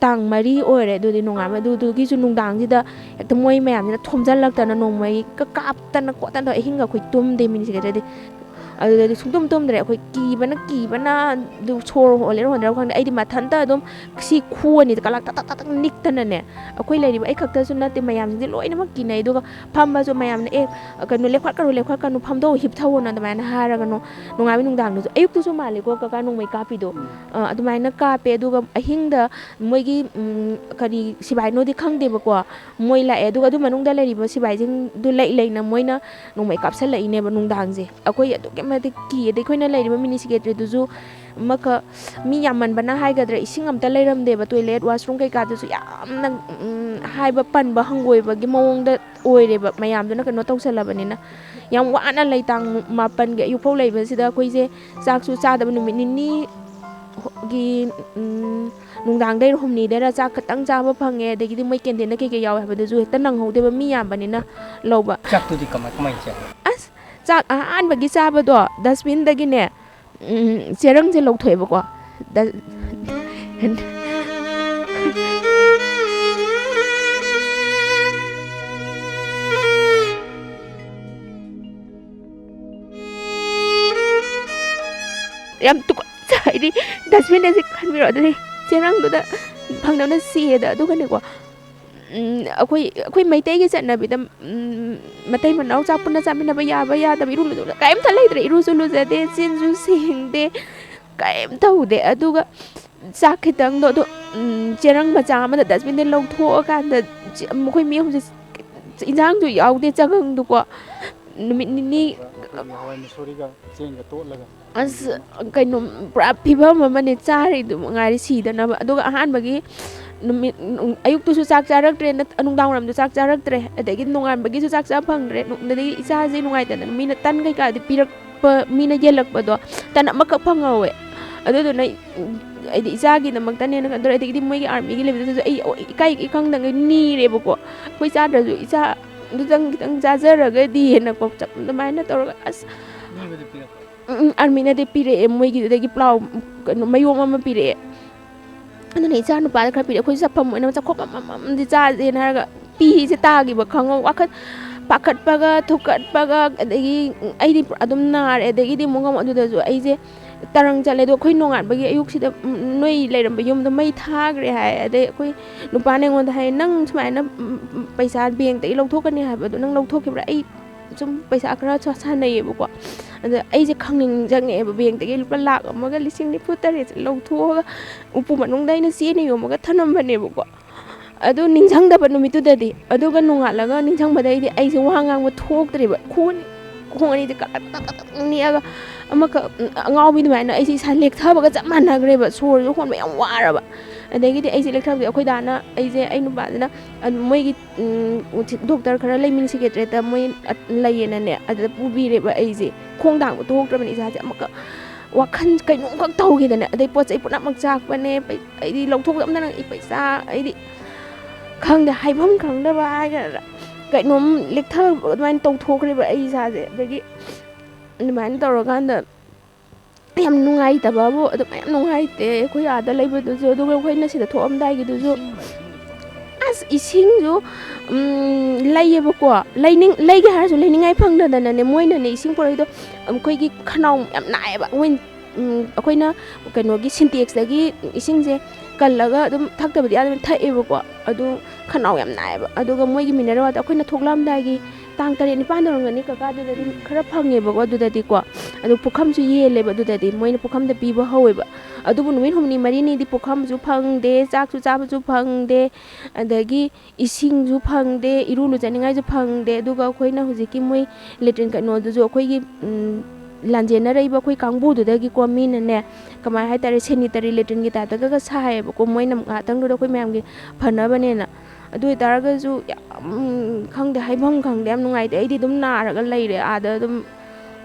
ꯇꯥꯡ ꯃꯔꯤ ꯑꯣꯏꯔꯦ꯫ ꯑꯗꯨꯗꯤ ꯅꯣꯡꯉꯥꯟꯕ, ꯑꯗꯨꯗꯨꯒꯤꯁꯨ ꯅꯨꯡꯗꯥꯡꯁꯤꯗ ꯍꯦꯛꯇ ꯃꯣꯏ ꯃꯌꯥꯝꯁꯤꯅ ꯊꯣꯝꯖꯤꯜꯂꯛꯇꯅ ꯅꯣꯡꯃꯩꯒ ꯀꯥꯞꯇꯅ ꯈꯣꯠꯇꯅ ꯇꯧꯔ ꯑꯍꯤꯡꯒ ꯑꯩꯈꯣꯏ ꯇꯨꯝꯗꯦ ꯃꯤꯅꯤꯠꯁꯤꯒꯗꯗꯤ꯫ ꯑꯗꯨꯗꯗꯤ ꯁꯨꯡꯇꯨꯝ ꯇꯨꯝꯗ꯭ꯔꯦ ꯑꯩꯈꯣꯏ꯫ ꯀꯤꯕꯅ ꯀꯤꯕꯅ ꯑꯗꯨ ꯁꯣꯔ ꯍꯣꯜꯂꯤꯔ ꯍꯣꯟꯗ꯭ꯔꯤꯔ ꯈꯪꯗꯦ꯫ ꯑꯩꯗꯤ ꯃꯊꯟꯇ ꯑꯗꯨꯝ ꯁꯤ ꯈꯨꯑꯅꯤꯗ ꯀꯂꯥꯛ ꯇꯛ ꯇꯛ ꯇꯛ ꯇꯛ ꯅꯤꯛꯇꯅꯅꯦ꯫ ꯑꯩꯈꯣꯏ ꯂꯩꯔꯤꯕ, ꯑꯩ ꯈꯛꯇꯁꯨ ꯅꯠꯇꯦ, ꯃꯌꯥꯝꯁꯤꯡꯁꯦ ꯂꯣꯏꯅꯃꯛ ꯀꯤꯅꯩ꯫ ꯑꯗꯨꯒ ꯐꯝꯕꯁꯨ ꯃꯌꯥꯝꯅ, "ꯑꯦ, ꯀꯩꯅꯣ, ꯂꯦꯞꯈꯠꯀꯅꯨ, ꯂꯦꯞꯈꯠꯀꯅꯨ, ꯐꯝꯗꯧ, ꯍꯤꯞꯊꯧꯑꯣꯅ" ꯑꯗꯨꯃꯥꯏꯅ ꯍꯥꯏꯔꯒ ꯅꯣ-, ꯅꯣꯡꯉꯥꯟꯕ ꯅꯨꯡꯗꯥꯡꯗꯁꯨ, ꯑꯌꯨꯛꯇꯁꯨ ꯃꯥꯜꯂꯦꯀꯣ ꯀꯀꯥ ꯅꯣꯡꯃꯩ ꯀꯥꯞꯄꯤꯗꯣ꯫ ꯎꯝ꯫ ꯑ, ꯑꯗꯨꯃꯥꯏꯅ ꯀꯥꯞꯄꯦ꯫ ꯑꯗꯨꯒ ꯑꯍꯤꯡꯗ ꯃꯣꯏꯒꯤ, ꯎꯝ, ꯀꯔꯤ ꯁꯤꯕꯥꯏꯅꯣꯗꯤ ꯈꯪꯗꯦꯕꯀꯣ, ꯃꯣꯏ ꯂꯥꯛꯑꯦ꯫ ꯑꯗꯨꯒ ꯑꯗꯨ ꯃꯅꯨꯡꯗ ꯂꯩꯔꯤꯕ ꯁꯤꯕꯥꯏꯁꯤꯡꯗꯨ ꯂꯩ ꯂꯩꯅ ꯃꯣꯏꯅ ꯅꯣꯡꯃꯩ ꯀꯥꯞꯁꯜꯂꯛꯏꯅꯦꯕ ꯅꯨꯡꯗꯥꯡꯁꯦ꯫ ꯑꯩꯈꯣꯏ ꯑꯗꯨꯛꯀꯤ ꯃꯇꯤꯛ ꯀꯤ꯫ ꯑꯗꯩ ꯑꯩꯈꯣꯏꯅ ꯂꯩꯔꯤꯕ ꯃꯤꯅꯤ ꯁꯦꯀ꯭ꯔꯦꯇꯔꯤꯗꯨꯁꯨ ꯑꯃꯈꯛ, ꯃꯤ ꯌꯥꯝꯃꯟꯕꯅ ꯍꯥꯏꯒꯗ꯭ꯔꯥ, ꯏꯁꯤꯡ ꯑꯝꯇ ꯂꯩꯔꯝꯗꯦꯕ, ꯇꯣꯏꯂꯦꯠ, ꯋꯥꯁꯔꯨꯝ ꯀꯩꯀꯥꯗꯨꯁꯨ ꯌꯥꯝꯅ, ꯎꯝ, ꯍꯥꯏꯕ ꯄꯟꯕ ꯍꯪꯒꯣꯏꯕꯒꯤ ꯃꯑꯣꯡꯗ ꯑꯣꯏꯔꯦꯕ, ꯃꯌꯥꯝꯗꯨꯅ ꯀꯩꯅꯣ ꯇꯧꯁꯜꯂꯕꯅꯤꯅ꯫ ꯌꯥꯝ ꯋꯥꯅ ꯂꯩ, ꯇꯥꯡ ꯃꯥꯄꯟꯒꯤ ꯑꯌꯨꯛ ꯐꯥꯎ ꯂꯩꯕꯁꯤꯗ ꯑꯩꯈꯣꯏꯁꯦ ꯆꯥꯛꯁꯨ ꯆꯥꯗꯕ ꯅꯨꯃꯤꯠ ꯅꯤꯅꯤ ꯒꯤ, ꯎꯝ, ꯅꯨꯡꯗꯥꯡꯗꯩꯔ ꯍꯨꯝꯅꯤꯗꯩꯔ ꯆꯥꯛ ꯈꯛꯇꯪ ꯆꯥꯕ ꯐꯪꯉꯦ꯫ ꯑꯗꯒꯤꯗꯤ ꯃꯣꯏ ꯀꯦꯟꯇꯤꯟꯗ ꯀꯩꯀꯩ ꯌꯥꯎꯋꯦ ꯍꯥꯏꯕꯗꯨꯁꯨ ꯍꯦꯛꯇ ꯅꯪꯍꯧꯗꯦꯕ, ꯃꯤ ꯌꯥꯝꯕꯅꯤꯅ ꯂꯧꯕ꯫ ꯆꯥꯛꯇꯨꯗꯤ ꯀꯃꯥꯏ, ꯀꯃꯥꯏꯅ ꯆꯥꯏ? ꯑꯁ, ꯆꯥꯛ ꯑꯍꯥꯟꯕꯒꯤ ꯆꯥꯕꯗꯣ ꯗꯁꯕꯤꯟꯗꯒꯤꯅꯦ, ꯎꯝ, ꯆꯦꯔꯪꯁꯦ ꯂꯧꯊꯣꯛꯑꯦꯕꯀꯣ꯫ ꯗ-, ꯌꯥꯝ ꯇꯨꯀꯠꯆꯩ꯫ ꯍꯥꯏꯗꯤ, ꯗꯁꯕꯤꯟ ꯑꯁꯤ ꯈꯟꯕꯤꯔꯣ꯫ ꯑꯗꯨꯗꯤ ꯆꯦꯔꯪꯗꯨꯗ ꯐꯪꯅꯕꯅ ꯁꯤꯌꯦꯗ꯫ ꯑꯗꯨꯒꯅꯦꯀꯣ, ꯎꯝ, ꯑꯩꯈꯣꯏ, ꯑꯩꯈꯣꯏ ꯃꯩꯇꯩꯒꯤ ꯆꯠꯅꯕꯤꯗ, ꯎꯝ, ꯃꯇꯩ ꯃꯅꯥꯎ ꯆꯥꯛ ꯄꯨꯟꯅ ꯆꯥꯃꯤꯟꯅꯕ ꯌꯥꯕ ꯌꯥꯗꯕ, ꯏꯔꯨ ꯂꯨꯖꯕ ꯀꯔꯤꯝꯇ ꯂꯩꯇ꯭ꯔꯦ꯫ ꯏꯔꯨꯁꯨ ꯂꯨꯖꯗꯦ, ꯆꯤꯟꯁꯨ ꯁꯦꯡꯗꯦ, ꯀꯔꯤꯝ ꯇꯧꯗꯦ꯫ ꯑꯗꯨꯒ ꯆꯥꯛ ꯈꯤꯇꯪꯗꯣ ꯑꯗꯨ, ꯎꯝ, ꯆꯦꯔꯪ ꯃꯆꯥ ꯑꯃꯗ ꯗꯁꯕꯤꯟꯗ ꯂꯧꯊꯣꯛꯑꯀꯥꯟꯗ ꯆ-, ꯃꯈꯣꯏ ꯃꯤ ꯑꯍꯨꯝꯁꯦ ꯏꯟꯖꯥꯡꯁꯨ ꯌꯥꯎꯗꯦ ꯆꯒꯪꯗꯨꯀꯣ꯫ ꯅꯨꯃꯤꯠ ꯅꯤꯅꯤ꯫ ꯑꯩꯈꯣꯏꯒꯤ ꯍꯋꯥꯏ ꯃꯨꯁꯣꯔꯤꯒ ꯆꯦꯡꯒ ꯇꯣꯠꯂꯒ꯫ ꯑꯁ, ꯀꯩꯅꯣ, ꯄꯨꯔꯥ ꯐꯤꯕꯝ ꯑꯃꯅꯦ, ꯆꯥꯔꯤꯗꯨ ꯃꯉꯥꯏꯔꯦ ꯁꯤꯗꯅꯕ꯫ ꯑꯗꯨꯒ ꯑꯍꯥꯟꯕꯒꯤ ꯅꯨꯃꯤꯠ, ꯅꯨꯡ-, ꯑꯌꯨꯛꯇꯨꯁꯨ ꯆꯥꯛ ꯆꯥꯔꯛꯇ꯭ꯔꯦ, ꯅꯠ-, ꯅꯨꯡꯗꯥꯡ ꯋꯥꯏꯔꯝꯗꯨ ꯆꯥꯛ ꯆꯥꯔꯛꯇ꯭ꯔꯦ, ꯑꯗꯒꯤ ꯅꯣꯡꯉꯥꯟꯕꯒꯤꯁꯨ ꯆꯥꯛ ꯆꯥ ꯐꯪꯗ꯭ꯔꯦ꯫ ꯅꯨꯡ-, ꯑꯗꯒꯤ ꯏꯆꯥꯁꯦ ꯅꯨꯡꯉꯥꯏꯇꯗꯅ ꯃꯤꯅ ꯇꯟ ꯀꯩꯀꯥꯗꯤ ꯄꯤꯔꯛꯄ, ꯃꯤꯅ ꯌꯦꯜꯂꯛꯄꯗꯣ ꯇꯟ ꯑꯃꯈꯛ ꯐꯪꯍꯧꯋꯦ꯫ ꯑꯗꯨꯗꯨꯅ ꯑꯩꯗꯤ ꯏꯆꯥꯒꯤꯗꯃꯛꯇꯅꯦꯅ ꯈꯟꯗꯣꯔꯦ꯫ ꯑꯗꯒꯤꯗꯤ ꯃꯣꯏꯒꯤ ꯑꯥꯔꯃꯤꯒꯤ ꯂꯩꯕꯗꯨꯗꯁꯨ ꯑꯩ ꯏꯀꯥꯏ ꯏꯈꯪꯗꯪꯒ ꯅꯤꯔꯦꯕꯀꯣ꯫ ꯑꯩꯈꯣꯏ ꯆꯥꯗ꯭ꯔꯁꯨ ꯏꯆꯥꯗꯨꯗꯪ ꯈꯤꯇꯪ ꯆꯥꯖꯔꯒꯗꯤꯅꯀꯣ, ꯆꯞ ꯑꯗꯨꯃꯥꯏꯅ ꯇꯧꯔꯒ ꯑꯁ꯫ ꯎꯝ, ꯎꯝ, ꯑꯥꯔꯃꯤꯅꯗꯤ ꯄꯤꯔꯛꯑꯦ, ꯃꯣꯏꯒꯤꯗꯨꯗꯒꯤ ꯄ꯭ꯂꯥꯎ, ꯀꯩꯅꯣ, ꯃꯌꯣꯝ ꯑꯃ ꯄꯤꯔꯛꯑꯦ꯫ ꯑꯗꯨꯅ ꯏꯆꯥ ꯅꯨꯄꯥꯗ ꯈꯔ ꯄꯤꯔꯛꯑꯦ꯫ ꯑꯩꯈꯣꯏꯁꯨ ꯆꯠꯐꯝ ꯑꯣꯏꯅ ꯆꯥꯛꯈꯣꯝ ꯑꯃꯃꯝꯗꯤ ꯆꯥꯁꯦꯅ ꯍꯥꯏꯔꯒ ꯄꯤꯁꯦ ꯇꯥꯈꯤꯕ ꯈꯪꯍꯧ꯫ ꯋꯥꯈꯜ ꯄꯥꯈꯠꯄꯒ ꯊꯨꯛꯀꯠꯄꯒ, ꯑꯗꯒꯤ ꯑꯩꯗꯤ ꯑꯗꯨꯝ ꯅꯥꯔꯦ꯫ ꯑꯗꯒꯤꯗꯤ ꯑꯃꯨꯛ ꯑꯃꯨꯛ ꯑꯗꯨꯗꯁꯨ ꯑꯩꯁꯦ ꯇꯔꯪ ꯆꯠꯂꯦ꯫ ꯑꯗꯣ ꯑꯩꯈꯣꯏ ꯅꯣꯡꯉꯥꯟꯕꯒꯤ ꯑꯌꯨꯛꯁꯤꯗ, ꯎꯝ, ꯅꯣꯏ ꯂꯩꯔꯝꯕ ꯌꯨꯝꯗꯣ ꯃꯩ ꯊꯥꯈ꯭ꯔꯦ ꯍꯥꯏ꯫ ꯑꯗꯩ ꯑꯩꯈꯣꯏ ꯅꯨꯄꯥꯅ ꯑꯩꯉꯣꯟꯗ ꯍꯥꯏ, "ꯅꯪ ꯁꯨꯃꯥꯏꯅ, ꯎꯝ, ꯎꯝ, ꯄꯩꯁꯥ ꯕꯦꯡꯛꯇꯒꯤ ꯂꯧꯊꯣꯛꯀꯅꯤ ꯍꯥꯏꯕꯗꯣ ꯅꯪ ꯂꯧꯊꯣꯛꯈꯤꯕ꯭ꯔꯥ?" ꯑꯩ ꯁꯨꯝ ꯄꯩꯁꯥ ꯈꯔ ꯁꯥ-, ꯁꯥꯟꯅꯩꯌꯦꯕꯀꯣ꯫ ꯑꯗ ꯑꯩꯁꯦ ꯈꯪꯅꯤꯡ ꯅꯤꯡꯁꯤꯡꯉꯛꯑꯦꯕ, ꯕꯦꯡꯛꯇꯒꯤ ꯂꯨꯄꯥ ꯂꯥꯈ ꯑꯃꯒ ꯂꯤꯁꯤꯡ ꯅꯤꯐꯨ ꯇꯔꯦꯠꯁꯦ ꯂꯧꯊꯣꯛꯑꯒ ꯎꯄꯨ ꯃꯅꯨꯡꯗ ꯑꯩꯅ ꯆꯦꯅ ꯌꯣꯝꯃꯒ ꯊꯅꯝꯕꯅꯦꯕꯀꯣ꯫ ꯑꯗꯨ ꯅꯤꯡꯁꯤꯡꯗꯕ ꯅꯨꯃꯤꯠꯇꯨꯗꯗꯤ, ꯑꯗꯨꯒ ꯅꯣꯡꯉꯥꯜꯂꯒ ꯅꯤꯡꯁꯤꯡꯕꯗꯩꯗꯤ ꯑꯩꯁꯦ ꯋꯥ ꯉꯥꯡꯕ ꯊꯣꯛꯇ꯭ꯔꯦꯕ꯫ ꯈꯣꯡ, ꯈꯣꯡ ꯑꯅꯤꯁꯦ ꯀꯛ ꯀꯛ ꯀꯛ ꯅꯤꯛꯑꯒ ꯑꯃꯈꯛ, ꯎꯝ, ꯑꯉꯥꯎꯕꯤ ꯑꯗꯨꯃꯥꯏꯅ ꯑꯩꯁꯦ ꯏꯁꯥ ꯂꯦꯛꯊꯕꯒ ꯆꯞ ꯃꯥꯟꯅꯈ꯭ꯔꯦꯕ꯫ ꯁꯣꯔꯁꯨ ꯍꯣꯟꯕ ꯌꯥꯝ ꯋꯥꯔꯕ꯫ ꯑꯗꯒꯤꯗꯤ ꯑꯩꯁꯦ ꯂꯦꯛꯊꯕꯗꯤ ꯑꯩꯈꯣꯏ ꯗꯥꯅ ꯑꯩꯁꯦ, ꯑꯩ ꯅꯨꯄꯥꯁꯤꯅ, ꯑ, ꯃꯣꯏꯒꯤ, ꯎꯝ, ꯗꯣꯛꯇꯔ ꯈꯔ ꯂꯩꯃꯤꯟ ꯁꯦꯀ꯭ꯔꯦꯇꯔꯤꯌꯦꯠꯇ ꯃꯣꯏ, ꯑ, ꯂꯩꯌꯦꯅꯅꯦ, ꯑꯗꯨꯗ ꯄꯨꯕꯤꯔꯦꯕ ꯑꯩꯁꯦ꯫ ꯈꯣꯡ ꯊꯥꯡꯕ ꯊꯣꯛꯇ꯭ꯔꯕꯅꯤ ꯏꯁꯥꯁꯦ꯫ ꯑꯃꯨꯛꯀ ꯋꯥꯈꯜ ꯀꯩꯅꯣꯝꯈꯛ ꯇꯧꯈꯤꯗꯅ, ꯑꯗꯩ ꯄꯣꯠ ꯆꯩ ꯄꯨꯝꯅꯃꯛ ꯆꯥꯛꯄꯅꯦ꯫ ꯄꯩ-, ꯑꯩꯗꯤ ꯂꯧꯊꯣꯛꯄ ꯑꯝꯇ ꯅꯪ-, ꯑꯩ ꯄꯩꯁꯥ, ꯑꯩꯗꯤ ꯈꯪꯗꯦ, ꯍꯥꯏꯐꯝ ꯈꯪꯗꯕ ꯍꯥꯏꯒꯗ꯭ꯔꯥ, ꯀꯩꯅꯣꯝ ꯂꯦꯛꯊꯕ ꯑꯗꯨꯃꯥꯏꯅ ꯇꯧꯊꯣꯛꯈ꯭ꯔꯦꯕ ꯑꯩ ꯏꯁꯥꯁꯦ꯫ ꯑꯗꯒꯤ ꯑꯗꯨꯃꯥꯏꯅ ꯇꯧꯔꯀꯥꯟꯗ ꯌꯥꯝ ꯅꯨꯡꯉꯥꯏꯇꯕꯕꯨ, ꯑꯗꯨꯝ ꯌꯥꯝ ꯅꯨꯡꯉꯥꯏꯇꯦ ꯑꯩꯈꯣꯏ ꯑꯥꯗ ꯂꯩꯕꯗꯨꯁꯨ꯫ ꯑꯗꯨꯒ ꯑꯩꯈꯣꯏꯅ ꯁꯤꯗ ꯊꯣꯛꯑꯝꯗꯥꯏꯒꯤꯗꯨꯁꯨ, ꯑꯁ, ꯏꯁꯤꯡꯁꯨ, ꯎꯝ, ꯂꯩꯌꯦꯕꯀꯣ꯫ ꯂꯩꯅꯤꯡ-, ꯂꯩꯒꯦ ꯍꯥꯏꯔꯁꯨ ꯂꯩꯅꯤꯡꯉꯥꯏ ꯐꯪꯗꯗꯅꯅꯦ, ꯃꯣꯏꯅꯅꯦ ꯏꯁꯤꯡ ꯄꯨꯔꯛꯏꯗꯣ, ꯑꯩꯈꯣꯏꯒꯤ ꯈꯅꯥꯎ ꯌꯥꯝ ꯅꯥꯏꯌꯦꯕ꯫ ꯃꯣꯏ, ꯎꯝ, ꯑꯩꯈꯣꯏꯅ ꯀꯩꯅꯣꯒꯤ ꯁꯤꯟꯇꯦꯛꯁꯇꯒꯤ ꯏꯁꯤꯡꯁꯦ ꯀꯜꯂꯒ ꯑꯗꯨꯝ ꯊꯛꯇꯕꯗꯤ ꯌꯥꯗꯕꯅꯤꯅ ꯊꯛꯑꯦꯕꯀꯣ꯫ ꯑꯗꯨ ꯈꯅꯥꯎ ꯌꯥꯝ ꯅꯥꯏꯌꯦꯕ꯫ ꯑꯗꯨꯒ ꯃꯣꯏꯒꯤ mineral water ꯑꯩꯈꯣꯏꯅ ꯊꯣꯛꯂꯛꯑꯝꯗꯥꯏꯒꯤ ꯇꯥꯡ ꯇꯔꯦꯠ ꯅꯤꯄꯥꯟꯗ ꯑꯣꯏꯔꯝꯒꯅꯤ ꯀꯀꯥ, ꯑꯗꯨꯗꯗꯤ ꯈꯔ ꯐꯪꯉꯦꯕꯀꯣ꯫ ꯑꯗꯨꯗꯗꯤꯀꯣ, ꯑꯗꯨ ꯄꯨꯈꯝꯁꯨ ꯌꯦꯜꯂꯦꯕ꯫ ꯑꯗꯨꯗꯗꯤ ꯃꯣꯏꯅ ꯄꯨꯈꯝꯗ ꯄꯤꯕ ꯍꯧꯋꯦꯕ꯫ ꯑꯗꯨꯕꯨ ꯅꯨꯃꯤꯠ ꯍꯨꯝꯅꯤ ꯃꯔꯤꯅꯤꯗꯤ ꯄꯨꯈꯝꯁꯨ ꯐꯪꯗꯦ, ꯆꯥꯛꯁꯨ ꯆꯥꯕꯁꯨ ꯐꯪꯗꯦ, ꯑꯗꯒꯤ ꯏꯁꯤꯡꯁꯨ ꯐꯪꯗꯦ, ꯏꯔꯨ ꯂꯨꯖꯅꯤꯡꯉꯥꯏꯁꯨ ꯐꯪꯗꯦ꯫ ꯑꯗꯨꯒ ꯑꯩꯈꯣꯏꯅ ꯍꯧꯖꯤꯛꯀꯤ ꯃꯣꯏ ꯂꯦꯇ꯭ꯔꯤꯟ ꯀꯩꯅꯣꯗꯨꯁꯨ ꯑꯩꯈꯣꯏꯒꯤ, ꯎꯝ, ꯂꯥꯟꯖꯦꯟꯅꯔꯛꯏꯕ ꯑꯩꯈꯣꯏ ꯀꯥꯡꯕꯨꯗꯨꯗꯒꯤꯀꯣ, ꯃꯤꯅꯅꯦ, ꯀꯃꯥꯏ ꯍꯥꯏꯇꯥꯔꯦ, sanitary latrine ꯒꯤ type ꯇꯒ ꯁꯥꯏꯌꯦꯕꯀꯣ, ꯃꯣꯏꯅ ꯉꯥꯏꯍꯥꯛꯇꯪꯗꯨꯗ ꯑꯩꯈꯣꯏ ꯃꯌꯥꯝꯒꯤ ꯐꯅꯕꯅꯦꯅ꯫ ꯑꯗꯨ ꯑꯣꯏꯇꯥꯔꯒꯁꯨ ꯌꯥꯝ, ꯈꯪꯗꯦ, ꯍꯥꯏꯐꯝ ꯈꯪꯗꯦ, ꯌꯥꯝ ꯅꯨꯡꯉꯥꯏꯇꯦ꯫ ꯑꯩꯗꯤ ꯑꯗꯨꯝ ꯅꯥꯔꯒ ꯂꯩꯔꯦ ꯑꯥꯗ ꯑꯗꯨꯝ꯫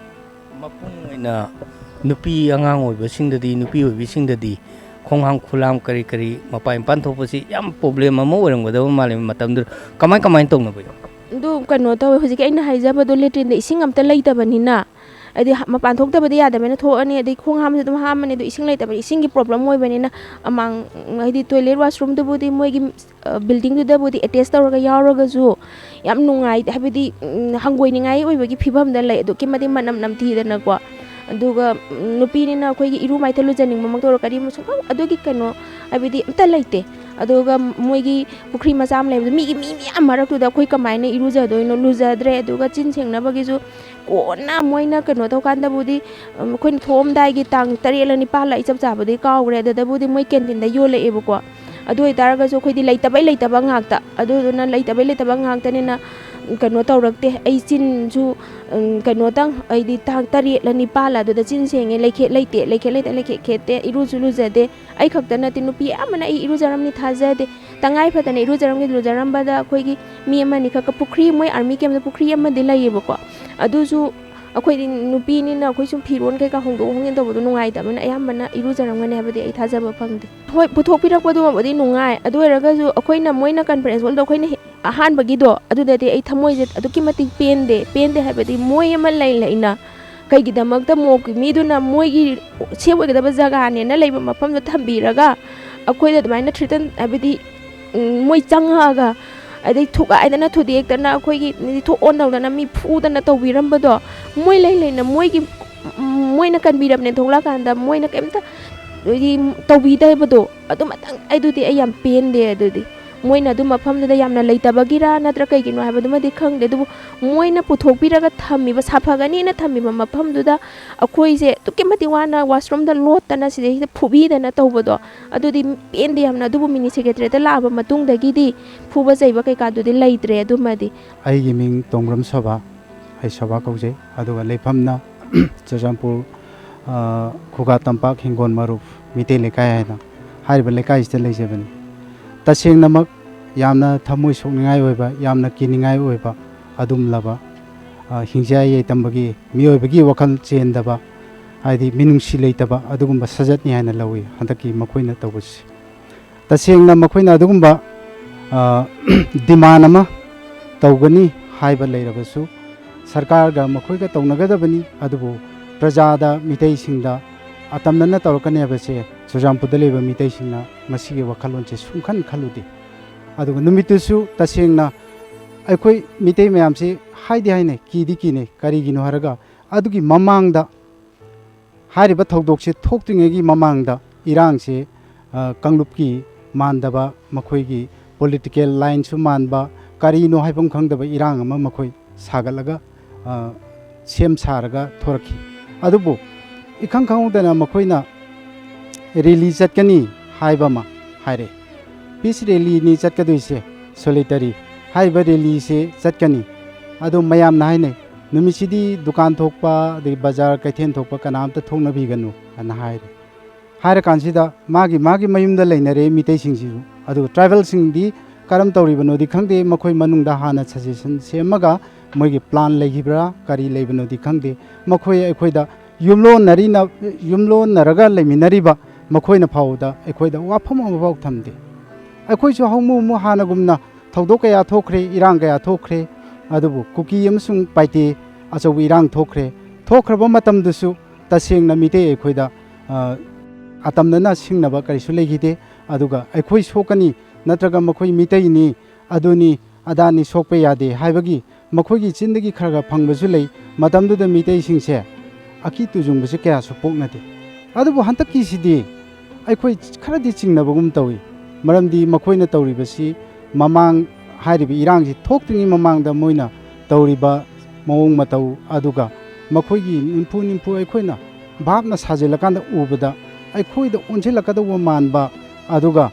ꯃꯄꯨꯡ ꯑꯣꯏꯅ ꯅꯨꯄꯤ ꯑꯉꯥꯡ ꯑꯣꯏꯕꯁꯤꯡꯗꯗꯤ, ꯅꯨꯄꯤ ꯑꯣꯏꯕꯤꯁꯤꯡꯗꯗꯤ ꯈꯣꯡꯍꯥꯝ ꯈꯨꯂꯥꯝ ꯀꯔꯤ ꯀꯔꯤ ꯃꯄꯥꯟ ꯏꯄꯥꯟ ꯊꯣꯛꯄꯁꯤ ꯌꯥꯝ ꯄ꯭ꯔꯣꯕ꯭ꯂꯦꯝ ꯑꯃ ꯑꯣꯏꯔꯝꯒꯗꯕ ꯃꯥꯜꯂꯦ ꯃꯇꯝꯗꯨꯗ꯫ ꯀꯃꯥꯏ ꯀꯃꯥꯏꯅ ꯇꯧꯅꯕ? ꯑꯗꯨ ꯀꯩꯅꯣ ꯇꯧꯋꯦ, ꯍꯧꯖꯤꯛꯀꯤ ꯑꯩꯅ ꯍꯥꯏꯖꯕꯗꯣ, ꯂꯦꯇ꯭ꯔꯤꯟꯗ ꯏꯁꯤꯡ ꯑꯝꯇ ꯂꯩꯇꯕꯅꯤꯅ, ꯍꯥꯏꯗꯤ ꯃꯄꯥꯟ ꯊꯣꯛꯇꯕꯗꯤ ꯌꯥꯗꯕꯅꯤꯅ ꯊꯣꯛꯑꯅꯤ, ꯑꯗꯩ ꯈꯣꯡ ꯍꯥꯝꯕꯁꯨ ꯑꯗꯨꯝ ꯍꯥꯝꯃꯅꯤ, ꯑꯗꯣ ꯏꯁꯤꯡ ꯂꯩꯇꯕꯅꯤ, ꯏꯁꯤꯡꯒꯤ ꯄ꯭ꯔꯣꯕ꯭ꯂꯦꯝ ꯑꯣꯏꯕꯅꯤꯅ, ꯑꯃꯥꯡ ꯍꯥꯏꯗꯤ ꯇꯣꯏꯂꯦꯠ ꯋꯥꯁꯔꯨꯝꯗꯨꯕꯨꯗꯤ ꯃꯣꯏꯒꯤ ꯕꯤꯜꯗꯤꯡꯗꯨꯗꯕꯨꯗꯤ ꯑꯦꯇꯦꯆ ꯇꯧꯔꯒ ꯌꯥꯎꯔꯒꯁꯨ ꯌꯥꯝ ꯅꯨꯡꯉꯥꯏ, ꯍꯥꯏꯕꯗꯤ ꯍꯪꯒꯣꯏꯅꯤꯡꯉꯥꯏ ꯑꯣꯏꯕꯒꯤ ꯐꯤꯕꯝꯗ ꯂꯩ꯫ ꯑꯗꯨꯛꯀꯤ ꯃꯇꯤꯛ ꯃꯅꯝ ꯅꯝꯊꯤꯗꯅꯀꯣ꯫ ꯑꯗꯨꯒ ꯅꯨꯄꯤꯅꯤꯅ ꯑꯩꯈꯣꯏꯒꯤ ꯏꯔꯨ ꯃꯥꯏꯊ ꯂꯨꯖꯅꯤꯡꯕꯃꯛꯇ ꯑꯣꯏꯔꯣ, ꯀꯔꯤꯃ ꯁꯨꯡꯐꯪ ꯑꯗꯨꯒꯤ ꯀꯩꯅꯣ ꯍꯥꯏꯕꯗꯤ ꯑꯝꯇ ꯂꯩꯇꯦ꯫ ꯑꯗꯨꯒ ꯃꯣꯏꯒꯤ ꯄꯨꯈ꯭ꯔꯤ ꯃꯆꯥ ꯑꯃ ꯂꯩꯕꯗꯣ, ꯃꯤꯒꯤ ꯃꯤ ꯃꯌꯥꯝ ꯃꯔꯛꯇꯨꯗ ꯑꯩꯈꯣꯏ ꯀꯃꯥꯏꯅ ꯏꯔꯨꯖꯗꯣꯏꯅꯣ? ꯂꯨꯖꯗ꯭ꯔꯦ꯫ ꯑꯗꯨꯒ ꯆꯤꯟ ꯁꯦꯡꯅꯕꯒꯤꯁꯨ ꯀꯣꯟꯅ ꯃꯣꯏꯅ ꯀꯩꯅꯣ ꯇꯧꯀꯥꯟꯗꯕꯨꯗꯤ, ꯑꯩꯈꯣꯏꯅ ꯊꯣꯛꯑꯝꯗꯥꯏꯒꯤ ꯇꯥꯡ ꯇꯔꯦꯠꯂ ꯅꯤꯄꯥꯜꯂ, ꯑꯩ ꯆꯞ ꯆꯥꯕꯗꯤ ꯀꯥꯎꯈ꯭ꯔꯦ, ꯑꯗꯨꯗꯕꯨꯗꯤ ꯃꯣꯏ ꯀꯦꯟꯇꯤꯟꯗ ꯌꯣꯜꯂꯛꯑꯦꯕꯀꯣ꯫ ꯑꯗꯨ ꯑꯣꯏꯇꯥꯔꯒꯁꯨ ꯑꯩꯈꯣꯏꯗꯤ ꯂꯩꯇꯕꯩ ꯂꯩꯇꯕ ꯉꯥꯛꯇ꯫ ꯑꯗꯨꯗꯨꯅ ꯂꯩꯇꯕꯩ ꯂꯩꯇꯕ ꯉꯥꯛꯇꯅꯤꯅ ꯀꯩꯅꯣ ꯇꯧꯔꯛꯇꯦ꯫ ꯑꯩ ꯆꯤꯟꯁꯨ ꯀꯩꯅꯣꯇꯪ, ꯑꯩꯗꯤ ꯇꯥꯡ ꯇꯔꯦꯠꯂ ꯅꯤꯄꯥꯜꯂ ꯑꯗꯨꯗ ꯆꯤꯟ ꯁꯦꯡꯉꯦ, ꯂꯩꯈꯦꯠ ꯂꯩꯇꯦ, ꯂꯩꯈꯦꯠ ꯂꯩꯇꯦ, ꯂꯩꯈꯦꯠ ꯈꯦꯠꯇꯦ, ꯏꯔꯨꯁꯨ ꯂꯨꯖꯗꯦ꯫ ꯑꯩ ꯈꯛꯇ ꯅꯠꯇꯦ, ꯅꯨꯄꯤ ꯑꯌꯥꯝꯕꯅ ꯑꯩ ꯏꯔꯨꯖꯔꯝꯅꯤ ꯊꯥꯖꯗꯦ꯫ ꯇꯉꯥꯏ ꯐꯗꯅ ꯏꯔꯨꯖꯔꯝꯒꯦ, ꯂꯨꯖꯔꯝꯕꯗ ꯑꯩꯈꯣꯏꯒꯤ ꯃꯤ ꯑꯃꯅꯤ ꯈꯛꯀ ꯄꯨꯈ꯭ꯔꯤ, ꯃꯣꯏ ꯑꯥꯔꯃꯤ ꯀꯦꯝꯞꯇ ꯄꯨꯈ꯭ꯔꯤ ꯑꯃꯗꯤ ꯂꯩꯌꯦꯕꯀꯣ꯫ ꯑꯗꯨꯁꯨ ꯑꯩꯈꯣꯏꯗꯤ ꯅꯨꯄꯤꯅꯤꯅ ꯑꯩꯈꯣꯏ ꯁꯨꯝ ꯐꯤꯔꯣꯟ ꯀꯩꯀꯥ ꯍꯣꯡꯗꯣꯛ ꯍꯣꯡꯖꯤꯟ ꯇꯧꯕꯗꯣ ꯅꯨꯡꯉꯥꯏꯇꯕꯅꯤꯅ ꯑꯌꯥꯝꯕꯅ ꯏꯔꯨꯖꯔꯝꯒꯅꯤ ꯍꯥꯏꯕꯗꯤ ꯑꯩ ꯊꯥꯖꯕ ꯐꯪꯗꯦ꯫ ꯍꯣꯏ, ꯄꯨꯊꯣꯛꯄꯤꯔꯛꯄꯗꯨꯃꯕꯨꯗꯤ ꯅꯨꯡꯉꯥꯏ, ꯑꯗꯨ ꯑꯣꯏꯔꯒꯁꯨ ꯑꯩꯈꯣꯏꯅ, ꯃꯣꯏꯅ ꯀꯟꯐ꯭ꯔꯦꯟꯁ ꯍꯣꯜꯗ ꯑꯩꯈꯣꯏꯅ ꯍꯦ-, ꯑꯍꯥꯟꯕꯒꯤꯗꯣ ꯑꯗꯨꯗꯗꯤ ꯑꯩ ꯊꯃꯣꯏꯁꯦ ꯑꯗꯨꯛꯀꯤ ꯃꯇꯤꯛ ꯄꯦꯟꯗꯦ꯫ ꯄꯦꯟꯗꯦ ꯍꯥꯏꯕꯗꯤ ꯃꯣꯏ ꯑꯃ ꯂꯩ ꯂꯩꯅ ꯀꯩꯒꯤꯗꯃꯛꯇ ꯃꯣꯛꯀꯤ ꯃꯤꯗꯨꯅ ꯃꯣꯏꯒꯤ ꯁꯦꯐ ꯑꯣꯏꯒꯗꯕ ꯖꯒꯥꯅꯦꯅ ꯂꯩꯕ ꯃꯐꯝꯗꯣ ꯊꯝꯕꯤꯔꯒ ꯑꯩꯈꯣꯏꯗ ꯑꯗꯨꯃꯥꯏꯅ ꯊ꯭ꯔꯤꯇꯟ, ꯍꯥꯏꯕꯗꯤ ꯎꯝ, ꯃꯣꯏ ꯆꯪꯉꯛꯑꯒ ꯑꯗꯩ ꯊꯨꯒꯥꯏꯗꯅ ꯊꯨꯗꯦꯛꯇꯅ ꯑꯩꯈꯣꯏꯒꯤ ꯊꯣꯛ ꯑꯣꯟ ꯇꯧꯗꯅ ꯃꯤ ꯐꯨꯗꯅ ꯇꯧꯕꯤꯔꯝꯕꯗꯣ, ꯃꯣꯏ ꯂꯩ ꯂꯩꯅ ꯃꯣꯏꯒꯤ, ꯎꯝ, ꯃꯣꯏꯅ ꯀꯟꯕꯤꯔꯕꯅꯦ, ꯊꯣꯛꯂꯛꯑꯀꯥꯟꯗ ꯃꯣꯏꯅ ꯀꯩꯝꯇ ꯍꯥꯏꯗꯤ ꯇꯧꯕꯤꯗꯕꯗꯣ ꯑꯗꯨꯃꯇꯪ ꯑꯩꯗꯨꯗꯤ ꯑꯩ ꯌꯥꯝ ꯄꯦꯟꯗꯦ꯫ ꯑꯗꯨꯗꯤ ꯃꯣꯏꯅ ꯑꯗꯨ ꯃꯐꯝꯗꯨꯗ ꯌꯥꯝꯅ ꯂꯩꯇꯕꯒꯤꯔ ꯅꯠꯇ꯭ꯔ ꯀꯩꯒꯤꯅꯣ ꯍꯥꯏꯕꯗꯨꯃꯗꯤ ꯈꯪꯗꯦ, ꯑꯗꯨꯕꯨ ꯃꯣꯏꯅ ꯄꯨꯊꯣꯛꯄꯤꯔꯒ ꯊꯝꯃꯤꯕ, ꯁꯥꯐꯒꯅꯤꯅ ꯊꯝꯃꯤꯕ ꯃꯐꯝꯗꯨꯗ ꯑꯩꯈꯣꯏꯁꯦ ꯑꯗꯨꯛꯀꯤ ꯃꯇꯤꯛ ꯋꯥꯅ ꯋꯥꯁꯔꯨꯝꯗ ꯂꯣꯠꯇꯅ ꯁꯤꯗꯩꯁꯤꯗ ꯐꯨꯕꯤꯗꯅ ꯇꯧꯕꯗꯣ ꯑꯗꯨꯗꯤ ꯄꯦꯟꯗꯦ ꯌꯥꯝꯅ꯫ ꯑꯗꯨꯕꯨ ꯃꯤꯅꯤ ꯁꯦꯀ꯭ꯔꯦꯇꯔꯤꯌꯦꯠꯇ ꯂꯥꯛꯑꯕ ꯃꯇꯨꯡꯗꯒꯤꯗꯤ ꯐꯨꯕ ꯆꯩꯕ ꯀꯩꯀꯥꯗꯨꯗꯤ ꯂꯩꯇ꯭ꯔꯦ꯫ ꯑꯗꯨꯃꯗꯤ ꯑꯩꯒꯤ ꯃꯤꯡ ꯇꯣꯡꯕ꯭ꯔꯝ ꯁꯣꯚꯥ, ꯑꯩ ꯁꯣꯚꯥ ꯀꯧꯖꯩ꯫ ꯑꯗꯨꯒ ꯂꯩꯐꯝꯅ ꯆꯨꯔꯆꯥꯟꯄꯨꯔ, ꯑ, ꯈꯨꯒꯥ ꯇꯝꯄꯥꯛ ꯍꯤꯡꯒꯣꯜ ꯃꯔꯨꯞ ꯃꯤꯇꯩ ꯂꯩꯀꯥꯏ ꯍꯥꯏꯅ ꯍꯥꯏꯔꯤꯕ ꯂꯩꯀꯥꯏꯁꯤꯗ ꯂꯩꯖꯕꯅꯤ꯫ ꯇꯁꯦꯡꯅꯃꯛ ꯌꯥꯝꯅ ꯊꯃꯣꯏ ꯁꯣꯛꯅꯤꯡꯉꯥꯏ ꯑꯣꯏꯕ, ꯌꯥꯝꯅ ꯀꯤꯅꯤꯡꯉꯥꯏ ꯑꯣꯏꯕ ꯑꯗꯨꯝꯂꯕ, ꯑ, ꯍꯤꯡꯆꯥꯏ ꯌꯥꯏꯇꯝꯕꯒꯤ, ꯃꯤꯑꯣꯏꯕꯒꯤ ꯋꯥꯈꯜ ꯆꯦꯟꯗꯕ, ꯍꯥꯏꯗꯤ ꯃꯤꯅꯨꯡꯁꯤ ꯂꯩꯇꯕ ꯑꯗꯨꯒꯨꯝꯕ ꯁꯖꯠꯅꯤ ꯍꯥꯏꯅ ꯂꯧꯏ ꯍꯟꯗꯛꯀꯤ ꯃꯈꯣꯏꯅ ꯇꯧꯕꯁꯤ꯫ ꯇꯁꯦꯡꯅ ꯃꯈꯣꯏꯅ ꯑꯗꯨꯒꯨꯝꯕ, ꯑ, demand ꯑꯃ ꯇꯧꯒꯅꯤ ꯍꯥꯏꯕ ꯂꯩꯔꯕꯁꯨ, ꯁꯔꯀꯥꯔꯒ ꯃꯈꯣꯏꯒ ꯇꯧꯅꯒꯗꯕꯅꯤ, ꯑꯗꯨꯕꯨ ꯄ꯭ꯔꯖꯥꯗ, ꯃꯤꯇꯩꯁꯤꯡꯗ ꯑꯇꯝꯅꯅ ꯇꯧꯔꯛꯀꯅꯤ ꯍꯥꯏꯕꯁꯦ ꯆꯨꯔꯆꯥꯟꯄꯨꯔꯗ ꯂꯩꯕ ꯃꯤꯇꯩꯁꯤꯡꯅ ꯃꯁꯤꯒꯤ ꯋꯥꯈꯜꯂꯣꯟꯁꯦ ꯁꯨꯡꯈꯟ ꯈꯜꯂꯨꯗꯦ꯫ ꯑꯗꯨꯒ ꯅꯨꯃꯤꯠꯇꯨꯁꯨ ꯇꯁꯦꯡꯅ ꯑꯩꯈꯣꯏ ꯃꯤꯇꯩ ꯃꯌꯥꯝꯁꯤ ꯍꯥꯏꯗꯤ ꯍꯥꯏꯅꯩ, ꯀꯤꯗꯤ ꯀꯤꯅꯩ꯫ ꯀꯔꯤꯒꯤꯅꯣ ꯍꯥꯏꯔꯒ, ꯑꯗꯨꯒꯤ ꯃꯃꯥꯡꯗ ꯍꯥꯏꯔꯤꯕ ꯊꯧꯗꯣꯛꯁꯦ ꯊꯣꯛꯇ꯭ꯔꯤꯉꯩꯒꯤ ꯃꯃꯥꯡꯗ ꯏꯔꯥꯡꯁꯦ, ꯑ, ꯀꯥꯡꯂꯨꯞꯀꯤ ꯃꯥꯟꯗꯕ, ꯃꯈꯣꯏꯒꯤ political lineꯁꯨ ꯃꯥꯟꯕ, ꯀꯔꯤꯅꯣ ꯍꯥꯏꯐꯝ ꯈꯪꯗꯕ ꯏꯔꯥꯡ ꯑꯃ ꯃꯈꯣꯏ ꯁꯥꯒꯠꯂꯒ, ꯑ, ꯁꯦꯝ ꯁꯥꯔꯒ ꯊꯣꯔꯛꯈꯤ꯫ ꯑꯗꯨꯕꯨ ꯏꯈꯪ ꯈꯪꯍꯧꯗꯅ ꯃꯈꯣꯏꯅ rally ꯆꯠꯀꯅꯤ ꯍꯥꯏꯕ ꯑꯃ ꯍꯥꯏꯔꯦ꯫ Peace rallyꯅꯤ ꯆꯠꯀꯗꯣꯏꯁꯦ, solitary꯫ ꯍꯥꯏꯔꯤꯕ rallyꯁꯦ ꯆꯠꯀꯅꯤ꯫ ꯑꯗꯣ ꯃꯌꯥꯝꯅ ꯍꯥꯏꯅꯩ, "ꯅꯨꯃꯤꯠꯁꯤꯗꯤ ꯗꯨꯀꯥꯟ ꯊꯣꯛꯄ, ꯑꯗꯒꯤ ꯕꯖꯥꯔ ꯀꯩꯊꯦꯜ ꯊꯣꯛꯄ ꯀꯅꯥꯝꯇ ꯊꯣꯛꯅꯕꯤꯒꯅꯨ" ꯑꯅ ꯍꯥꯏꯔꯦ꯫ ꯍꯥꯏꯔꯀꯥꯟꯁꯤꯗ ꯃꯥꯒꯤ ꯃꯥꯒꯤ ꯃꯌꯨꯝꯗ ꯂꯩꯅꯔꯦ ꯃꯤꯇꯩꯁꯤꯡꯁꯤꯁꯨ꯫ ꯑꯗꯨꯒ tribalꯁꯤꯡꯗꯤ ꯀꯔꯝ ꯇꯧꯔꯤꯕꯅꯣꯗꯤ ꯈꯪꯗꯦ, ꯃꯈꯣꯏ ꯃꯅꯨꯡꯗ ꯍꯥꯟꯅ suggestion ꯁꯦꯝꯃꯒ ꯃꯣꯏꯒꯤ plan ꯂꯩꯈꯤꯕ꯭ꯔꯥ, ꯀꯔꯤ ꯂꯩꯕꯅꯣꯗꯤ ꯈꯪꯗꯦ꯫ ꯃꯈꯣꯏ ꯑꯩꯈꯣꯏꯗ ꯌꯨꯝꯂꯣꯟꯅꯔꯤꯅ-, ꯌꯨꯝꯂꯣꯟꯅꯔꯒ ꯂꯩꯃꯤꯟꯅꯔꯤꯕ ꯃꯈꯣꯏꯅ ꯐꯥꯎꯕꯗ ꯑꯩꯈꯣꯏꯗ ꯋꯥꯐꯝ ꯑꯃꯐꯥꯎ ꯊꯝꯗꯦ꯫ ꯑꯩꯈꯣꯏꯁꯨ ꯍꯧꯃꯨ ꯍꯧꯃꯨ ꯍꯥꯟꯅꯒꯨꯝꯅ ꯊꯧꯗꯣꯛ ꯀꯌꯥ ꯊꯣꯛꯈ꯭ꯔꯦ, ꯏꯔꯥꯡ ꯀꯌꯥ ꯊꯣꯛꯈ꯭ꯔꯦ, ꯑꯗꯨꯕꯨ ꯀꯨꯀꯤ ꯑꯃꯁꯨꯡ ꯄꯥꯏꯇꯦ ꯑꯆꯧꯕ ꯏꯔꯥꯡ ꯊꯣꯛꯈ꯭ꯔꯦ꯫ ꯊꯣꯛꯈ꯭ꯔꯕ ꯃꯇꯝꯗꯁꯨ ꯇꯁꯦꯡꯅ ꯃꯤꯇꯩ ꯑꯩꯈꯣꯏꯗ, ꯑ, ꯑꯇꯝꯅꯅ ꯁꯤꯡꯅꯕ ꯀꯔꯤꯁꯨ ꯂꯩꯈꯤꯗꯦ꯫ ꯑꯗꯨꯒ ꯑꯩꯈꯣꯏ ꯁꯣꯛꯀꯅꯤ ꯅꯠꯇ꯭ꯔꯒ ꯃꯈꯣꯏ ꯃꯤꯇꯩꯅꯤ, ꯑꯗꯨꯅꯤ ꯑꯗꯥꯅꯤ, ꯁꯣꯛꯄ ꯌꯥꯗꯦ ꯍꯥꯏꯕꯒꯤ ꯃꯈꯣꯏꯒꯤ ꯆꯤꯟꯗꯒꯤ ꯈꯔ ꯈꯔ ꯐꯪꯕꯁꯨ ꯂꯩ꯫ ꯃꯇꯝꯗꯨꯗ ꯃꯤꯇꯩꯁꯤꯡꯁꯦ ꯑꯀꯤ ꯇꯨꯖꯨꯡꯕꯁꯦ ꯀꯌꯥꯁꯨ ꯄꯣꯛꯅꯗꯦ꯫ ꯑꯗꯨꯕꯨ ꯍꯟꯗꯛꯀꯤꯁꯤꯗꯤ ꯑꯩꯈꯣꯏ ꯈꯔꯗꯤ ꯆꯤꯡꯅꯕꯒꯨꯝ ꯇꯧꯏ꯫ ꯃꯔꯝꯗꯤ ꯃꯈꯣꯏꯅ ꯇꯧꯔꯤꯕꯁꯤ ꯃꯃꯥꯡ ꯍꯥꯏꯔꯤꯕ ꯏꯔꯥꯡꯁꯤ ꯊꯣꯛꯇ꯭ꯔꯤꯉꯩ ꯃꯃꯥꯡꯗ ꯃꯣꯏꯅ ꯇꯧꯔꯤꯕ ꯃꯑꯣꯡ ꯃꯇꯧ, ꯑꯗꯨꯒ ꯃꯈꯣꯏꯒꯤ ꯅꯤꯝꯐꯨ ꯅꯤꯝꯐꯨ ꯑꯩꯈꯣꯏꯅ ꯚꯥꯞꯅ ꯁꯥꯖꯤꯜꯂꯀꯥꯟꯗ ꯎꯕꯗ ꯑꯩꯈꯣꯏꯗ ꯑꯣꯟꯁꯤꯜꯂꯛꯀꯗꯧꯕ ꯃꯥꯟꯕ, ꯑꯗꯨꯒ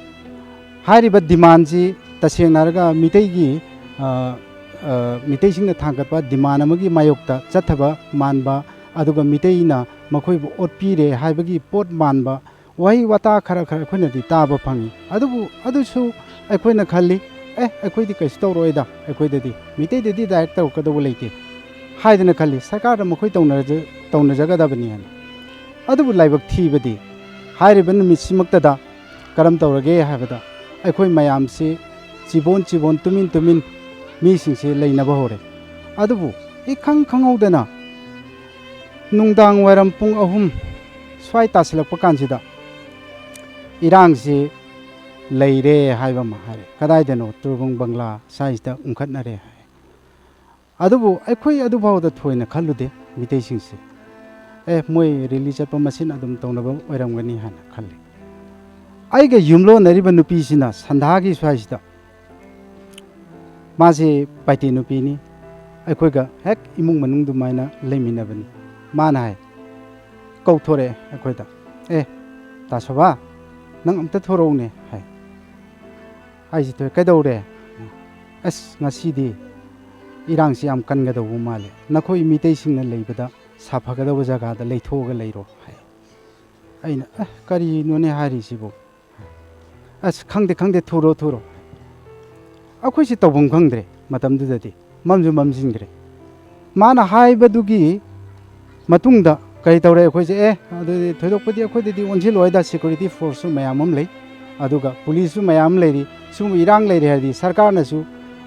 ꯍꯥꯏꯔꯤꯕ demandꯁꯤ ꯇꯁꯦꯡꯅ ꯍꯥꯏꯔꯒ ꯃꯤꯇꯩꯒꯤ, ꯑ, ꯑ, ꯃꯤꯇꯩꯁꯤꯡꯅ ꯊꯥꯡꯒꯠꯄ demand ꯑꯃꯒꯤ ꯃꯥꯌꯣꯛꯇ ꯆꯠꯊꯕ ꯃꯥꯟꯕ, ꯑꯗꯨꯒ ꯃꯤꯇꯩꯅ ꯃꯈꯣꯏꯕꯨ ꯑꯣꯠꯄꯤꯔꯦ ꯍꯥꯏꯕꯒꯤ ꯄꯣꯠ ꯃꯥꯟꯕ ꯋꯥꯍꯩ ꯋꯥꯇꯥ ꯈꯔ ꯈꯔ ꯑꯩꯈꯣꯏꯅꯗꯤ ꯇꯥꯕ ꯐꯪꯉꯤ꯫ ꯑꯗꯨꯕꯨ ꯑꯗꯨꯁꯨ ꯑꯩꯈꯣꯏꯅ ꯈꯜꯂꯤ, "ꯑꯦ, ꯑꯩꯈꯣꯏꯗꯤ ꯀꯩꯁꯨ ꯇꯧꯔꯣꯏꯗ, ꯑꯩꯈꯣꯏꯗꯗꯤ ꯃꯤꯇꯩꯗꯗꯤ direct ꯇꯧꯔꯛꯀꯗꯧꯕ ꯂꯩꯇꯦ" ꯍꯥꯏꯗꯅ ꯈꯜꯂꯤ꯫ ꯁꯔꯀꯥꯔꯗ ꯃꯈꯣꯏ ꯇꯧꯅꯔꯖ-, ꯇꯧꯅꯖꯒꯗꯕꯅꯤ ꯍꯥꯏꯅ꯫ ꯑꯗꯨꯕꯨ ꯂꯥꯏꯕꯛ ꯊꯤꯕꯗꯤ, ꯍꯥꯏꯔꯤꯕ ꯅꯨꯃꯤꯠꯁꯤꯃꯛꯇꯗ ꯀꯔꯝ ꯇꯧꯔꯒꯦ ꯍꯥꯏꯕꯗ, ꯑꯩꯈꯣꯏ ꯃꯌꯥꯝꯁꯤ ꯆꯤꯕꯣꯟ ꯆꯤꯕꯣꯟ, ꯇꯨꯃꯤꯟ ꯇꯨꯃꯤꯟ ꯃꯤꯁꯤꯡꯁꯤ ꯂꯩꯅꯕ ꯍꯧꯔꯦ꯫ ꯑꯗꯨꯕꯨ ꯏꯈꯪ ꯈꯪꯍꯧꯗꯅ ꯅꯨꯡꯗꯥꯡ ꯋꯥꯏꯔꯝ ꯄꯨꯡ ꯑꯍꯨꯝ ꯁ꯭ꯋꯥꯏ ꯇꯥꯁꯤꯜꯂꯛꯄ ꯀꯥꯟꯁꯤꯗ ꯏꯔꯥꯡꯁꯤ ꯂꯩꯔꯦ ꯍꯥꯏꯕ ꯑꯃ ꯍꯥꯏꯔꯦ꯫ ꯀꯗꯥꯏꯗꯅꯣ? ꯇꯨꯔꯕꯪ ꯕꯪꯒ꯭ꯂꯥ ꯁ꯭ꯋꯥꯏꯁꯤꯗ ꯎꯪꯈꯠꯅꯔꯦ ꯍꯥꯏ꯫ ꯑꯗꯨꯕꯨ ꯑꯩꯈꯣꯏ ꯑꯗꯨꯐꯥꯎꯗ ꯊꯣꯏꯅ ꯈꯜꯂꯨꯗꯦ ꯃꯤꯇꯩꯁꯤꯡꯁꯦ꯫ ꯑꯦ, ꯃꯣꯏ ꯔꯦꯂꯤ ꯆꯠꯄ ꯃꯁꯦꯟ ꯑꯗꯨꯝ ꯇꯧꯅꯕ ꯑꯣꯏꯔꯝꯒꯅꯤ ꯍꯥꯏꯅ ꯈꯜꯂꯤ꯫ ꯑꯩꯒ ꯌꯨꯝꯂꯣꯟꯅꯔꯤꯕ ꯅꯨꯄꯤꯁꯤꯅ ꯁꯟꯗꯥꯒꯤ ꯁ꯭ꯋꯥꯏꯁꯤꯗ, ꯃꯥꯁꯤ ꯄꯥꯏꯇꯦ ꯅꯨꯄꯤꯅꯤ, ꯑꯩꯈꯣꯏꯒ ꯍꯦꯛ ꯏꯃꯨꯡ ꯃꯅꯨꯡ ꯑꯗꯨꯃꯥꯏꯅ ꯂꯩꯃꯤꯟꯅꯕꯅꯤ꯫ ꯃꯥꯅ ꯍꯥꯏ, ꯀꯧꯊꯣꯔꯛꯑꯦ ꯑꯩꯈꯣꯏꯗ, "ꯑꯦ, ꯇꯥ ꯁꯣꯚꯥ, ꯅꯪ ꯑꯝꯇ ꯊꯣꯔꯛꯎꯅꯦ" ꯍꯥꯏ꯫ ꯑꯩꯁꯦ ꯊꯣꯛꯑꯦ, "ꯀꯩꯗꯧꯔꯦ?" "ꯑꯁ, ꯉꯁꯤꯗꯤ ꯏꯔꯥꯡꯁꯤ ꯌꯥꯝ ꯀꯟꯒꯗꯧꯕ ꯃꯥꯜꯂꯦ, ꯅꯈꯣꯏ ꯃꯤꯇꯩꯁꯤꯡꯅ ꯂꯩꯕꯗ ꯁꯥꯐꯒꯗꯧꯕ ꯖꯒꯥꯗ ꯂꯩꯊꯣꯛꯑꯒ ꯂꯩꯔꯣ" ꯍꯥꯏ꯫ ꯑꯩꯅ, "ꯑꯦ, ꯀꯔꯤꯅꯣꯅꯦ ꯍꯥꯏꯔꯤꯁꯤꯕꯨ?" "ꯑꯁ, ꯈꯪꯗꯦ, ꯈꯪꯗꯦ, ꯊꯨꯔꯣ, ꯊꯨꯔꯣ"꯫ ꯑꯩꯈꯣꯏꯁꯤ ꯇꯧꯐꯝ ꯈꯪꯗ꯭ꯔꯦ ꯃꯇꯝꯗꯨꯗꯗꯤ, ꯃꯝꯁꯨ ꯃꯝꯁꯤꯟꯈ꯭ꯔꯦ꯫ ꯃꯥꯅ ꯍꯥꯏꯕꯗꯨꯒꯤ ꯃꯇꯨꯡꯗ ꯀꯔꯤ ꯇꯧꯔꯦ ꯑꯩꯈꯣꯏꯁꯦ? "ꯑꯦ, ꯑꯗꯨꯗꯤ ꯊꯣꯏꯗꯣꯛꯄꯗꯤ ꯑꯩꯈꯣꯏꯗꯗꯤ ꯑꯣꯟꯁꯤꯜꯂꯣꯏꯗ, ꯁꯦꯀ꯭ꯌꯨꯔꯤꯇꯤ ꯐꯣꯔꯁꯁꯨ ꯃꯌꯥꯝ ꯑꯃ ꯂꯩ, ꯑꯗꯨꯒ ꯄꯨꯂꯤꯁꯁꯨ ꯃꯌꯥꯝ ꯑꯃ ꯂꯩꯔꯤ, ꯁꯤꯒꯨꯝꯕ ꯏꯔꯥꯡ ꯂꯩꯔꯦ ꯍꯥꯏꯔꯗꯤ ꯁꯔꯀꯥꯔꯅꯁꯨ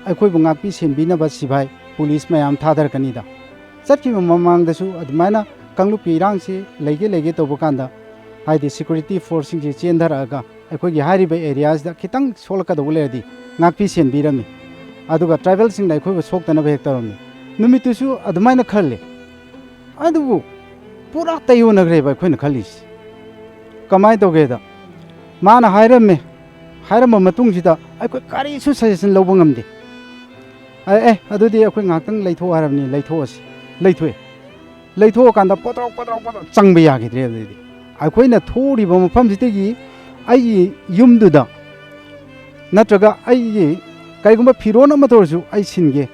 ꯑꯩꯈꯣꯏꯕꯨ ꯉꯥꯛꯄꯤ ꯁꯦꯟꯕꯤꯅꯕ ꯁꯤꯐꯥꯏ, ꯄꯨꯂꯤꯁ ꯃꯌꯥꯝ ꯊꯥꯗꯔꯛꯀꯅꯤꯗ"꯫ ꯆꯠꯈꯤꯕ ꯃꯃꯥꯡꯗꯁꯨ ꯑꯗꯨꯃꯥꯏꯅ ꯀꯥꯡꯂꯨꯞꯀꯤ ꯏꯔꯥꯡꯁꯤ ꯂꯩꯒꯦ ꯂꯩꯒꯦ ꯇꯧꯕ ꯀꯥꯟꯗ, ꯍꯥꯏꯗꯤ ꯁꯦꯀ꯭ꯌꯨꯔꯤꯇꯤ ꯐꯣꯔꯁꯁꯤꯡꯁꯤ ꯆꯦꯟꯊꯔꯛꯑꯒ ꯑꯩꯈꯣꯏꯒꯤ ꯍꯥꯏꯔꯤꯕ ꯑꯦꯔꯤꯌꯥꯁꯤꯗ ꯈꯤꯇꯪ ꯁꯣꯛꯂꯛꯀꯗꯧꯕ ꯂꯩꯔꯗꯤ ꯉꯥꯛꯄꯤ ꯁꯦꯟꯕꯤꯔꯝꯃꯤ, ꯑꯗꯨꯒ ꯇ꯭ꯔꯥꯏꯕꯦꯜꯁꯤꯡꯅ ꯑꯩꯈꯣꯏꯕꯨ ꯁꯣꯛꯇꯅꯕ ꯍꯦꯛ ꯇꯧꯔꯝꯃꯤ꯫ ꯅꯨꯃꯤꯠꯇꯨꯁꯨ ꯑꯗꯨꯃꯥꯏꯅ ꯈꯜꯂꯤ꯫ ꯑꯗꯨꯕꯨ ꯄꯨꯔꯥ ꯇꯩꯌꯣꯟꯅꯈ꯭ꯔꯦꯕ ꯑꯩꯈꯣꯏꯅ ꯈꯜꯂꯤꯁꯤ꯫ ꯀꯃꯥꯏꯅ ꯇꯧꯒꯦꯗ, ꯃꯥꯅ ꯍꯥꯏꯔꯝꯃꯦ, ꯍꯥꯏꯔꯝꯕ ꯃꯇꯨꯡꯁꯤꯗ ꯑꯩꯈꯣꯏ ꯀꯔꯤꯁꯨ ꯁꯖꯦꯁꯟ ꯂꯧꯕ ꯉꯝꯗꯦ꯫ "ꯑꯦ, ꯑꯦ, ꯑꯗꯨꯗꯤ ꯑꯩꯈꯣꯏ ꯉꯥꯏꯍꯥꯛꯇꯪ ꯂꯩꯊꯣꯛꯑꯣ" ꯍꯥꯏꯔꯕꯅꯤ, ꯂꯩꯊꯣꯛꯑꯁꯤ꯫ ꯂꯩꯊꯣꯛꯑꯦ꯫ ꯂꯩꯊꯣꯛꯑꯀꯥꯟꯗ ꯄꯣꯇ꯭ꯔꯣꯛ, ꯄꯣꯇ꯭ꯔꯣꯛ, ꯄꯣꯇ꯭ꯔꯣꯛ ꯆꯪꯕ ꯌꯥꯈꯤꯗ꯭ꯔꯦ꯫ ꯑꯗꯨꯗꯩꯗꯤ ꯑꯩꯈꯣꯏꯅ ꯊꯣꯛꯎꯔꯤꯕ ꯃꯐꯝꯁꯤꯗꯒꯤ ꯑꯩꯒꯤ ꯌꯨꯝꯗꯨꯗ ꯅꯠꯇ꯭ꯔꯒ ꯑꯩꯒꯤ ꯀꯔꯤꯒꯨꯝꯕ ꯐꯤꯔꯣꯟ ꯑꯃ ꯇꯧꯔꯁꯨ ꯑꯩ ꯁꯤꯟꯒꯦ,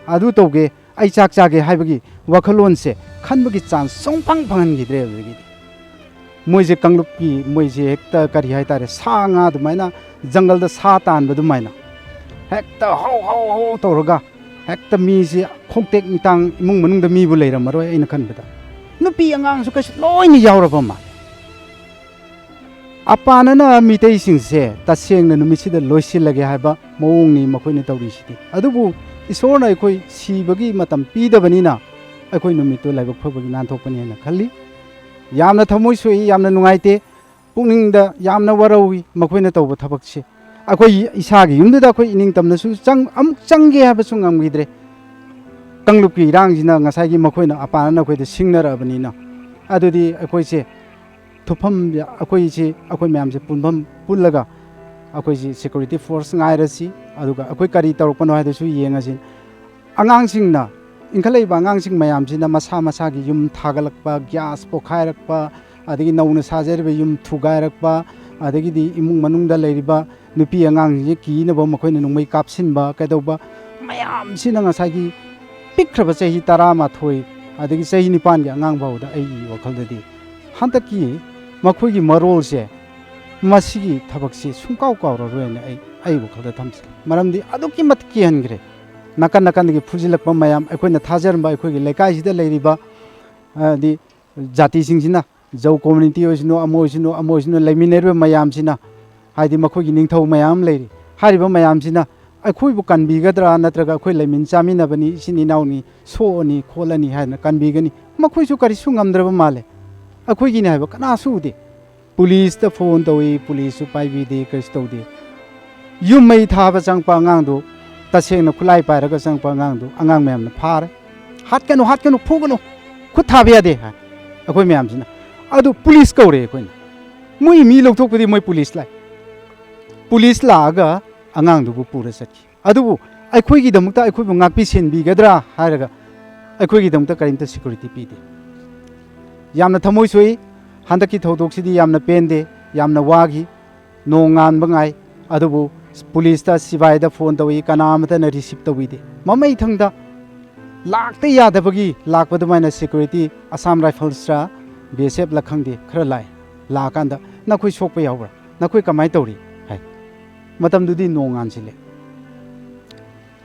ꯑꯗꯨ ꯇꯧꯒꯦ, ꯑꯩ ꯆꯥꯛ ꯆꯥꯒꯦ ꯍꯥꯏꯕꯒꯤ ꯋꯥꯈꯜꯂꯣꯟꯁꯦ ꯈꯟꯕꯒꯤ ꯆꯥꯟꯁ ꯁꯨꯡꯐꯪ ꯐꯪꯍꯟꯈꯤꯗ꯭ꯔꯦ꯫ ꯑꯗꯨꯗꯒꯤꯗꯤ ꯃꯣꯏꯁꯦ ꯀꯥꯡꯂꯨꯞꯀꯤ, ꯃꯣꯏꯁꯦ ꯍꯦꯛꯇ ꯀꯔꯤ ꯍꯥꯏꯇꯥꯔꯦ, ꯁꯥ ꯉꯥ ꯑꯗꯨꯃꯥꯏꯅ ꯖꯪꯒꯜꯗ ꯁꯥ ꯇꯥꯟꯕ ꯑꯗꯨꯃꯥꯏꯅ ꯍꯦꯛꯇ ꯍꯧ ꯍꯧ ꯍꯧ ꯇꯧꯔꯒ ꯍꯦꯛꯇ ꯃꯤꯁꯦ ꯈꯣꯡꯇꯦꯛ ꯃꯤꯇꯥꯡ, ꯏꯃꯨꯡ ꯃꯅꯨꯡꯗ ꯃꯤꯕꯨ ꯂꯩꯔꯝꯃꯔꯣꯏ ꯑꯩꯅ ꯈꯟꯕꯗ꯫ ꯅꯨꯄꯤ ꯑꯉꯥꯡꯁꯨ ꯀꯩꯁꯨ ꯂꯣꯏꯅ ꯌꯥꯎꯔꯕ ꯃꯥꯜꯂꯦ꯫ ꯑꯄꯥꯅꯅ ꯃꯤꯇꯩꯁꯤꯡꯁꯦ ꯇꯁꯦꯡꯅ ꯅꯨꯃꯤꯠꯁꯤꯗ ꯂꯣꯏꯁꯤꯜꯂꯒꯦ ꯍꯥꯏꯕ ꯃꯑꯣꯡꯅꯤ ꯃꯈꯣꯏꯅ ꯇꯧꯔꯤꯁꯤꯗꯤ꯫ ꯑꯗꯨꯕꯨ ꯏꯁꯣꯔꯅ ꯑꯩꯈꯣꯏ ꯁꯤꯕꯒꯤ ꯃꯇꯝ ꯄꯤꯗꯕꯅꯤꯅ ꯑꯩꯈꯣꯏ ꯅꯨꯃꯤꯠꯇꯨ ꯂꯥꯏꯕꯛ ꯐꯕꯒꯤ ꯅꯥꯟꯊꯣꯛꯄꯅꯤ ꯍꯥꯏꯅ ꯈꯜꯂꯤ꯫ ꯌꯥꯝꯅ ꯊꯃꯣꯏ ꯁꯣꯛꯏ, ꯌꯥꯝꯅ ꯅꯨꯡꯉꯥꯏꯇꯦ, ꯄꯨꯛꯅꯤꯡꯗ ꯌꯥꯝꯅ ꯋꯥꯔꯧꯏ꯫ ꯃꯈꯣꯏꯅ ꯇꯧꯕ ꯊꯕꯛꯁꯦ ꯑꯩꯈꯣꯏ ꯏꯁꯥꯒꯤ ꯌꯨꯝꯗꯨꯗ ꯑꯩꯈꯣꯏ ꯏꯅꯤꯡꯇꯝꯅꯁꯨ ꯆꯪ-, ꯑꯃꯨꯛ ꯆꯪꯒꯦ ꯍꯥꯏꯕꯁꯨ ꯉꯝꯈꯤꯗ꯭ꯔꯦ꯫ ꯀꯥꯡꯂꯨꯞꯀꯤ ꯏꯔꯥꯡꯁꯤꯅ ꯉꯁꯥꯏꯒꯤ ꯃꯈꯣꯏꯅ ꯑꯄꯥꯅꯅ ꯑꯩꯈꯣꯏꯗ ꯁꯤꯡꯅꯔꯛꯑꯕꯅꯤꯅ, ꯑꯗꯨꯗꯤ ꯑꯩꯈꯣꯏꯁꯦ ꯊꯨꯞꯐꯝ, ꯑꯩꯈꯣꯏꯁꯤ, ꯑꯩꯈꯣꯏ ꯃꯌꯥꯝꯁꯦ ꯄꯨꯟꯐꯝ ꯄꯨꯜꯂꯒ ꯑꯩꯈꯣꯏꯁꯤ ꯁꯦꯀ꯭ꯌꯨꯔꯤꯇꯤ ꯐꯣꯔꯁ ꯉꯥꯏꯔꯁꯤ, ꯑꯗꯨꯒ ꯑꯩꯈꯣꯏ ꯀꯔꯤ ꯇꯧꯔꯛꯄꯅꯣ ꯍꯥꯏꯗꯨꯁꯨ ꯌꯦꯡꯉꯁꯤ꯫ ꯑꯉꯥꯡꯁꯤꯡꯅ, ꯏꯟꯈꯠꯂꯛꯏꯕ ꯑꯉꯥꯡꯁꯤꯡ ꯃꯌꯥꯝꯁꯤꯅ ꯃꯁꯥ ꯃꯁꯥꯒꯤ ꯌꯨꯝ ꯊꯥꯒꯠꯂꯛꯄ, ꯒ꯭ꯌꯥꯁ ꯄꯣꯈꯥꯏꯔꯛꯄ, ꯑꯗꯒꯤ ꯅꯧꯅ ꯁꯥꯖꯔꯤꯕ ꯌꯨꯝ ꯊꯨꯒꯥꯏꯔꯛꯄ, ꯑꯗꯒꯤꯗꯤ ꯏꯃꯨꯡ ꯃꯅꯨꯡꯗ ꯂꯩꯔꯤꯕ ꯅꯨꯄꯤ ꯑꯉꯥꯡꯁꯤꯡꯁꯦ ꯀꯤꯅꯕ ꯃꯈꯣꯏꯅ ꯅꯣꯡꯃꯩ ꯀꯥꯞꯁꯤꯟꯕ ꯀꯩꯗꯧꯕ ꯃꯌꯥꯝꯁꯤꯅ ꯉꯁꯥꯏꯒꯤ ꯄꯤꯛꯈ꯭ꯔꯕ ꯆꯍꯤ ꯇꯔꯥꯃꯥꯊꯣꯏ ꯑꯗꯒꯤ ꯆꯍꯤ ꯅꯤꯄꯥꯟꯒꯤ ꯑꯉꯥꯡ ꯐꯥꯎꯗ ꯑꯩꯒꯤ ꯋꯥꯈꯜꯗꯗꯤ ꯍꯟꯗꯛꯀꯤ ꯃꯈꯣꯏꯒꯤ ꯃꯔꯣꯜꯁꯦ, ꯃꯁꯤꯒꯤ ꯊꯕꯛꯁꯤ ꯁꯨꯡꯀꯥꯎ ꯀꯥꯎꯔꯔꯣꯏꯅ ꯑꯩ, ꯑꯩ ꯋꯥꯈꯜꯗ ꯊꯝꯖꯩ꯫ ꯃꯔꯝꯗꯤ ꯑꯗꯨꯛꯀꯤ ꯃꯇꯤꯛ ꯀꯤꯍꯟꯈ꯭ꯔꯦ꯫ ꯅꯥꯀꯟ ꯅꯥꯀꯟꯗꯒꯤ ꯐꯨꯖꯤꯜꯂꯛꯄ ꯃꯌꯥꯝ, ꯑꯩꯈꯣꯏꯅ ꯊꯥꯖꯔꯝꯕ ꯑꯩꯈꯣꯏꯒꯤ ꯂꯩꯀꯥꯏꯁꯤꯗ ꯂꯩꯔꯤꯕ, ꯍꯥꯏꯗꯤ ꯖꯥꯇꯤꯁꯤꯡꯁꯤꯅ, ꯖꯧ ꯀꯝꯃ꯭ꯌꯨꯅꯤꯇꯤ ꯑꯣꯏꯁꯅꯨ, ꯑꯃ ꯑꯣꯏꯁꯅꯨ, ꯑꯃ ꯑꯣꯏꯁꯅꯨ, ꯂꯩꯃꯤꯟꯅꯔꯤꯕ ꯃꯌꯥꯝꯁꯤꯅ, ꯍꯥꯏꯗꯤ ꯃꯈꯣꯏꯒꯤ ꯅꯤꯡꯊꯧ ꯃꯌꯥꯝ ꯑꯃ ꯂꯩꯔꯤ꯫ ꯍꯥꯏꯔꯤꯕ ꯃꯌꯥꯝꯁꯤꯅ ꯑꯩꯈꯣꯏꯕꯨ ꯀꯟꯕꯤꯒꯗ꯭ꯔꯥ, ꯅꯠꯇ꯭ꯔꯒ ꯑꯩꯈꯣꯏ ꯂꯩꯃꯤꯟ ꯆꯥꯃꯤꯟꯅꯕꯅꯤ, ꯏꯆꯤꯟ ꯏꯅꯥꯎꯅꯤ, ꯁꯣꯛꯑꯅꯤ ꯈꯣꯠꯂꯅꯤ ꯍꯥꯏꯗꯅ ꯀꯟꯕꯤꯒꯅꯤ? ꯃꯈꯣꯏꯁꯨ ꯀꯔꯤꯁꯨ ꯉꯝꯗ꯭ꯔꯕ ꯃꯥꯜꯂꯦ꯫ ꯑꯩꯈꯣꯏꯒꯤꯅꯤ ꯍꯥꯏꯕ ꯀꯅꯥꯁꯨ ꯎꯗꯦ꯫ ꯄꯨꯂꯤꯁꯇ ꯐꯣꯟ ꯇꯧꯏ, ꯄꯨꯂꯤꯁꯁꯨ ꯄꯥꯏꯕꯤꯗꯦ, ꯀꯔꯤꯁꯨ ꯇꯧꯗꯦ꯫ ꯌꯨꯝ ꯃꯩ ꯊꯥꯕ ꯆꯪꯉꯛꯄ ꯑꯉꯥꯡꯗꯨ ꯇꯁꯦꯡꯅ ꯈꯨꯠꯂꯥꯏ ꯄꯥꯏꯔꯒ ꯆꯪꯉꯛꯄ ꯑꯉꯥꯡꯗꯨ ꯑꯉꯥꯡ ꯃꯌꯥꯝꯅ ꯐꯥꯔꯦ꯫ "ꯍꯥꯠꯀꯅꯨ, ꯍꯥꯠꯀꯅꯨ, ꯐꯨꯒꯅꯨ, ꯈꯨꯠ ꯊꯥꯕ ꯌꯥꯗꯦ" ꯍꯥꯏ꯫ ꯑꯩꯈꯣꯏ ꯃꯌꯥꯝꯁꯤꯅ꯫ ꯑꯗꯨ ꯄꯨꯂꯤꯁ ꯀꯧꯔꯦ ꯑꯩꯈꯣꯏꯅ꯫ ꯃꯣꯏ ꯃꯤ ꯂꯧꯊꯣꯛꯄꯗꯤ ꯃꯣꯏ ꯄꯨꯂꯤꯁ ꯂꯥꯛꯑꯦ꯫ ꯄꯨꯂꯤꯁ ꯂꯥꯛꯑꯒ ꯑꯉꯥꯡꯗꯨꯕꯨ ꯄꯨꯔ ꯆꯠꯈꯤ꯫ ꯑꯗꯨꯕꯨ ꯑꯩꯈꯣꯏꯒꯤꯗꯃꯛꯇ ꯑꯩꯈꯣꯏꯕꯨ ꯉꯥꯛꯄꯤ ꯁꯦꯟꯕꯤꯒꯗ꯭ꯔꯥ ꯍꯥꯏꯔꯒ ꯑꯩꯈꯣꯏꯒꯤꯗꯃꯛꯇ ꯀꯔꯤꯝꯇ ꯁꯦꯀ꯭ꯌꯨꯔꯤꯇꯤ ꯄꯤꯗꯦ꯫ ꯌꯥꯝꯅ ꯊꯃꯣꯏ ꯁꯣꯛꯏ꯫ ꯍꯟꯗꯛꯀꯤ ꯊꯧꯗꯣꯛꯁꯤꯗꯤ ꯌꯥꯝꯅ ꯄꯦꯟꯗꯦ, ꯌꯥꯝꯅ ꯋꯥꯈꯤ꯫ ꯅꯣꯡ ꯉꯥꯟꯕ ꯉꯥꯏ, ꯑꯗꯨꯕꯨ ꯄꯨꯂꯤꯁꯇ, ꯁꯤꯕꯥꯏꯗ ꯐꯣꯟ ꯇꯧꯏ, ꯀꯅꯥ ꯑꯃꯠꯇꯅ ꯔꯤꯁꯤꯞ ꯇꯧꯕꯤꯗꯦ꯫ ꯃꯃꯩꯊꯪꯗ ꯂꯥꯛꯇ ꯌꯥꯗꯕꯒꯤ ꯂꯥꯛꯄ ꯑꯗꯨꯃꯥꯏꯅ ꯁꯦꯀ꯭ꯌꯨꯔꯤꯇꯤ, ꯑꯁꯥꯝ ꯔꯥꯏꯐꯜꯁꯔ, ꯕꯤ ꯑꯦꯁ ꯑꯦꯐꯂ ꯈꯪꯗꯦ, ꯈꯔ ꯂꯥꯛꯑꯦ꯫ ꯂꯥꯛꯑꯀꯥꯟꯗ "ꯅꯈꯣꯏ ꯁꯣꯛꯄ ꯌꯥꯎꯕ꯭ꯔꯥ? ꯅꯈꯣꯏ ꯀꯃꯥꯏꯅ ꯇꯧꯔꯤ?" ꯍꯥꯏ꯫ ꯃꯇꯝꯗꯨꯗꯤ ꯅꯣꯡ ꯉꯥꯟꯁꯤꯜꯂꯦ꯫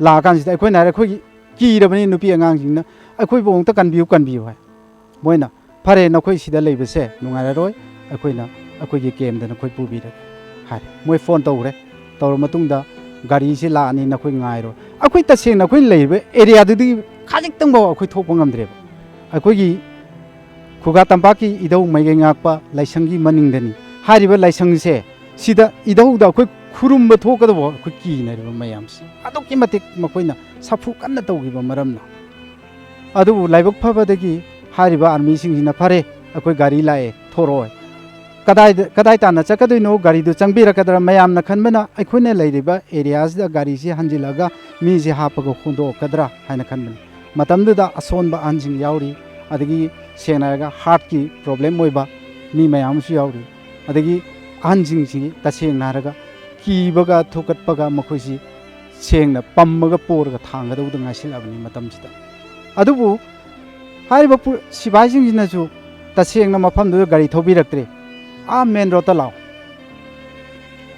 ꯂꯥꯛꯑꯀꯥꯟꯁꯤꯗ ꯑꯩꯈꯣꯏꯅ ꯍꯥꯏꯔꯦ, "ꯑꯩꯈꯣꯏꯒꯤ ꯀꯤꯔꯕꯅꯤ ꯅꯨꯄꯤ ꯑꯉꯥꯡꯁꯤꯡꯅ, ꯑꯩꯈꯣꯏꯕꯨ ꯑꯃꯨꯛꯇ ꯀꯟꯕꯤꯌꯨ, ꯀꯟꯕꯤꯌꯨ" ꯍꯥꯏ꯫ ꯃꯣꯏꯅ, "ꯐꯔꯦ, ꯅꯈꯣꯏ ꯁꯤꯗ ꯂꯩꯕꯁꯦ ꯅꯨꯡꯉꯥꯏꯔꯔꯣꯏ, ꯑꯩꯈꯣꯏꯅ ꯑꯩꯈꯣꯏꯒꯤ ꯀꯦꯝꯗ ꯅꯈꯣꯏ ꯄꯨꯕꯤꯔꯒꯦ" ꯍꯥꯏꯔꯦ꯫ ꯃꯣꯏ ꯐꯣꯟ ꯇꯧꯔꯦ, ꯇꯧꯔ ꯃꯇꯨꯡꯗ, "ꯒꯥꯔꯤꯁꯤ ꯂꯥꯛꯑꯅꯤ, ꯅꯈꯣꯏ ꯉꯥꯏꯔꯣ"꯫ ꯑꯩꯈꯣꯏ ꯇꯁꯦꯡꯅ ꯑꯩꯈꯣꯏꯅ ꯂꯩꯔꯤꯕ ꯑꯦꯔꯤꯌꯥꯗꯨꯗꯤ ꯈꯖꯤꯛꯇꯪꯐꯥꯎ ꯑꯩꯈꯣꯏ ꯊꯣꯛꯄ ꯉꯝꯗ꯭ꯔꯦꯕ꯫ ꯑꯩꯈꯣꯏꯒꯤ ꯈꯨꯒꯥ ꯇꯝꯄꯥꯛꯀꯤ ꯏꯙꯧ ꯃꯥꯏꯀꯩ ꯉꯥꯛꯄ ꯂꯥꯏꯁꯪꯒꯤ ꯃꯅꯤꯡꯗꯅꯤ꯫ ꯍꯥꯏꯔꯤꯕ ꯂꯥꯏꯁꯪꯁꯦ, ꯁꯤꯗ ꯏꯙꯧꯗ ꯑꯩꯈꯣꯏ ꯈꯨꯔꯨꯝꯕ ꯊꯣꯛꯀꯗꯕ ꯑꯩꯈꯣꯏ ꯀꯤꯅꯔꯤꯕ ꯃꯌꯥꯝꯁꯦ ꯑꯗꯨꯛꯀꯤ ꯃꯇꯤꯛ ꯃꯈꯣꯏꯅ ꯁꯥꯐꯨ ꯀꯟꯅ ꯇꯧꯈꯤꯕ ꯃꯔꯝꯅ꯫ ꯑꯗꯨꯕꯨ ꯂꯥꯏꯕꯛ ꯐꯕꯗꯒꯤ ꯍꯥꯏꯔꯤꯕ ꯑꯥꯔꯃꯤꯁꯤꯡꯁꯤꯅ, "ꯐꯔꯦ, ꯑꯩꯈꯣꯏ ꯒꯥꯔꯤ ꯂꯥꯛꯑꯦ, ꯊꯣꯔꯛꯑꯣ"꯫ ꯀꯗꯥꯏꯗ, ꯀꯗꯥꯏ ꯇꯥꯟꯅ ꯆꯠꯀꯗꯣꯏꯅꯣ? ꯒꯥꯔꯤꯗꯨ ꯆꯪꯕꯤꯔꯛꯀꯗ꯭ꯔꯥ? ꯃꯌꯥꯝꯅ ꯈꯟꯕꯅ ꯑꯩꯈꯣꯏꯅ ꯂꯩꯔꯤꯕ ꯑꯦꯔꯤꯌꯥꯁꯤꯗ ꯒꯥꯔꯤꯁꯤ ꯍꯟꯖꯤꯜꯂꯒ ꯃꯤꯁꯤ ꯍꯥꯞꯄꯒ ꯍꯣꯟꯗꯣꯛꯀꯗ꯭ꯔꯥ ꯍꯥꯏꯅ ꯈꯟꯕꯅꯤ꯫ ꯃꯇꯝꯗꯨꯗ ꯑꯁꯣꯟꯕ ꯑꯍꯟꯁꯤꯡ ꯌꯥꯎꯔꯤ, ꯑꯗꯒꯤ ꯁꯦꯡꯅ ꯍꯥꯏꯔꯒ ꯍꯥꯔꯠꯀꯤ ꯄ꯭ꯔꯣꯕ꯭ꯂꯦꯝ ꯑꯣꯏꯕ ꯃꯤ ꯃꯌꯥꯝ ꯑꯃꯁꯨ ꯌꯥꯎꯔꯤ꯫ ꯑꯗꯒꯤ ꯑꯍꯟꯁꯤꯡꯁꯤ ꯇꯁꯦꯡꯅ ꯍꯥꯏꯔꯒ ꯀꯤꯕꯒ ꯊꯨꯀꯠꯄꯒ ꯃꯈꯣꯏꯁꯤ ꯁꯦꯡꯅ ꯄꯝꯃꯒ ꯄꯣꯔꯒ ꯊꯥꯡꯒꯗꯧꯗ ꯉꯥꯏꯁꯤꯜꯂꯛꯑꯕꯅꯤ ꯃꯇꯝꯁꯤꯗ꯫ ꯑꯗꯨꯕꯨ ꯍꯥꯏꯔꯤꯕ ꯄꯨ-, ꯁꯤꯐꯥꯏꯁꯤꯡꯁꯤꯅꯁꯨ ꯇꯁꯦꯡꯅ ꯃꯐꯝꯗꯨꯗ ꯒꯥꯔꯤ ꯊꯧꯕꯤꯔꯛꯇ꯭ꯔꯦ꯫ "ꯑꯥ ꯃꯦꯟ ꯔꯣꯗꯇ ꯂꯥꯛꯑꯣ"꯫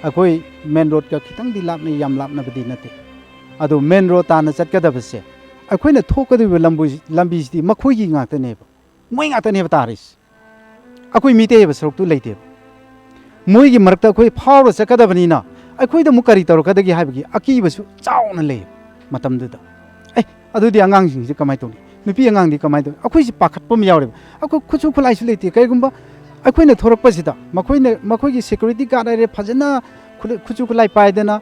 ꯑꯩꯈꯣꯏ ꯃꯦꯟ ꯔꯣꯗꯀ ꯈꯤꯇꯪꯗꯤ ꯂꯥꯞꯅꯩ, ꯌꯥꯝ ꯂꯥꯞꯅꯕꯗꯤ ꯅꯠꯇꯦ꯫ ꯑꯗꯣ ꯃꯦꯟ ꯔꯣꯗ ꯇꯥꯟꯅ ꯆꯠꯀꯗꯕꯁꯦ, ꯑꯩꯈꯣꯏꯅ ꯊꯣꯛꯀꯗꯧꯔꯤꯕ ꯂꯝꯕꯤ-, ꯂꯝꯕꯤꯁꯤꯗꯤ ꯃꯈꯣꯏꯒꯤ ꯉꯥꯛꯇꯅꯦꯕ, ꯃꯣꯏ ꯉꯥꯛꯇꯅꯦꯕ ꯇꯥꯔꯤꯁꯦ꯫ ꯑꯩꯈꯣꯏ ꯃꯤꯇꯩ ꯍꯥꯏꯕ ꯁꯔꯨꯛꯇꯨ ꯂꯩꯇꯦꯕ꯫ ꯃꯣꯏꯒꯤ ꯃꯔꯛꯇ ꯑꯩꯈꯣꯏ ꯐꯥꯎꯔ ꯆꯠꯀꯗꯕꯅꯤꯅ ꯑꯩꯈꯣꯏꯗ ꯑꯃꯨꯛ ꯀꯔꯤ ꯇꯧꯔꯛꯀꯗꯒꯦ ꯍꯥꯏꯕꯒꯤ ꯑꯀꯤꯕꯁꯨ ꯆꯥꯎꯅ ꯂꯩ ꯃꯇꯝꯗꯨꯗ꯫ "ꯑꯦ, ꯑꯗꯨꯗꯤ ꯑꯉꯥꯡꯁꯤꯡꯁꯤ ꯀꯃꯥꯏꯅ ꯇꯧꯅꯤ? ꯅꯨꯄꯤ ꯑꯉꯥꯡꯗꯤ ꯀꯃꯥꯏꯅ ꯇꯧꯅꯤ?" ꯑꯩꯈꯣꯏꯁꯤ ꯄꯥꯈꯠꯄ ꯑꯃ ꯌꯥꯎꯔꯦꯕ꯫ ꯑꯩꯈꯣꯏ ꯈꯨꯠꯁꯨ ꯈꯨꯠꯂꯥꯏꯁꯨ ꯂꯩꯇꯦ꯫ ꯀꯔꯤꯒꯨꯝꯕ ꯑꯩꯈꯣꯏꯅ ꯊꯣꯔꯛꯄꯁꯤꯗ ꯃꯈꯣꯏꯅ, ꯃꯈꯣꯏꯒꯤ ꯁꯦꯀ꯭ꯌꯨꯔꯤꯇꯤ ꯒꯥꯔꯗ ꯍꯥꯏꯔꯦ, ꯐꯖꯅ ꯈꯨꯠꯂ-, ꯈꯨꯠꯁꯨ ꯈꯨꯠꯂꯥꯏ ꯄꯥꯏꯗꯅ,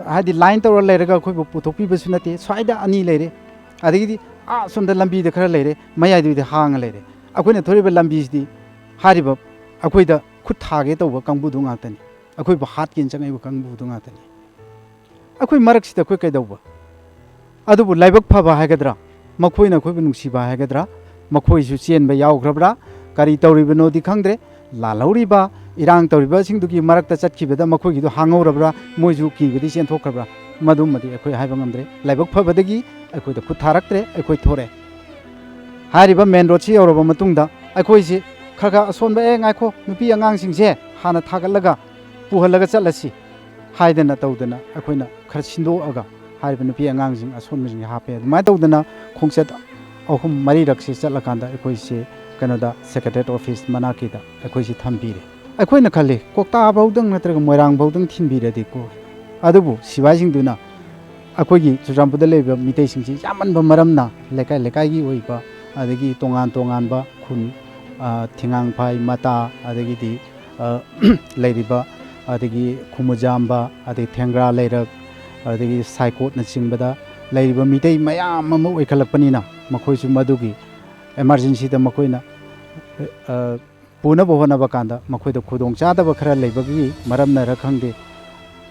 ꯍꯥꯏꯗꯤ ꯂꯥꯏꯟ ꯇꯧꯔ ꯂꯩꯔꯒ ꯑꯩꯈꯣꯏꯕꯨ ꯄꯨꯊꯣꯛꯄꯤꯕꯁꯨ ꯅꯠꯇꯦ꯫ ꯁ꯭ꯋꯥꯏꯗ ꯑꯅꯤ ꯂꯩꯔꯦ, ꯑꯗꯒꯤꯗꯤ ꯑꯥ ꯁꯣꯝꯗ ꯂꯝꯕꯤꯗ ꯈꯔ ꯂꯩꯔꯦ, ꯃꯌꯥꯏꯗꯨꯗꯤ ꯍꯥꯡꯉ ꯂꯩꯔꯦ꯫ ꯑꯩꯈꯣꯏꯅ ꯊꯣꯔꯛꯏꯕ ꯂꯝꯕꯤꯁꯤꯗꯤ ꯍꯥꯏꯔꯤꯕ ꯑꯩꯈꯣꯏꯗ ꯈꯨꯠ ꯊꯥꯒꯦ ꯇꯧꯕ ꯀꯥꯡꯕꯨꯗꯨ ꯉꯥꯛꯇꯅꯤ, ꯑꯩꯈꯣꯏꯕꯨ ꯍꯥꯠꯀꯦꯅ ꯆꯪꯉꯛꯏꯕ ꯀꯥꯡꯕꯨꯗꯨ ꯉꯥꯛꯇꯅꯤ꯫ ꯑꯩꯈꯣꯏ ꯃꯔꯛꯁꯤꯗ ꯑꯩꯈꯣꯏ ꯀꯩꯗꯧꯕ? ꯑꯗꯨꯕꯨ ꯂꯥꯏꯕꯛ ꯐꯕ ꯍꯥꯏꯒꯗ꯭ꯔꯥ, ꯃꯈꯣꯏꯅ ꯑꯩꯈꯣꯏꯕꯨ ꯅꯨꯡꯁꯤꯕ ꯍꯥꯏꯒꯗ꯭ꯔꯥ, ꯃꯈꯣꯏꯁꯨ ꯆꯦꯟꯕ ꯌꯥꯎꯈ꯭ꯔꯕ꯭ꯔꯥ, ꯀꯔꯤ ꯇꯧꯔꯤꯕꯅꯣꯗꯤ ꯈꯪꯗ꯭ꯔꯦ꯫ ꯂꯥꯜꯍꯧꯔꯤꯕ, ꯏꯔꯥꯡ ꯇꯧꯔꯤꯕꯁꯤꯡꯗꯨꯒꯤ ꯃꯔꯛꯇ ꯆꯠꯈꯤꯕꯗ ꯃꯈꯣꯏꯒꯤꯗꯨ ꯍꯥꯡꯍꯧꯔꯕ꯭ꯔꯥ, ꯃꯣꯏꯁꯨ ꯀꯤꯕꯗꯤ ꯆꯦꯟꯊꯣꯛꯈ꯭ꯔꯕ꯭ꯔꯥ, ꯃꯗꯨꯃꯗꯤ ꯑꯩꯈꯣꯏ ꯍꯥꯏꯕ ꯉꯝꯗ꯭ꯔꯦ꯫ ꯂꯥꯏꯕꯛ ꯐꯕꯗꯒꯤ ꯑꯩꯈꯣꯏꯗ ꯈꯨꯠ ꯊꯥꯔꯛꯇ꯭ꯔꯦ, ꯑꯩꯈꯣꯏ ꯊꯣꯔꯛꯑꯦ꯫ ꯍꯥꯏꯔꯤꯕ ꯃꯦꯟ ꯔꯣꯗꯁꯤ ꯌꯧꯔꯕ ꯃꯇꯨꯡꯗ ꯑꯩꯈꯣꯏꯁꯤ ꯈꯔ ꯈꯔ ꯑꯁꯣꯟꯕ, "ꯑꯦ, ꯉꯥꯏꯈꯣ, ꯅꯨꯄꯤ ꯑꯉꯥꯡꯁꯤꯡꯁꯦ ꯍꯥꯟꯅ ꯊꯥꯒꯠꯂꯒ ꯄꯨꯍꯜꯂꯒ ꯆꯠꯂꯁꯤ" ꯍꯥꯏꯗꯅ ꯇꯧꯗꯅ ꯑꯩꯈꯣꯏꯅ ꯈꯔ ꯁꯤꯟꯗꯣꯛꯑꯒ ꯍꯥꯏꯔꯤꯕ ꯅꯨꯄꯤ ꯑꯉꯥꯡꯁꯤꯡ ꯑꯁꯣꯟꯕꯁꯤꯡꯁꯦ ꯍꯥꯞꯄꯦ꯫ ꯑꯗꯨꯃꯥꯏꯅ ꯇꯧꯗꯅ ꯈꯣꯡꯆꯠ ꯑꯍꯨꯝ ꯃꯔꯤꯔꯛꯁꯤ ꯆꯠꯂꯀꯥꯟꯗ ꯑꯩꯈꯣꯏꯁꯦ ꯀꯩꯅꯣꯗ, ꯁꯦꯀ꯭ꯔꯦꯇꯔꯤꯌꯦꯠ ꯑꯣꯐꯤꯁ ꯃꯅꯥꯛꯀꯤꯗ ꯑꯩꯈꯣꯏꯁꯤ ꯊꯝꯕꯤꯔꯦ꯫ ꯑꯩꯈꯣꯏꯅ ꯈꯜꯂꯤ, ꯀꯣꯛꯇꯥ ꯐꯥꯎꯗꯪ ꯅꯠꯇ꯭ꯔꯒ ꯃꯣꯏꯔꯥꯡ ꯐꯥꯎꯗꯪ ꯊꯤꯟꯕꯤꯔꯗꯤꯀꯣ꯫ ꯑꯗꯨꯕꯨ ꯁꯤꯐꯥꯏꯁꯤꯡꯗꯨꯅ ꯑꯩꯈꯣꯏꯒꯤ ꯆꯨꯔꯆꯥꯟꯄꯨꯔꯗ ꯂꯩꯕ ꯃꯤꯇꯩꯁꯤꯡꯁꯤ ꯌꯥꯝꯃꯟꯕ ꯃꯔꯝꯅ, ꯂꯩꯀꯥꯏ ꯂꯩꯀꯥꯏꯒꯤ ꯑꯣꯏꯕ, ꯑꯗꯒꯤ ꯇꯣꯉꯥꯟ ꯇꯣꯉꯥꯟꯕ ꯈꯨꯟ, ꯑ, ꯊꯤꯉꯥꯡꯐꯥꯏ, ꯃꯇꯥ, ꯑꯗꯒꯤꯗꯤ, ꯑ, ꯂꯩꯔꯤꯕ, ꯑꯗꯒꯤ ꯈꯨꯃꯨꯖꯥꯝꯕ, ꯑꯗꯒꯤ ꯊꯦꯡꯒ꯭ꯔꯥ ꯂꯩꯔꯛ, ꯑꯗꯒꯤ ꯁꯥꯏꯀꯣꯠꯅꯆꯤꯡꯕꯗ ꯂꯩꯔꯤꯕ ꯃꯤꯇꯩ ꯃꯌꯥꯝ ꯑꯃ ꯑꯣꯏꯈꯠꯂꯛꯄꯅꯤꯅ, ꯃꯈꯣꯏꯁꯨ ꯃꯗꯨꯒꯤ ꯏꯃꯥꯔꯖꯦꯟꯁꯤꯗ ꯃꯈꯣꯏꯅ, ꯑ, ꯄꯨꯅꯕ ꯍꯣꯠꯅꯕ ꯀꯥꯟꯗ ꯃꯈꯣꯏꯗ ꯈꯨꯗꯣꯡꯆꯥꯗꯕ ꯈꯔ ꯂꯩꯕꯒꯤ ꯃꯔꯝꯅꯔ ꯈꯪꯗꯦ,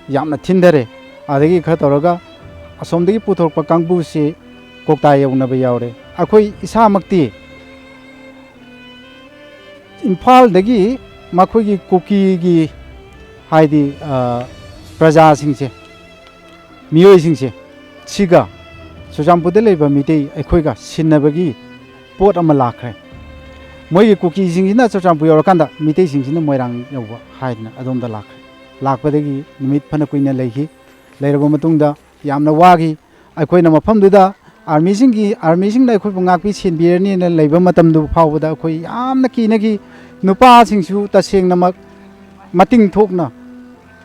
ꯌꯥꯝꯅ ꯊꯤꯟꯊꯔꯦ꯫ ꯑꯗꯒꯤ ꯈꯔ ꯇꯧꯔꯒ ꯑꯁꯣꯝꯗꯒꯤ ꯄꯨꯊꯣꯔꯛꯄ ꯀꯥꯡꯕꯨꯁꯤ ꯀꯣꯛꯇꯥ ꯌꯧꯅꯕ ꯌꯥꯎꯔꯦ꯫ ꯑꯩꯈꯣꯏ ꯏꯁꯥꯃꯛꯇꯤ ꯏꯝꯐꯥꯜꯗꯒꯤ ꯃꯈꯣꯏꯒꯤ ꯀꯨꯀꯤꯒꯤ, ꯍꯥꯏꯗꯤ, ꯑ, ꯄ꯭ꯔꯖꯥꯁꯤꯡꯁꯦ, ꯃꯤꯑꯣꯏꯁꯤꯡꯁꯦ, ꯁꯤꯒ ꯆꯨꯔꯆꯥꯟꯄꯨꯔꯗ ꯂꯩꯕ ꯃꯤꯇꯩ ꯑꯩꯈꯣꯏꯒ ꯁꯤꯟꯅꯕꯒꯤ ꯄꯣꯠ ꯑꯃ ꯂꯥꯛꯈ꯭ꯔꯦ꯫ ꯃꯣꯏꯒꯤ ꯀꯨꯀꯤꯁꯤꯡꯁꯤꯅ ꯆꯨꯔꯆꯥꯟꯄꯨꯔ ꯌꯧꯔꯀꯥꯟꯗ ꯃꯤꯇꯩꯁꯤꯡꯁꯤꯅ ꯃꯣꯏꯔꯥꯡ ꯌꯧꯕ ꯍꯥꯏꯗꯅ ꯑꯗꯣꯝꯗ ꯂꯥꯛꯈ꯭ꯔꯦ꯫ ꯂꯥꯛꯄꯗꯒꯤ ꯅꯨꯃꯤꯠ ꯐꯅ ꯀꯨꯏꯅ ꯂꯩꯈꯤ꯫ ꯂꯩꯔꯕ ꯃꯇꯨꯡꯗ ꯌꯥꯝꯅ ꯋꯥꯈꯤ꯫ ꯑꯩꯈꯣꯏꯅ ꯃꯐꯝꯗꯨꯗ ꯑꯥꯔꯃꯤꯁꯤꯡꯒꯤ, ꯑꯥꯔꯃꯤꯁꯤꯡꯅ ꯑꯩꯈꯣꯏꯕꯨ ꯉꯥꯛꯄꯤ ꯁꯦꯟꯕꯤꯔꯅꯤꯅ ꯂꯩꯕ ꯃꯇꯝꯗꯨ ꯐꯥꯎꯕꯗ ꯑꯩꯈꯣꯏ ꯌꯥꯝꯅ ꯀꯤꯅꯈꯤ꯫ ꯅꯨꯄꯥꯁꯤꯡꯁꯨ ꯇꯁꯦꯡꯅꯃꯛ ꯃꯇꯤꯡ ꯊꯣꯛꯅ,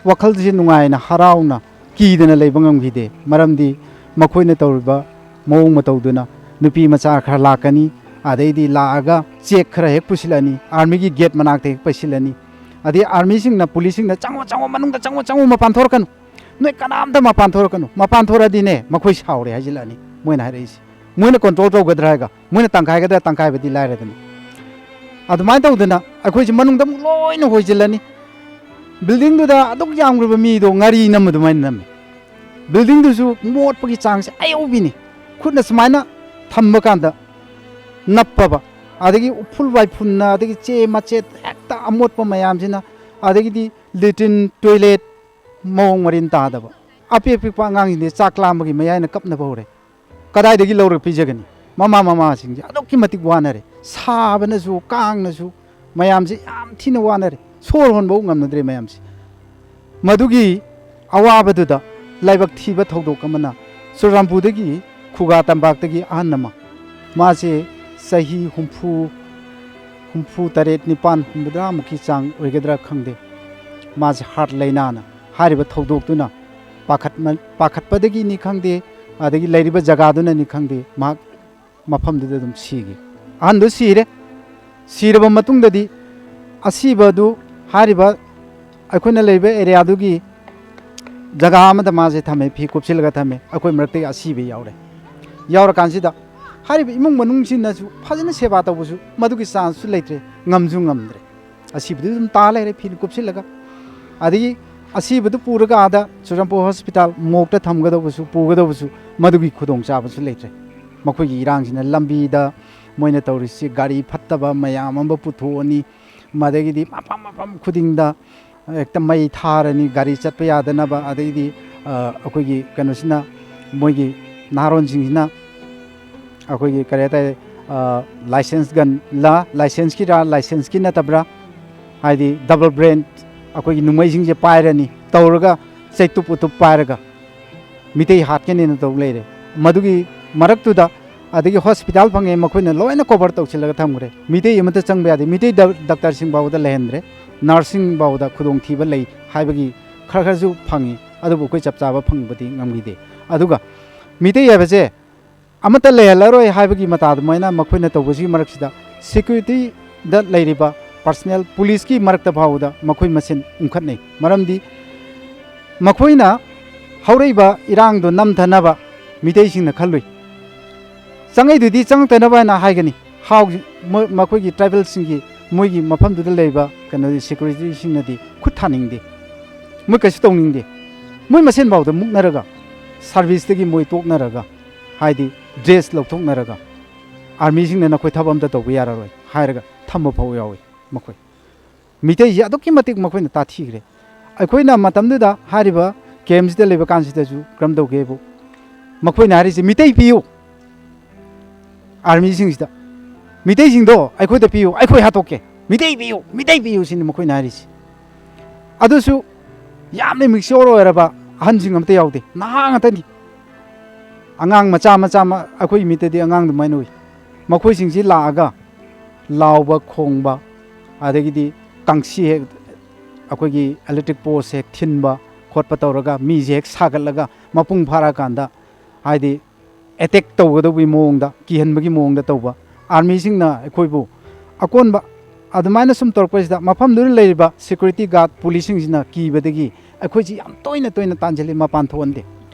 ꯋꯥꯈꯜꯁꯦ ꯅꯨꯡꯉꯥꯏꯅ, ꯍꯔꯥꯎꯅ, ꯀꯤꯗꯅ ꯂꯩꯕ ꯉꯝꯈꯤꯗꯦ꯫ ꯃꯔꯝꯗꯤ ꯃꯈꯣꯏꯅ ꯇꯧꯔꯤꯕ ꯃꯑꯣꯡ ꯃꯇꯧꯗꯨꯅ, ꯅꯨꯄꯤ ꯃꯆꯥ ꯈꯔ ꯂꯥꯛꯀꯅꯤ, ꯑꯗꯩꯗꯤ ꯂꯥꯛꯑꯒ ꯆꯦꯛ ꯈꯔ ꯍꯦꯛ ꯄꯨꯁꯤꯜꯂꯅꯤ, ꯑꯥꯔꯃꯤꯒꯤ ꯒꯦꯠ ꯃꯅꯥꯛꯇ ꯍꯦꯛ ꯄꯩꯁꯤꯜꯂꯅꯤ꯫ ꯑꯗꯩ ꯑꯥꯔꯃꯤꯁꯤꯡꯅ, ꯄꯨꯂꯤꯁꯁꯤꯡꯅ, "ꯆꯪꯉꯣ, ꯆꯪꯉꯣ, ꯃꯅꯨꯡꯗ ꯆꯪꯉꯣ, ꯆꯪꯉꯣ, ꯃꯄꯥꯟ ꯊꯣꯔꯛꯀꯅꯨ, ꯅꯣꯏ ꯀꯅꯥꯝꯇ ꯃꯄꯥꯟ ꯊꯣꯔꯛꯀꯅꯨ, ꯃꯄꯥꯟ ꯊꯣꯔꯛꯑꯗꯤꯅꯦ ꯃꯈꯣꯏ ꯁꯥꯎꯔꯦ" ꯍꯥꯏꯖꯤꯜꯂꯛꯑꯅꯤ ꯃꯣꯏꯅ ꯍꯥꯏꯔꯛꯏꯁꯦ꯫ ꯃꯣꯏꯅ ꯀꯟꯇ꯭ꯔꯣꯜ ꯇꯧꯒꯗ꯭ꯔꯥ ꯍꯥꯏꯔꯒ, ꯃꯣꯏꯅ ꯇꯪꯈꯥꯏꯒꯗ꯭ꯔꯥ, ꯇꯪꯈꯥꯏꯕꯗꯤ ꯂꯥꯏꯔꯗꯅ꯫ ꯑꯗꯨꯃꯥꯏꯅ ꯇꯧꯗꯅ ꯑꯩꯈꯣꯏꯁꯦ ꯃꯅꯨꯡꯗ ꯑꯃꯨꯛ ꯂꯣꯏꯅ ꯍꯣꯏꯖꯤꯜꯂꯅꯤ꯫ ꯕꯤꯜꯗꯤꯡꯗꯨꯗ ꯑꯗꯨꯛ ꯌꯥꯝꯈ꯭ꯔꯕ ꯃꯤꯗꯣ ꯉꯥꯔꯤ ꯅꯝꯕ ꯑꯗꯨꯃꯥꯏꯅ ꯅꯝꯃꯤ꯫ ꯕꯤꯜꯗꯤꯡꯗꯨꯁꯨ ꯃꯣꯠꯄꯒꯤ ꯆꯥꯡꯁꯦ ꯑꯌꯧꯕꯤꯅꯤ꯫ ꯈꯨꯠꯅ ꯁꯨꯃꯥꯏꯅ ꯊꯝꯕ ꯀꯥꯟꯗ ꯅꯞꯄꯕ, ꯑꯗꯒꯤ ꯎꯐꯨꯜ ꯋꯥꯏꯐꯨꯜꯅ, ꯑꯗꯒꯤ ꯆꯦ ꯃꯆꯦꯠ ꯍꯦꯛꯇ ꯑꯃꯣꯠꯄ ꯃꯌꯥꯝꯁꯤꯅ, ꯑꯗꯒꯤꯗꯤ ꯂꯦꯇ꯭ꯔꯤꯟ, ꯇꯣꯏꯂꯦꯠ ꯃꯑꯣꯡ ꯃꯔꯤꯟ ꯇꯥꯗꯕ꯫ ꯑꯄꯤꯛ ꯑꯄꯤꯛꯄ ꯑꯉꯥꯡꯁꯤꯡꯗꯤ ꯆꯥꯛ ꯂꯥꯝꯕꯒꯤ ꯃꯌꯥꯏꯅ ꯀꯞꯅꯕ ꯍꯧꯔꯦ꯫ ꯀꯗꯥꯏꯗꯒꯤ ꯂꯧꯔꯒ ꯄꯤꯖꯒꯅꯤ? ꯃꯃꯥ ꯃꯃꯥꯁꯤꯡꯁꯦ ꯑꯗꯨꯛꯀꯤ ꯃꯇꯤꯛ ꯋꯥꯅꯔꯦ꯫ ꯁꯥꯕꯅꯁꯨ, ꯀꯥꯡꯅꯁꯨ, ꯃꯌꯥꯝꯁꯦ ꯌꯥꯝ ꯊꯤꯅ ꯋꯥꯅꯔꯦ꯫ ꯁꯣꯔ ꯍꯣꯟꯕ ꯉꯝꯅꯗ꯭ꯔꯦ ꯃꯌꯥꯝꯁꯦ꯫ ꯃꯗꯨꯒꯤ ꯑꯋꯥꯕꯗꯨꯗ ꯂꯥꯏꯕꯛ ꯊꯤꯕ ꯊꯧꯗꯣꯛ ꯑꯃꯅ, ꯆꯨꯔꯆꯥꯟꯄꯨꯔꯗꯒꯤ, ꯈꯨꯒꯥ ꯇꯝꯄꯥꯛꯇꯒꯤ ꯑꯍꯟ ꯑꯃ, ꯃꯥꯁꯦ ꯆꯍꯤ ꯍꯨꯝꯐꯨ ꯍꯨꯝꯐꯨ ꯇꯔꯦꯠ ꯅꯤꯄꯥꯟ, ꯍꯨꯝꯐꯨꯇꯔꯥꯃꯨꯛꯀꯤ ꯆꯥꯡ ꯑꯣꯏꯒꯗ꯭ꯔꯥ ꯈꯪꯗꯦ, ꯃꯥꯁꯦ ꯍꯥꯔꯠ ꯂꯥꯏꯅꯥꯅ꯫ ꯍꯥꯏꯔꯤꯕ ꯊꯧꯗꯣꯛꯇꯨꯅ ꯄꯥꯈꯠꯃ-, ꯄꯥꯈꯠꯄꯗꯒꯤꯅꯤ ꯈꯪꯗꯦ, ꯑꯗꯒꯤ ꯂꯩꯔꯤꯕ ꯖꯒꯥꯗꯨꯅꯅꯤ ꯈꯪꯗꯦ, ꯃꯍꯥꯛ ꯃꯐꯝꯗꯨꯗ ꯑꯗꯨꯝ ꯁꯤꯈꯤ꯫ ꯑꯍꯟꯗꯨ ꯁꯤꯔꯦ꯫ ꯁꯤꯔꯕ ꯃꯇꯨꯡꯗꯗꯤ ꯑꯁꯤꯕꯗꯨ, ꯍꯥꯏꯔꯤꯕ ꯑꯩꯈꯣꯏꯅ ꯂꯩꯕ ꯑꯦꯔꯤꯌꯥꯗꯨꯒꯤ ꯖꯒꯥ ꯑꯃꯗ ꯃꯥꯁꯦ ꯊꯝꯃꯦ, ꯐꯤ ꯀꯨꯞꯁꯤꯜꯂꯒ ꯊꯝꯃꯦ꯫ ꯑꯩꯈꯣꯏ ꯃꯔꯛꯇꯒꯤ ꯑꯁꯤꯕ ꯌꯥꯎꯔꯦ꯫ ꯌꯥꯎꯔꯀꯥꯟꯁꯤꯗ ꯍꯥꯏꯔꯤꯕ ꯏꯃꯨꯡ ꯃꯅꯨꯡꯁꯤꯡꯅꯁꯨ ꯐꯖꯅ ꯁꯦꯕꯥ ꯇꯧꯕꯁꯨ ꯃꯗꯨꯒꯤ ꯆꯥꯟꯁꯁꯨ ꯂꯩꯇ꯭ꯔꯦ, ꯉꯝꯁꯨ ꯉꯝꯗ꯭ꯔꯦ꯫ ꯑꯁꯤꯕꯗꯨ ꯑꯗꯨꯝ ꯇꯥ ꯂꯩꯔꯦ ꯐꯤ ꯀꯨꯞꯁꯤꯜꯂꯒ꯫ ꯑꯗꯒꯤ ꯑꯁꯤꯕꯗꯨ ꯄꯨꯔꯒ ꯑꯥꯗ ꯆꯨꯔꯆꯥꯟꯄꯨꯔ ꯍꯣꯁꯄꯤꯇꯥꯜ ꯃꯣꯔꯒꯇ ꯊꯝꯒꯗꯧꯕꯁꯨ, ꯄꯨꯒꯗꯧꯕꯁꯨ ꯃꯗꯨꯒꯤ ꯈꯨꯗꯣꯡꯆꯥꯕꯁꯨ ꯂꯩꯇ꯭ꯔꯦ꯫ ꯃꯈꯣꯏꯒꯤ ꯏꯔꯥꯡꯁꯤꯅ ꯂꯝꯕꯤꯗ ꯃꯣꯏꯅ ꯇꯧꯔꯤꯁꯤ ꯒꯥꯔꯤ ꯐꯠꯇꯕ ꯃꯌꯥꯝ ꯑꯃ ꯄꯨꯊꯣꯛꯑꯅꯤ, ꯃꯗꯒꯤꯗꯤ ꯃꯐꯝ ꯃꯐꯝ ꯈꯨꯗꯤꯡꯗ ꯍꯦꯛꯇ ꯃꯩ ꯊꯥꯔꯅꯤ, ꯒꯥꯔꯤ ꯆꯠꯄ ꯌꯥꯗꯅꯕ꯫ ꯑꯗꯩꯗꯤ, ꯑ, ꯑꯩꯈꯣꯏꯒꯤ ꯀꯩꯅꯣꯁꯤꯅ, ꯃꯣꯏꯒꯤ ꯅꯍꯥꯔꯣꯟꯁꯤꯡꯁꯤꯅ ꯑꯩꯈꯣꯏꯒꯤ ꯀꯔꯤ ꯍꯥꯏꯇꯥꯔꯦ, ꯑ, ꯂꯥꯏꯁꯦꯟꯁ ꯒꯟꯂ, ꯂꯥꯏꯁꯦꯟꯁꯀꯤꯔꯥ, ꯂꯥꯏꯁꯦꯟꯁꯀꯤ ꯅꯠꯇꯕ꯭ꯔꯥ, ꯍꯥꯏꯗꯤ ꯗꯕꯜ ꯕ꯭ꯔꯦꯟ ꯑꯩꯈꯣꯏꯒꯤ ꯅꯣꯡꯃꯩꯁꯤꯡꯁꯦ ꯄꯥꯏꯔꯅꯤ, ꯇꯧꯔꯒ ꯆꯩꯇꯨꯞ ꯎꯇꯨꯞ ꯄꯥꯏꯔꯒ ꯃꯤꯇꯩ ꯍꯥꯠꯀꯅꯦꯅ ꯇꯧ ꯂꯩꯔꯦ꯫ ꯃꯗꯨꯒꯤ ꯃꯔꯛꯇꯨꯗ ꯑꯗꯒꯤ ꯍꯣꯁꯄꯤꯇꯥꯜ ꯐꯪꯉꯦ, ꯃꯈꯣꯏꯅ ꯂꯣꯏꯅ ꯀꯣꯚꯔ ꯇꯧꯁꯤꯜꯂꯒ ꯊꯝꯈ꯭ꯔꯦ꯫ ꯃꯤꯇꯩ ꯑꯃꯠꯇ ꯆꯪꯕ ꯌꯥꯗꯦ꯫ ꯃꯤꯇꯩ ꯗ-, ꯗꯥꯛꯇꯔꯁꯤꯡ ꯐꯥꯎꯕꯗ ꯂꯩꯍꯟꯗ꯭ꯔꯦ, ꯅꯔꯁꯁꯤꯡ ꯐꯥꯎꯕꯗ ꯈꯨꯗꯣꯡꯊꯤꯕ ꯂꯩ ꯍꯥꯏꯕꯒꯤ ꯈꯔ ꯈꯔꯁꯨ ꯐꯪꯉꯤ, ꯑꯗꯨꯕꯨ ꯑꯩꯈꯣꯏ ꯆꯞ ꯆꯥꯕ ꯐꯪꯕꯗꯤ ꯉꯝꯈꯤꯗꯦ꯫ ꯑꯗꯨꯒ ꯃꯤꯇꯩ ꯍꯥꯏꯕꯁꯦ ꯑꯃꯠꯇ ꯂꯩꯍꯜꯂꯔꯣꯏ ꯍꯥꯏꯕꯒꯤ ꯃꯇꯥ ꯑꯗꯨꯃꯥꯏꯅ ꯃꯈꯣꯏꯅ ꯇꯧꯕꯁꯤꯒꯤ ꯃꯔꯛꯁꯤꯗ ꯁꯦꯀ꯭ꯌꯨꯔꯤꯇꯤꯗ ꯂꯩꯔꯤꯕ ꯄꯥꯔꯁꯅꯦꯜ ꯄꯨꯂꯤꯁꯀꯤ ꯃꯔꯛꯇ ꯐꯥꯎꯕꯗ ꯃꯈꯣꯏ ꯃꯁꯦꯟ ꯎꯪꯈꯠꯅꯩ꯫ ꯃꯔꯝꯗꯤ ꯃꯈꯣꯏꯅ ꯍꯧꯔꯛꯏꯕ ꯏꯔꯥꯡꯗꯣ ꯅꯝꯊꯅꯕ ꯃꯤꯇꯩꯁꯤꯡꯅ ꯈꯜꯂꯨꯏ꯫ ꯆꯪꯉꯛꯏꯗꯨꯗꯤ ꯆꯪꯉꯛꯇꯅꯕ ꯍꯥꯏꯅ ꯍꯥꯏꯒꯅꯤ꯫ ꯍꯥꯎ-, ꯃ-, ꯃꯈꯣꯏꯒꯤ ꯇ꯭ꯔꯥꯏꯕꯦꯜꯁꯤꯡꯒꯤ, ꯃꯣꯏꯒꯤ ꯃꯐꯝꯗꯨꯗ ꯂꯩꯕ ꯀꯩꯅꯣꯗꯤ, ꯁꯦꯀ꯭ꯌꯨꯔꯤꯇꯤꯁꯤꯡꯅꯗꯤ ꯈꯨꯠ ꯊꯥꯅꯤꯡꯗꯦ, ꯃꯣꯏ ꯀꯩꯁꯨ ꯇꯧꯅꯤꯡꯗꯦ꯫ ꯃꯣꯏ ꯃꯁꯦꯟ ꯐꯥꯎꯗ ꯃꯨꯛꯅꯔꯒ, ꯁꯥꯔꯚꯤꯁꯇꯒꯤ ꯃꯣꯏ ꯇꯣꯛꯅꯔꯒ, ꯍꯥꯏꯗꯤ ꯗ꯭ꯔꯦꯁ ꯂꯧꯊꯣꯛꯅꯔꯒ, ꯑꯥꯔꯃꯤꯁꯤꯡꯅ ꯅꯈꯣꯏ ꯊꯕꯛ ꯑꯝꯇ ꯇꯧꯕ ꯌꯥꯔꯔꯣꯏ ꯍꯥꯏꯔꯒ ꯊꯝꯕ ꯐꯥꯎ ꯌꯥꯎꯏ꯫ ꯃꯈꯣꯏ ꯃꯤꯇꯩꯁꯤ ꯑꯗꯨꯛꯀꯤ ꯃꯇꯤꯛ ꯃꯈꯣꯏꯅ ꯇꯥꯊꯤꯈ꯭ꯔꯦ꯫ ꯑꯩꯈꯣꯏꯅ ꯃꯇꯝꯗꯨꯗ ꯍꯥꯏꯔꯤꯕ ꯀꯦꯝꯁꯤꯗ ꯂꯩꯕ ꯀꯥꯟꯁꯤꯗꯁꯨ ꯀꯔꯝ ꯇꯧꯒꯦꯕꯨ, ꯃꯈꯣꯏꯅ ꯍꯥꯏꯔꯤꯁꯦ, "ꯃꯤꯇꯩ ꯄꯤꯌꯨ"꯫ ꯑꯥꯔꯃꯤꯁꯤꯡꯁꯤꯗ, "ꯃꯤꯇꯩꯁꯤꯡꯗꯣ ꯑꯩꯈꯣꯏꯗ ꯄꯤꯌꯨ, ꯑꯩꯈꯣꯏ ꯍꯥꯠꯇꯣꯛꯀꯦ, ꯃꯤꯇꯩ ꯄꯤꯌꯨ, ꯃꯤꯇꯩ ꯄꯤꯌꯨ" ꯁꯤꯅꯤ ꯃꯈꯣꯏꯅ ꯍꯥꯏꯔꯤꯁꯤ꯫ ꯑꯗꯨꯁꯨ ꯌꯥꯝꯅ ꯃꯤꯛꯆꯣꯔ ꯑꯣꯏꯔꯕ ꯑꯍꯟꯁꯤꯡ ꯑꯝꯇ ꯌꯥꯎꯗꯦ, ꯅꯍꯥ ꯉꯥꯛꯇꯅꯤ꯫ ꯑꯉꯥꯡ ꯃꯆꯥ ꯃꯆꯥ ꯃ-, ꯑꯩꯈꯣꯏ ꯃꯤꯠꯇꯗꯤ ꯑꯉꯥꯡ ꯑꯗꯨꯃꯥꯏꯅ ꯎꯏ꯫ ꯃꯈꯣꯏꯁꯤꯡꯁꯤ ꯂꯥꯛꯑꯒ ꯂꯥꯎꯕ ꯈꯣꯡꯕ, ꯑꯗꯒꯤꯗꯤ ꯀꯥꯡꯁꯤ ꯍꯦꯛ, ꯑꯩꯈꯣꯏꯒꯤ electric post ꯍꯦꯛ ꯊꯤꯟꯕ ꯈꯣꯠꯄ ꯇꯧꯔꯒ, ꯃꯤꯁꯦ ꯍꯦꯛ ꯁꯥꯒꯠꯂꯒ ꯃꯄꯨꯡ ꯐꯥꯔꯛꯑꯀꯥꯟꯗ, ꯍꯥꯏꯗꯤ, attack ꯇꯧꯒꯗꯧꯕꯒꯤ ꯃꯑꯣꯡꯗ, ꯀꯤꯍꯟꯕꯒꯤ ꯃꯑꯣꯡꯗ ꯇꯧꯕ꯫ Armyꯁꯤꯡꯅ ꯑꯩꯈꯣꯏꯕꯨ ꯑꯀꯣꯟꯕ ꯑꯗꯨꯃꯥꯏꯅ ꯁꯨꯝ ꯇꯧꯔꯛꯄꯁꯤꯗ, ꯃꯐꯝꯗꯨꯗ ꯂꯩꯔꯤꯕ security guard policeꯁꯤꯡꯁꯤꯅ ꯀꯤꯕꯗꯒꯤ ꯑꯩꯈꯣꯏꯁꯤ ꯌꯥꯝ ꯇꯣꯏꯅ ꯇꯣꯏꯅ ꯇꯥꯟꯁꯤꯜꯂꯤ, ꯃꯄꯥꯟ ꯊꯣꯛꯍꯟꯗꯦ꯫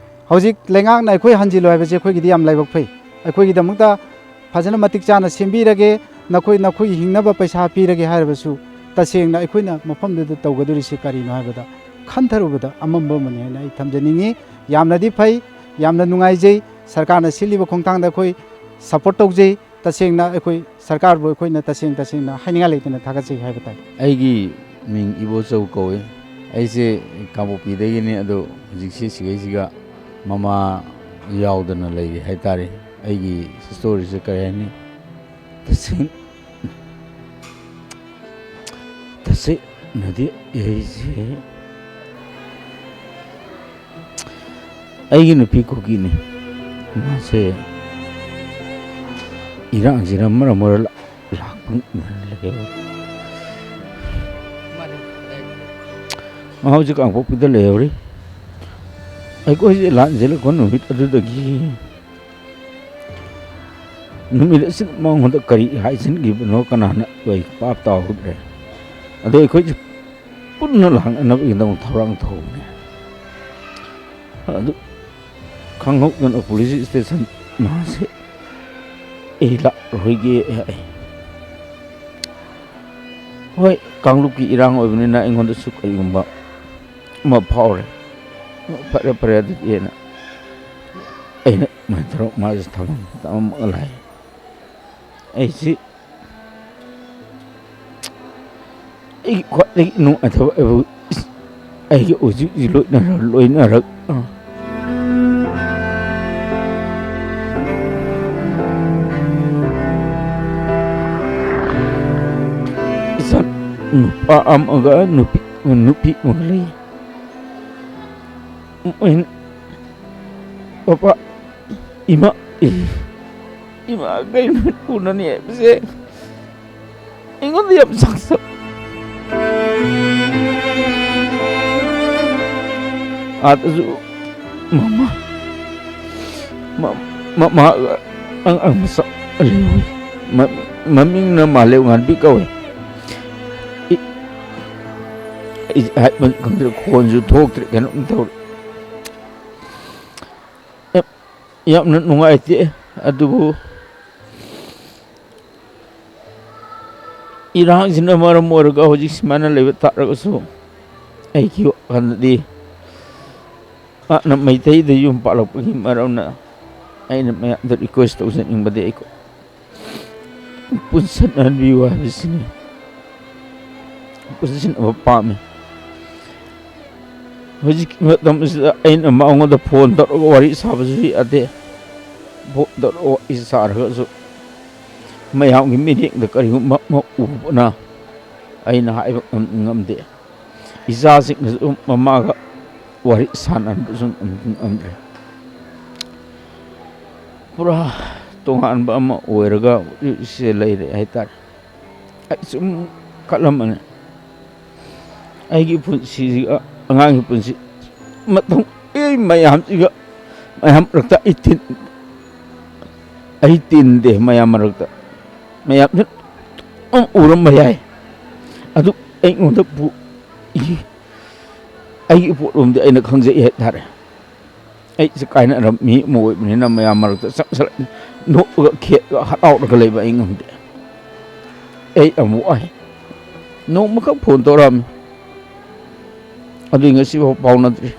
ꯍꯧꯖꯤꯛ ꯂꯩꯉꯥꯛꯅ ꯑꯩꯈꯣꯏ ꯍꯟꯖꯤꯜꯂꯨ ꯍꯥꯏꯕꯁꯦ ꯑꯩꯈꯣꯏꯒꯤꯗꯤ ꯌꯥꯝ ꯂꯥꯏꯕꯛ ꯐꯩ꯫ ꯑꯩꯈꯣꯏꯒꯤꯗꯃꯛꯇ ꯐꯖꯅ ꯃꯇꯤꯛ ꯆꯥꯅ ꯁꯦꯝꯕꯤꯔꯒꯦ, ꯅꯈꯣꯏ, ꯅꯈꯣꯏꯒꯤ ꯍꯤꯡꯅꯕ ꯄꯩꯁꯥ ꯄꯤꯔꯒꯦ ꯍꯥꯏꯔꯕꯁꯨ, ꯇꯁꯦꯡꯅ ꯑꯩꯈꯣꯏꯅ ꯃꯐꯝꯗꯨꯗ ꯇꯧꯒꯗꯧꯔꯤꯁꯤ ꯀꯔꯤꯅꯣ ꯍꯥꯏꯕꯗ ꯈꯟꯊꯔꯨꯕꯗ ꯑꯃꯝꯕ ꯑꯃꯅꯤ ꯍꯥꯏꯅ ꯑꯩ ꯊꯝꯖꯅꯤꯡꯉꯤ꯫ ꯌꯥꯝꯅꯗꯤ ꯐꯩ, ꯌꯥꯝꯅ ꯅꯨꯡꯉꯥꯏꯖꯩ꯫ ꯁꯔꯀꯥꯔꯅ ꯁꯤꯜꯂꯤꯕ ꯈꯣꯡꯊꯥꯡꯗ ꯑꯩꯈꯣꯏ support ꯇꯧꯖꯩ꯫ ꯇꯁꯦꯡꯅ ꯑꯩꯈꯣꯏ ꯁꯔꯀꯥꯔꯕꯨ ꯑꯩꯈꯣꯏꯅ ꯇꯁꯦꯡ ꯇꯁꯦꯡꯅ ꯍꯥꯏꯅꯤꯡꯉꯥꯏ ꯂꯩꯇꯅ ꯊꯥꯒꯠꯆꯩ ꯍꯥꯏꯕ ꯇꯥꯏ꯫ ꯑꯩꯒꯤ ꯃꯤꯡ ꯏꯕꯣꯆꯧ ꯀꯧꯏ꯫ ꯑꯩꯁꯦ ꯀꯥꯡꯄꯣꯛꯄꯤꯗꯒꯤꯅꯤ, ꯑꯗꯣ ꯍꯧꯖꯤꯛꯁꯤ ꯁꯤꯒꯩꯁꯤꯒ ꯃꯃꯥ ꯌꯥꯎꯗꯅ ꯂꯩꯔꯤ ꯍꯥꯏꯇꯥꯔꯦ꯫ ꯑꯩꯒꯤ storyꯁꯦ ꯀꯔꯤ ꯍꯥꯏꯅꯤ? ꯇꯁꯦꯡ-, ꯇꯁꯦꯡꯅꯗꯤ ꯑꯩꯁꯦ, ꯑꯩꯒꯤ ꯅꯨꯄꯤ ꯀꯨꯀꯤꯅꯤ꯫ ꯃꯥꯁꯦ ꯏꯔꯥꯡꯁꯤꯅ ꯃꯔꯝ ꯑꯣꯏꯔ ꯂꯥꯛꯄ ꯂꯩꯍꯧꯔꯤ꯫ ꯃꯥ ꯍꯧꯖꯤꯛ ꯀꯥꯡꯄꯣꯛꯄꯤꯗ ꯂꯩꯍꯧꯔꯤ꯫ ꯑꯩꯈꯣꯏꯁꯦ ꯂꯥꯟꯁꯤꯜꯂꯛꯄ ꯅꯨꯃꯤꯠ ꯑꯗꯨꯗꯒꯤ ꯅꯨꯃꯤꯠ ꯑꯁꯤꯗ ꯃꯉꯣꯟꯗ ꯀꯔꯤ ꯍꯥꯏꯖꯤꯟꯈꯤꯕꯅꯣ ꯀꯅꯥꯅ ꯑꯩꯈꯣꯏ ꯄꯥꯞ ꯇꯥꯎꯍꯧꯗ꯭ꯔꯦ꯫ ꯑꯗꯣ ꯑꯩꯈꯣꯏꯁꯦ ꯄꯨꯟꯅ ꯂꯥꯛꯅꯅꯕꯒꯤꯗꯃꯛ ꯊꯧꯔꯥꯡ ꯇꯧꯕꯅꯦ꯫ ꯑꯗꯨ ꯈꯪꯍꯧꯗꯅ police station ꯃꯥꯁꯦ ꯑꯩ ꯂꯥꯛꯂꯔꯣꯏꯒꯦ ꯍꯥꯏ꯫ ꯍꯣꯏ, ꯀꯥꯡꯂꯨꯞꯀꯤ ꯏꯔꯥꯡ ꯑꯣꯏꯕꯅꯤꯅ ꯑꯩꯉꯣꯟꯗꯁꯨ ꯀꯔꯤꯒꯨꯝꯕ ꯑꯃ ꯐꯥꯎꯔꯦ꯫ ꯐꯔꯦ, ꯐꯔꯦ, ꯑꯗꯨꯗꯤ ꯑꯩꯅ, ꯑꯩꯅ ꯑꯗꯨꯃꯥꯏꯅ ꯇꯧꯔꯒ ꯃꯥꯁꯦ ꯊꯝꯃꯝ-, ꯊꯝꯃꯝꯃꯒ ꯂꯥꯛꯑꯦ꯫ ꯑꯩꯁꯤ, ꯑꯩꯒꯤ ꯈ꯭ꯋꯥꯏꯗꯒꯤ ꯅꯨꯡꯉꯥꯏꯇꯕ ꯍꯥꯏꯕꯨ, ꯑꯩꯒꯤ ꯍꯧꯖꯤꯛ ꯍꯧꯖꯤꯛ ꯂꯣꯏꯅꯔ-, ꯂꯣꯏꯅꯔꯛ-, ꯑ꯫ ꯏꯆꯥ ꯅꯨꯄꯥ ꯑꯃꯒ ꯅꯨꯄꯤ, ꯅꯨꯄꯤ ꯑꯃꯒ ꯂꯩ꯫ ꯃꯣꯏꯅ, "ꯄꯄꯥ, ꯏꯃꯥ, ꯏꯃꯥ ꯀꯩꯅꯣ ꯎꯅꯅꯤ ꯍꯥꯏꯕꯁꯦ?" ꯑꯩꯉꯣꯟꯗ ꯌꯥꯝ ꯆꯥꯛꯆ-, ꯑꯥꯗꯁꯨ ꯃꯃꯥ, ꯃ-, ꯃꯃꯥꯒ ꯑꯉꯥꯡ ꯃꯆꯥ ꯂꯩꯍꯧꯏ꯫ ꯃ-, ꯃꯃꯤꯡꯅ ꯃꯥꯂꯦꯝꯉꯥꯟꯕꯤ ꯀꯧꯏ꯫ ꯑꯩ, ꯑꯩ ꯍꯥꯏꯐꯝ ꯈꯪꯗ꯭ꯔꯦ, ꯈꯣꯟꯁꯨ ꯊꯣꯛꯇ꯭ꯔꯦ, ꯀꯩꯅꯣꯝ ꯇꯧꯔꯦ꯫ ꯌꯥꯝ-, ꯌꯥꯝꯅ ꯅꯨꯡꯉꯥꯏꯇꯦ, ꯑꯗꯨꯕꯨ ꯏꯔꯥꯡꯁꯤꯅ ꯃꯔꯝ ꯑꯣꯏꯔꯒ ꯍꯧꯖꯤꯛ ꯁꯨꯃꯥꯏꯅ ꯂꯩꯕ ꯇꯥꯔꯒꯁꯨ, ꯑꯩꯒꯤ ꯋꯥꯈꯜꯗꯗꯤ ꯍꯥꯟꯅ ꯃꯩꯇꯩꯗ ꯌꯨꯝ ꯄꯥꯜꯂꯛꯄꯒꯤ ꯃꯔꯝꯅ ꯑꯩꯅ ꯃꯌꯥꯝꯗ request ꯇꯧꯖꯅꯤꯡꯕꯗꯤ, ꯑꯩꯈꯣꯏ ꯄꯨꯟꯁꯤꯟꯅꯍꯟꯕꯤꯌꯨ ꯍꯥꯏꯕꯁꯤꯅꯤ꯫ ꯄꯨꯟꯁꯤꯟꯅꯕ ꯄꯥꯝꯃꯤ꯫ ꯍꯧꯖꯤꯛꯀꯤ ꯃꯇꯝꯁꯤꯗ ꯑꯩꯅ ꯃꯉꯣꯟꯗ phone ꯇꯧꯔꯒ ꯋꯥꯔꯤ ꯁꯥꯕꯁꯨ ꯌꯥꯗꯦ꯫ Phone ꯇꯧꯔꯒ ꯋꯥꯔꯤ ꯁꯥꯔꯒꯁꯨ ꯃꯌꯥꯝꯒꯤ ꯃꯤꯠꯌꯦꯡꯗ ꯀꯔꯤꯒꯨꯝꯕ ꯑꯃ ꯎꯕꯅ ꯑꯩꯅ ꯍꯥꯏꯕ ꯉꯝ-, ꯉꯝꯗꯦ꯫ ꯏꯆꯥꯁꯤꯡꯅꯁꯨ ꯃꯃꯥꯒ ꯋꯥꯔꯤ ꯁꯥꯟꯅꯕꯁꯨ ꯉꯝ-, ꯉꯝꯗ꯭ꯔꯦ꯫ ꯄꯨꯔꯥ ꯇꯣꯉꯥꯟꯕ ꯑꯃ ꯑꯣꯏꯔꯒ ꯍꯧꯖꯤꯛꯁꯦ ꯂꯩꯔꯦ ꯍꯥꯏꯇꯥꯔꯦ꯫ ꯑꯩ ꯁꯨꯝ ꯈꯜꯂꯝꯕꯅꯦ, ꯑꯩꯒꯤ ꯄꯨꯟꯁꯤꯁꯤꯒ ꯑꯉꯥꯡꯒꯤ ꯄꯨꯟꯁꯤ, ꯃꯇꯝ, ꯑꯩ ꯃꯌꯥꯝꯁꯤꯒ, ꯃꯌꯥꯝ ꯃꯔꯛꯇ ꯑꯩ ꯇꯤꯟ-, ꯑꯩ ꯇꯤꯟꯗꯦ ꯃꯌꯥꯝ ꯃꯔꯛꯇ꯫ ꯃꯌꯥꯝꯁꯨ ꯑꯗꯨꯝ ꯎꯔꯝꯕ ꯌꯥꯏ, ꯑꯗꯨ ꯑꯩꯉꯣꯟꯗ ꯄꯨ-, ꯏ-, ꯑꯩꯒꯤ ꯏꯄꯣꯠꯂꯣꯝꯗꯤ ꯑꯩꯅ ꯈꯪꯖꯩ ꯍꯥꯏꯇꯥꯔꯦ꯫ ꯑꯩꯁꯦ ꯀꯥꯏꯅꯔꯝ ꯃꯤ ꯑꯃ ꯑꯣꯏꯕꯅꯤꯅ ꯃꯌꯥꯝ ꯃꯔꯛꯇ ꯆꯪꯁꯜꯂꯛ-, ꯅꯣꯛꯑꯒ ꯈꯦꯠꯂꯒ ꯍꯔꯥꯎꯔꯒ ꯂꯩꯕ ꯑꯩ ꯉꯝꯗꯦ꯫ ꯑꯩ ꯌꯥꯝ ꯋꯥꯏ꯫ ꯅꯣꯡꯃꯈꯛ phone ꯇꯧꯔꯛꯑꯝꯃꯤ, ꯑꯗꯨꯏ ꯉꯁꯤꯐꯥꯎ ꯐꯥꯎꯅꯗ꯭ꯔꯤ꯫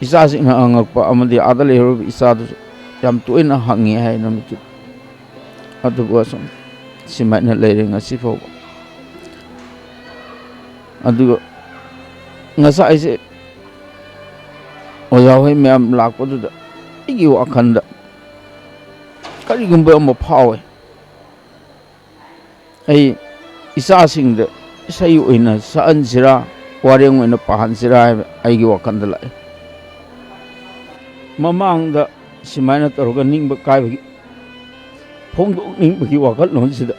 ꯏꯆꯥꯁꯤꯡꯅ ꯍꯪꯉꯛꯄ ꯑꯃꯗꯤ ꯑꯥꯗ ꯂꯩꯍꯧꯔꯤꯕ ꯏꯆꯥꯗꯨꯁꯨ ꯌꯥꯝ ꯇꯣꯏꯅ ꯍꯪꯉꯤ ꯍꯥꯏ ꯅꯨꯃꯤꯠꯇꯨ꯫ ꯑꯗꯨꯕꯨ ꯑꯁꯨꯝ ꯁꯤꯃꯥꯏꯅ ꯂꯩꯔꯦ ꯉꯁꯤ ꯐꯥꯎꯕ꯫ ꯑꯗꯨꯒ ꯉꯁꯥꯏꯁꯦ ꯑꯣꯖꯥ ꯍꯣꯏ ꯃꯌꯥꯝ ꯂꯥꯛꯄꯗꯨꯗ ꯑꯩꯒꯤ ꯋꯥꯈꯜꯗ ꯀꯔꯤꯒꯨꯝꯕ ꯑꯃ ꯐꯥꯎꯋꯦ꯫ ꯑꯩ ꯏꯆꯥꯁꯤꯡꯗ ꯏꯁꯩ ꯑꯣꯏꯅ ꯁꯛꯍꯟꯁꯤꯔꯥ, ꯋꯥꯔꯦꯡ ꯑꯣꯏꯅ ꯄꯥꯍꯟꯁꯤꯔꯥ ꯍꯥꯏꯕ ꯑꯩꯒꯤ ꯋꯥꯈꯜꯗ ꯂꯥꯛꯑꯦ꯫ ꯃꯃꯥꯡꯗ ꯁꯨꯃꯥꯏꯅ ꯇꯧꯔꯒ ꯅꯤꯡꯕ ꯀꯥꯏꯕꯒꯤ ꯐꯣꯡꯗꯣꯛꯅꯤꯡꯕꯒꯤ ꯋꯥꯈꯜꯂꯣꯟꯁꯤꯗ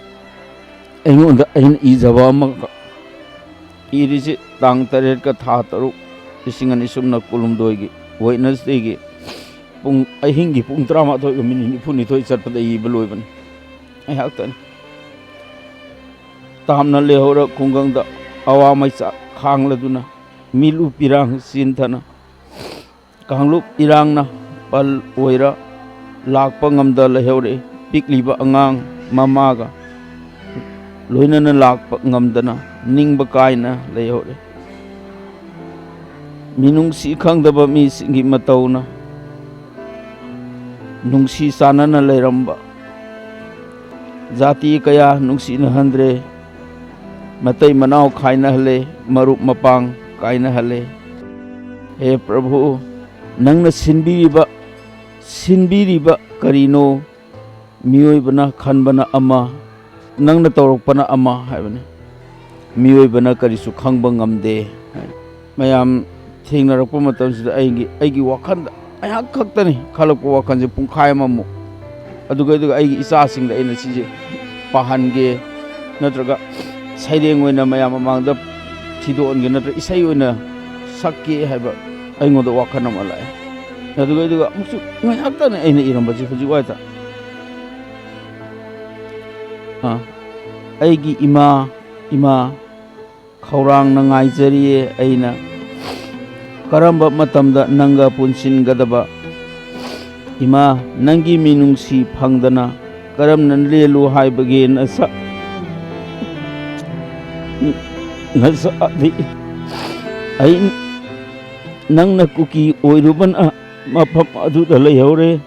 ꯑꯩꯉꯣꯟꯗ ꯑꯩꯅ ꯏꯖꯕ ꯑꯃꯈꯛ ꯏꯔꯤꯁꯤ ꯇꯥꯡ ꯇꯔꯦꯠꯀ ꯊꯥ ꯇꯔꯨꯛ, ꯂꯤꯁꯤꯡ ꯑꯅꯤ ꯁꯨꯞꯅ ꯀꯨꯟꯍꯨꯝꯗꯣꯏꯒꯤ ꯋꯦꯠꯅꯁꯗꯦꯒꯤ ꯄꯨꯡ, ꯑꯍꯤꯡꯒꯤ ꯄꯨꯡ ꯇꯔꯥꯃꯥꯊꯣꯏꯒ ꯃꯤꯅꯤꯠ ꯅꯤꯐꯨꯅꯤꯊꯣꯏ ꯆꯠꯄꯗ ꯏꯕ ꯂꯣꯏꯕꯅꯤ꯫ ꯑꯩꯍꯥꯛꯇꯅꯤ꯫ ꯇꯥꯝꯅ ꯂꯩꯍꯧꯔ ꯈꯨꯡꯒꯪꯗ ꯑꯋꯥ ꯃꯩꯆꯥꯛ ꯈꯥꯡꯂꯗꯨꯅ, ꯃꯤꯠꯂꯨ ꯄꯤꯔꯥꯡ ꯆꯦꯟꯊꯅ, ꯀꯥꯡꯂꯨꯞ ꯏꯔꯥꯡꯅ ꯄꯜ ꯑꯣꯏꯔ ꯂꯥꯛꯄ ꯉꯝꯗ ꯂꯩꯍꯧꯔꯦ꯫ ꯄꯤꯛꯂꯤꯕ ꯑꯉꯥꯡ ꯃꯃꯥꯒ ꯂꯣꯏꯅꯅ ꯂꯥꯛꯄ ꯉꯝꯗꯅ ꯅꯤꯡꯕ ꯀꯥꯏꯅ ꯂꯩꯍꯧꯔꯦ꯫ ꯃꯤꯅꯨꯡꯁꯤ ꯈꯪꯗꯕ ꯃꯤꯁꯤꯡꯒꯤ ꯃꯇꯧꯅ ꯅꯨꯡꯁꯤ ꯆꯥꯟꯅꯅ ꯂꯩꯔꯝꯕ ꯖꯥꯇꯤ ꯀꯌꯥ ꯅꯨꯡꯁꯤꯅꯍꯟꯗ꯭ꯔꯦ, ꯃꯇꯩ ꯃꯅꯥꯎ ꯈꯥꯏꯅꯍꯜꯂꯦ, ꯃꯔꯨꯞ ꯃꯄꯥꯡ ꯀꯥꯏꯅꯍꯜꯂꯦ꯫ ꯍꯦ ꯄ꯭ꯔꯚꯨ, ꯅꯪꯅ ꯁꯤꯟꯕꯤꯔꯤꯕ, ꯁꯤꯟꯕꯤꯔꯤꯕ ꯀꯔꯤꯅꯣ? ꯃꯤꯑꯣꯏꯕꯅ ꯈꯟꯕꯅ ꯑꯃ, ꯅꯪꯅ ꯇꯧꯔꯛꯄꯅ ꯑꯃ ꯍꯥꯏꯕꯅꯤ꯫ ꯃꯤꯑꯣꯏꯕꯅ ꯀꯔꯤꯁꯨ ꯈꯪꯕ ꯉꯝꯗꯦ ꯍꯥꯏ꯫ ꯃꯌꯥꯝ ꯊꯦꯡꯅꯔꯛꯄ ꯃꯇꯝꯁꯤꯗ ꯑꯩꯒꯤ, ꯑꯩꯒꯤ ꯋꯥꯈꯜꯗ ꯑꯩꯍꯥꯛ ꯈꯛꯇꯅꯤ ꯈꯜꯂꯛꯄ ꯋꯥꯈꯜꯁꯦ ꯄꯨꯡꯈꯥꯏ ꯑꯃꯃꯨꯛ꯫ ꯑꯗꯨꯒ, ꯑꯗꯨꯒ ꯑꯩꯒꯤ ꯏꯆꯥꯁꯤꯡꯗ ꯑꯩꯅ ꯁꯤꯁꯦ ꯄꯥꯍꯟꯒꯦ, ꯅꯠꯇ꯭ꯔꯒ ꯁꯩꯔꯦꯡ ꯑꯣꯏꯅ ꯃꯌꯥꯝ ꯃꯃꯥꯡꯗ ꯊꯤꯗꯣꯛꯍꯟꯒꯦ, ꯅꯠꯇ꯭ꯔꯒ ꯏꯁꯩ ꯑꯣꯏꯅ ꯁꯛꯀꯦ ꯍꯥꯏꯕ ꯑꯩꯉꯣꯟꯗ ꯋꯥꯈꯜ ꯑꯃ ꯂꯥꯛꯑꯦ꯫ ꯑꯗꯨꯒ, ꯑꯗꯨꯒ ꯑꯃꯨꯛꯁꯨ ꯉꯥꯏꯍꯥꯛꯇꯅꯤ ꯑꯩꯅ ꯏꯔꯝꯕꯁꯦ ꯍꯧꯖꯤꯛ ꯋꯥꯏꯗ꯫ ꯑꯥ, ꯑꯩꯒꯤ ꯏꯃꯥ, ꯏꯃꯥ, ꯈꯧꯔꯥꯡꯅ ꯉꯥꯏꯖꯔꯤꯌꯦ ꯑꯩꯅ꯫ ꯀꯔꯝꯕ ꯃꯇꯝꯗ ꯅꯪꯒ ꯄꯨꯟꯁꯤꯟꯒꯗꯕ? ꯏꯃꯥ, ꯅꯪꯒꯤ ꯃꯤꯅꯨꯡꯁꯤ ꯐꯪꯗꯅ ꯀꯔꯝꯅ ꯂꯦꯜꯂꯨ ꯍꯥꯏꯕꯒꯦ? ꯅꯁꯥ-, ꯅꯁꯥꯗꯤ ꯑꯩ, ꯅꯪꯅ ꯀꯨꯀꯤ ꯑꯣꯏꯔꯨꯕꯅ ꯃꯐꯝ ꯑꯗꯨꯗ ꯂꯩꯍꯧꯔꯦ꯫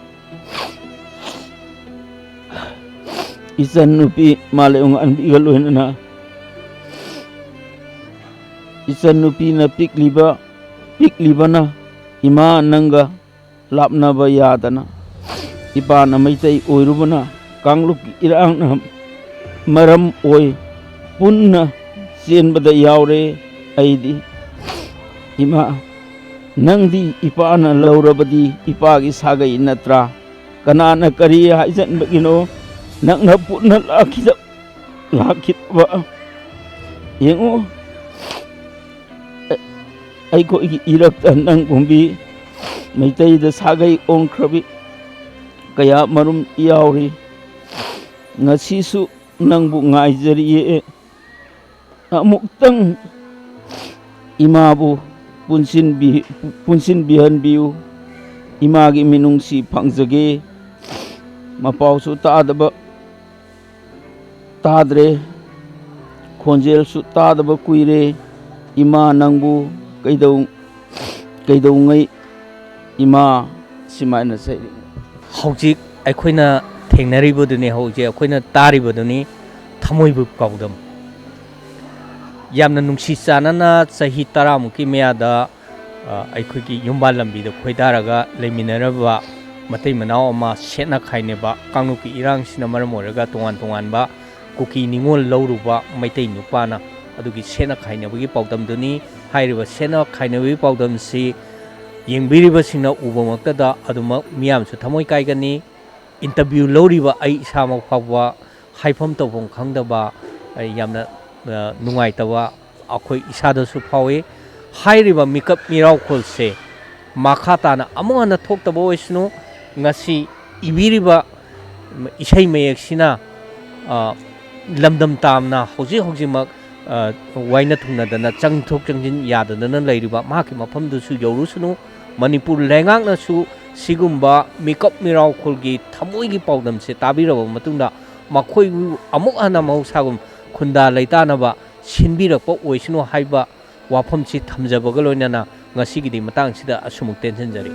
ꯏꯆꯟꯅꯨꯄꯤ ꯃꯥꯂꯦꯝꯉꯥꯟꯕꯤꯒ ꯂꯣꯏꯅꯅ ꯏꯆꯟꯅꯨꯄꯤꯅ ꯄꯤꯛꯂꯤꯕ, ꯄꯤꯛꯂꯤꯕꯅ ꯏꯃꯥ ꯅꯪꯒ ꯂꯥꯞꯅꯕ ꯌꯥꯗꯅ, ꯏꯄꯥꯅ ꯃꯩꯇꯩ ꯑꯣꯏꯔꯨꯕꯅ ꯀꯥꯡꯂꯨꯞꯀꯤ ꯏꯔꯥꯡꯅ ꯃꯔꯝ ꯑꯣꯏ ꯄꯨꯟꯅ ꯆꯦꯟꯕꯗ ꯌꯥꯎꯔꯦ꯫ ꯑꯩꯗꯤ, ꯏꯃꯥ, ꯅꯪꯗꯤ ꯏꯄꯥꯅ ꯂꯧꯔꯕꯗꯤ ꯏꯄꯥꯒꯤ ꯁꯥꯒꯩ ꯅꯠꯇ꯭ꯔꯥ? ꯀꯅꯥꯅ ꯀꯔꯤ ꯍꯥꯏꯖꯟꯕꯒꯤꯅꯣ? ꯅꯪꯅ ꯄꯨꯟꯅ ꯂꯥꯛꯈꯤꯗ-, ꯂꯥꯛꯈꯤꯗꯕ꯫ ꯌꯦꯡꯉꯨ, ꯑ-, ꯑꯩꯈꯣꯏꯒꯤ ꯏꯔꯛꯇ ꯅꯪꯒꯨꯝꯕꯤ ꯃꯩꯇꯩꯗ ꯁꯥꯒꯩ ꯑꯣꯟꯈ꯭ꯔꯕꯤ ꯀꯌꯥ ꯃꯔꯨꯝ ꯌꯥꯎꯔꯤ꯫ ꯉꯁꯤꯁꯨ ꯅꯪꯕꯨ ꯉꯥꯏꯖꯔꯤꯌꯦ꯫ ꯑꯃꯨꯛꯇꯪ ꯏꯃꯥꯕꯨ ꯄꯨꯟꯁꯤꯟꯕꯤ-, ꯄꯨꯟꯁꯤꯟꯕꯤꯍꯟꯕꯤꯌꯨ꯫ ꯏꯃꯥꯒꯤ ꯃꯤꯅꯨꯡꯁꯤ ꯐꯪꯖꯒꯦ꯫ ꯃꯄꯥꯎꯁꯨ ꯇꯥꯗꯕ, ꯇꯥꯗ꯭ꯔꯦ, ꯈꯣꯟꯖꯦꯜꯁꯨ ꯇꯥꯗꯕ ꯀꯨꯏꯔꯦ꯫ ꯏꯃꯥ, ꯅꯪꯕꯨ ꯀꯩꯗꯧ-, ꯀꯩꯗꯧꯉꯩ ꯏꯃꯥ ꯁꯨꯃꯥꯏꯅ ꯆꯩꯔꯤ? ꯍꯧꯖꯤꯛ ꯑꯩꯈꯣꯏꯅ ꯊꯦꯡꯅꯔꯤꯕꯗꯨꯅꯤ, ꯍꯧꯖꯤꯛ ꯑꯩꯈꯣꯏꯅ ꯇꯥꯔꯤꯕꯗꯨꯅꯤ ꯊꯃꯣꯏꯕꯨ ꯄꯥꯎꯗꯝ꯫ ꯌꯥꯝꯅ ꯅꯨꯡꯁꯤ ꯆꯥꯟꯅꯅ ꯆꯍꯤ ꯇꯔꯥꯃꯨꯛꯀꯤ ꯃꯌꯥꯗ, ꯑ, ꯑꯩꯈꯣꯏꯒꯤ ꯌꯨꯝꯕꯥꯜ ꯂꯝꯕꯤꯗ ꯈꯣꯏꯗꯥꯔꯒ ꯂꯩꯃꯤꯟꯅꯔꯕ ꯃꯇꯩ ꯃꯅꯥꯎ ꯑꯃ ꯁꯦꯠꯅ ꯈꯥꯏꯅꯕ, ꯀꯥꯡꯂꯨꯞꯀꯤ ꯏꯔꯥꯡꯁꯤꯅ ꯃꯔꯝ ꯑꯣꯏꯔꯒ ꯇꯣꯉꯥꯟ ꯇꯣꯉꯥꯟꯕ ꯀꯨꯀꯤ ꯅꯤꯉꯣꯜ ꯂꯧꯔꯨꯕ ꯃꯩꯇꯩ ꯅꯨꯄꯥꯅ ꯑꯗꯨꯒꯤ ꯁꯦꯠꯅ ꯈꯥꯏꯅꯕꯒꯤ ꯄꯥꯎꯗꯝꯗꯨꯅꯤ꯫ ꯍꯥꯏꯔꯤꯕ ꯁꯦꯠꯅ ꯈꯥꯏꯅꯕꯒꯤ ꯄꯥꯎꯗꯝꯁꯤ ꯌꯦꯡꯕꯤꯔꯤꯕꯁꯤꯡꯅ ꯎꯕꯃꯛꯇꯗ ꯑꯗꯨꯃꯛ ꯃꯤꯌꯥꯝꯁꯨ ꯊꯃꯣꯏ ꯀꯥꯏꯒꯅꯤ꯫ ꯏꯟꯇꯔꯚ꯭ꯌꯨ ꯂꯧꯔꯤꯕ ꯑꯩ ꯏꯁꯥꯃꯛ ꯐꯥꯎꯕ ꯍꯥꯏꯐꯝ ꯇꯧꯐꯝ ꯈꯪꯗꯕ, ꯑꯩ ꯌꯥꯝꯅ, ꯑ, ꯅꯨꯡꯉꯥꯏꯇꯕ ꯑꯩꯈꯣꯏ ꯏꯁꯥꯗꯁꯨ ꯐꯥꯎꯏ꯫ ꯍꯥꯏꯔꯤꯕ ꯃꯤꯀꯞ ꯃꯤꯔꯥꯎꯈꯣꯜꯁꯦ ꯃꯈꯥ ꯇꯥꯅ ꯑꯃꯨꯛ ꯍꯟꯅ ꯊꯣꯛꯇꯕ ꯑꯣꯏꯁꯅꯨ꯫ ꯉꯁꯤ ꯏꯕꯤꯔꯤꯕ ꯏꯁꯩ ꯃꯌꯦꯛꯁꯤꯅ, ꯑ, ꯂꯝꯗꯝ ꯇꯥꯝꯅ ꯍꯧꯖꯤꯛ ꯍꯧꯖꯤꯛꯃꯛ, ꯑ, ꯋꯥꯏꯅ ꯊꯨꯡꯅꯗꯅ ꯆꯪꯊꯣꯛ ꯆꯪꯁꯤꯟ ꯌꯥꯗꯗꯅ ꯂꯩꯔꯤꯕ ꯃꯍꯥꯛꯀꯤ ꯃꯐꯝꯗꯨꯁꯨ ꯌꯧꯔꯨꯁꯅꯨ꯫ ꯃꯅꯤꯄꯨꯔ ꯂꯩꯉꯥꯛꯅꯁꯨ ꯁꯤꯒꯨꯝꯕ ꯃꯤꯀꯞ ꯃꯤꯔꯥꯎꯈꯣꯜꯒꯤ ꯊꯃꯣꯏꯒꯤ ꯄꯥꯎꯗꯝꯁꯦ ꯇꯥꯕꯤꯔꯕ ꯃꯇꯨꯡꯗ ꯃꯈꯣꯏꯕꯨ ꯑꯃꯨꯛ ꯍꯟꯅ ꯃꯍꯧꯁꯥꯒꯨꯝ ꯈꯨꯟꯗꯥ ꯂꯩꯇꯥꯅꯕ ꯁꯤꯟꯕꯤꯔꯛꯄ ꯑꯣꯏꯁꯅꯨ ꯍꯥꯏꯕ ꯋꯥꯐꯝꯁꯤ ꯊꯝꯖꯕꯒ ꯂꯣꯏꯅꯅ ꯉꯁꯤꯒꯤꯗꯤ ꯃꯇꯥꯡꯁꯤꯗ ꯑꯁꯨꯃꯛ ꯇꯦꯟꯁꯤꯟꯖꯔꯤ꯫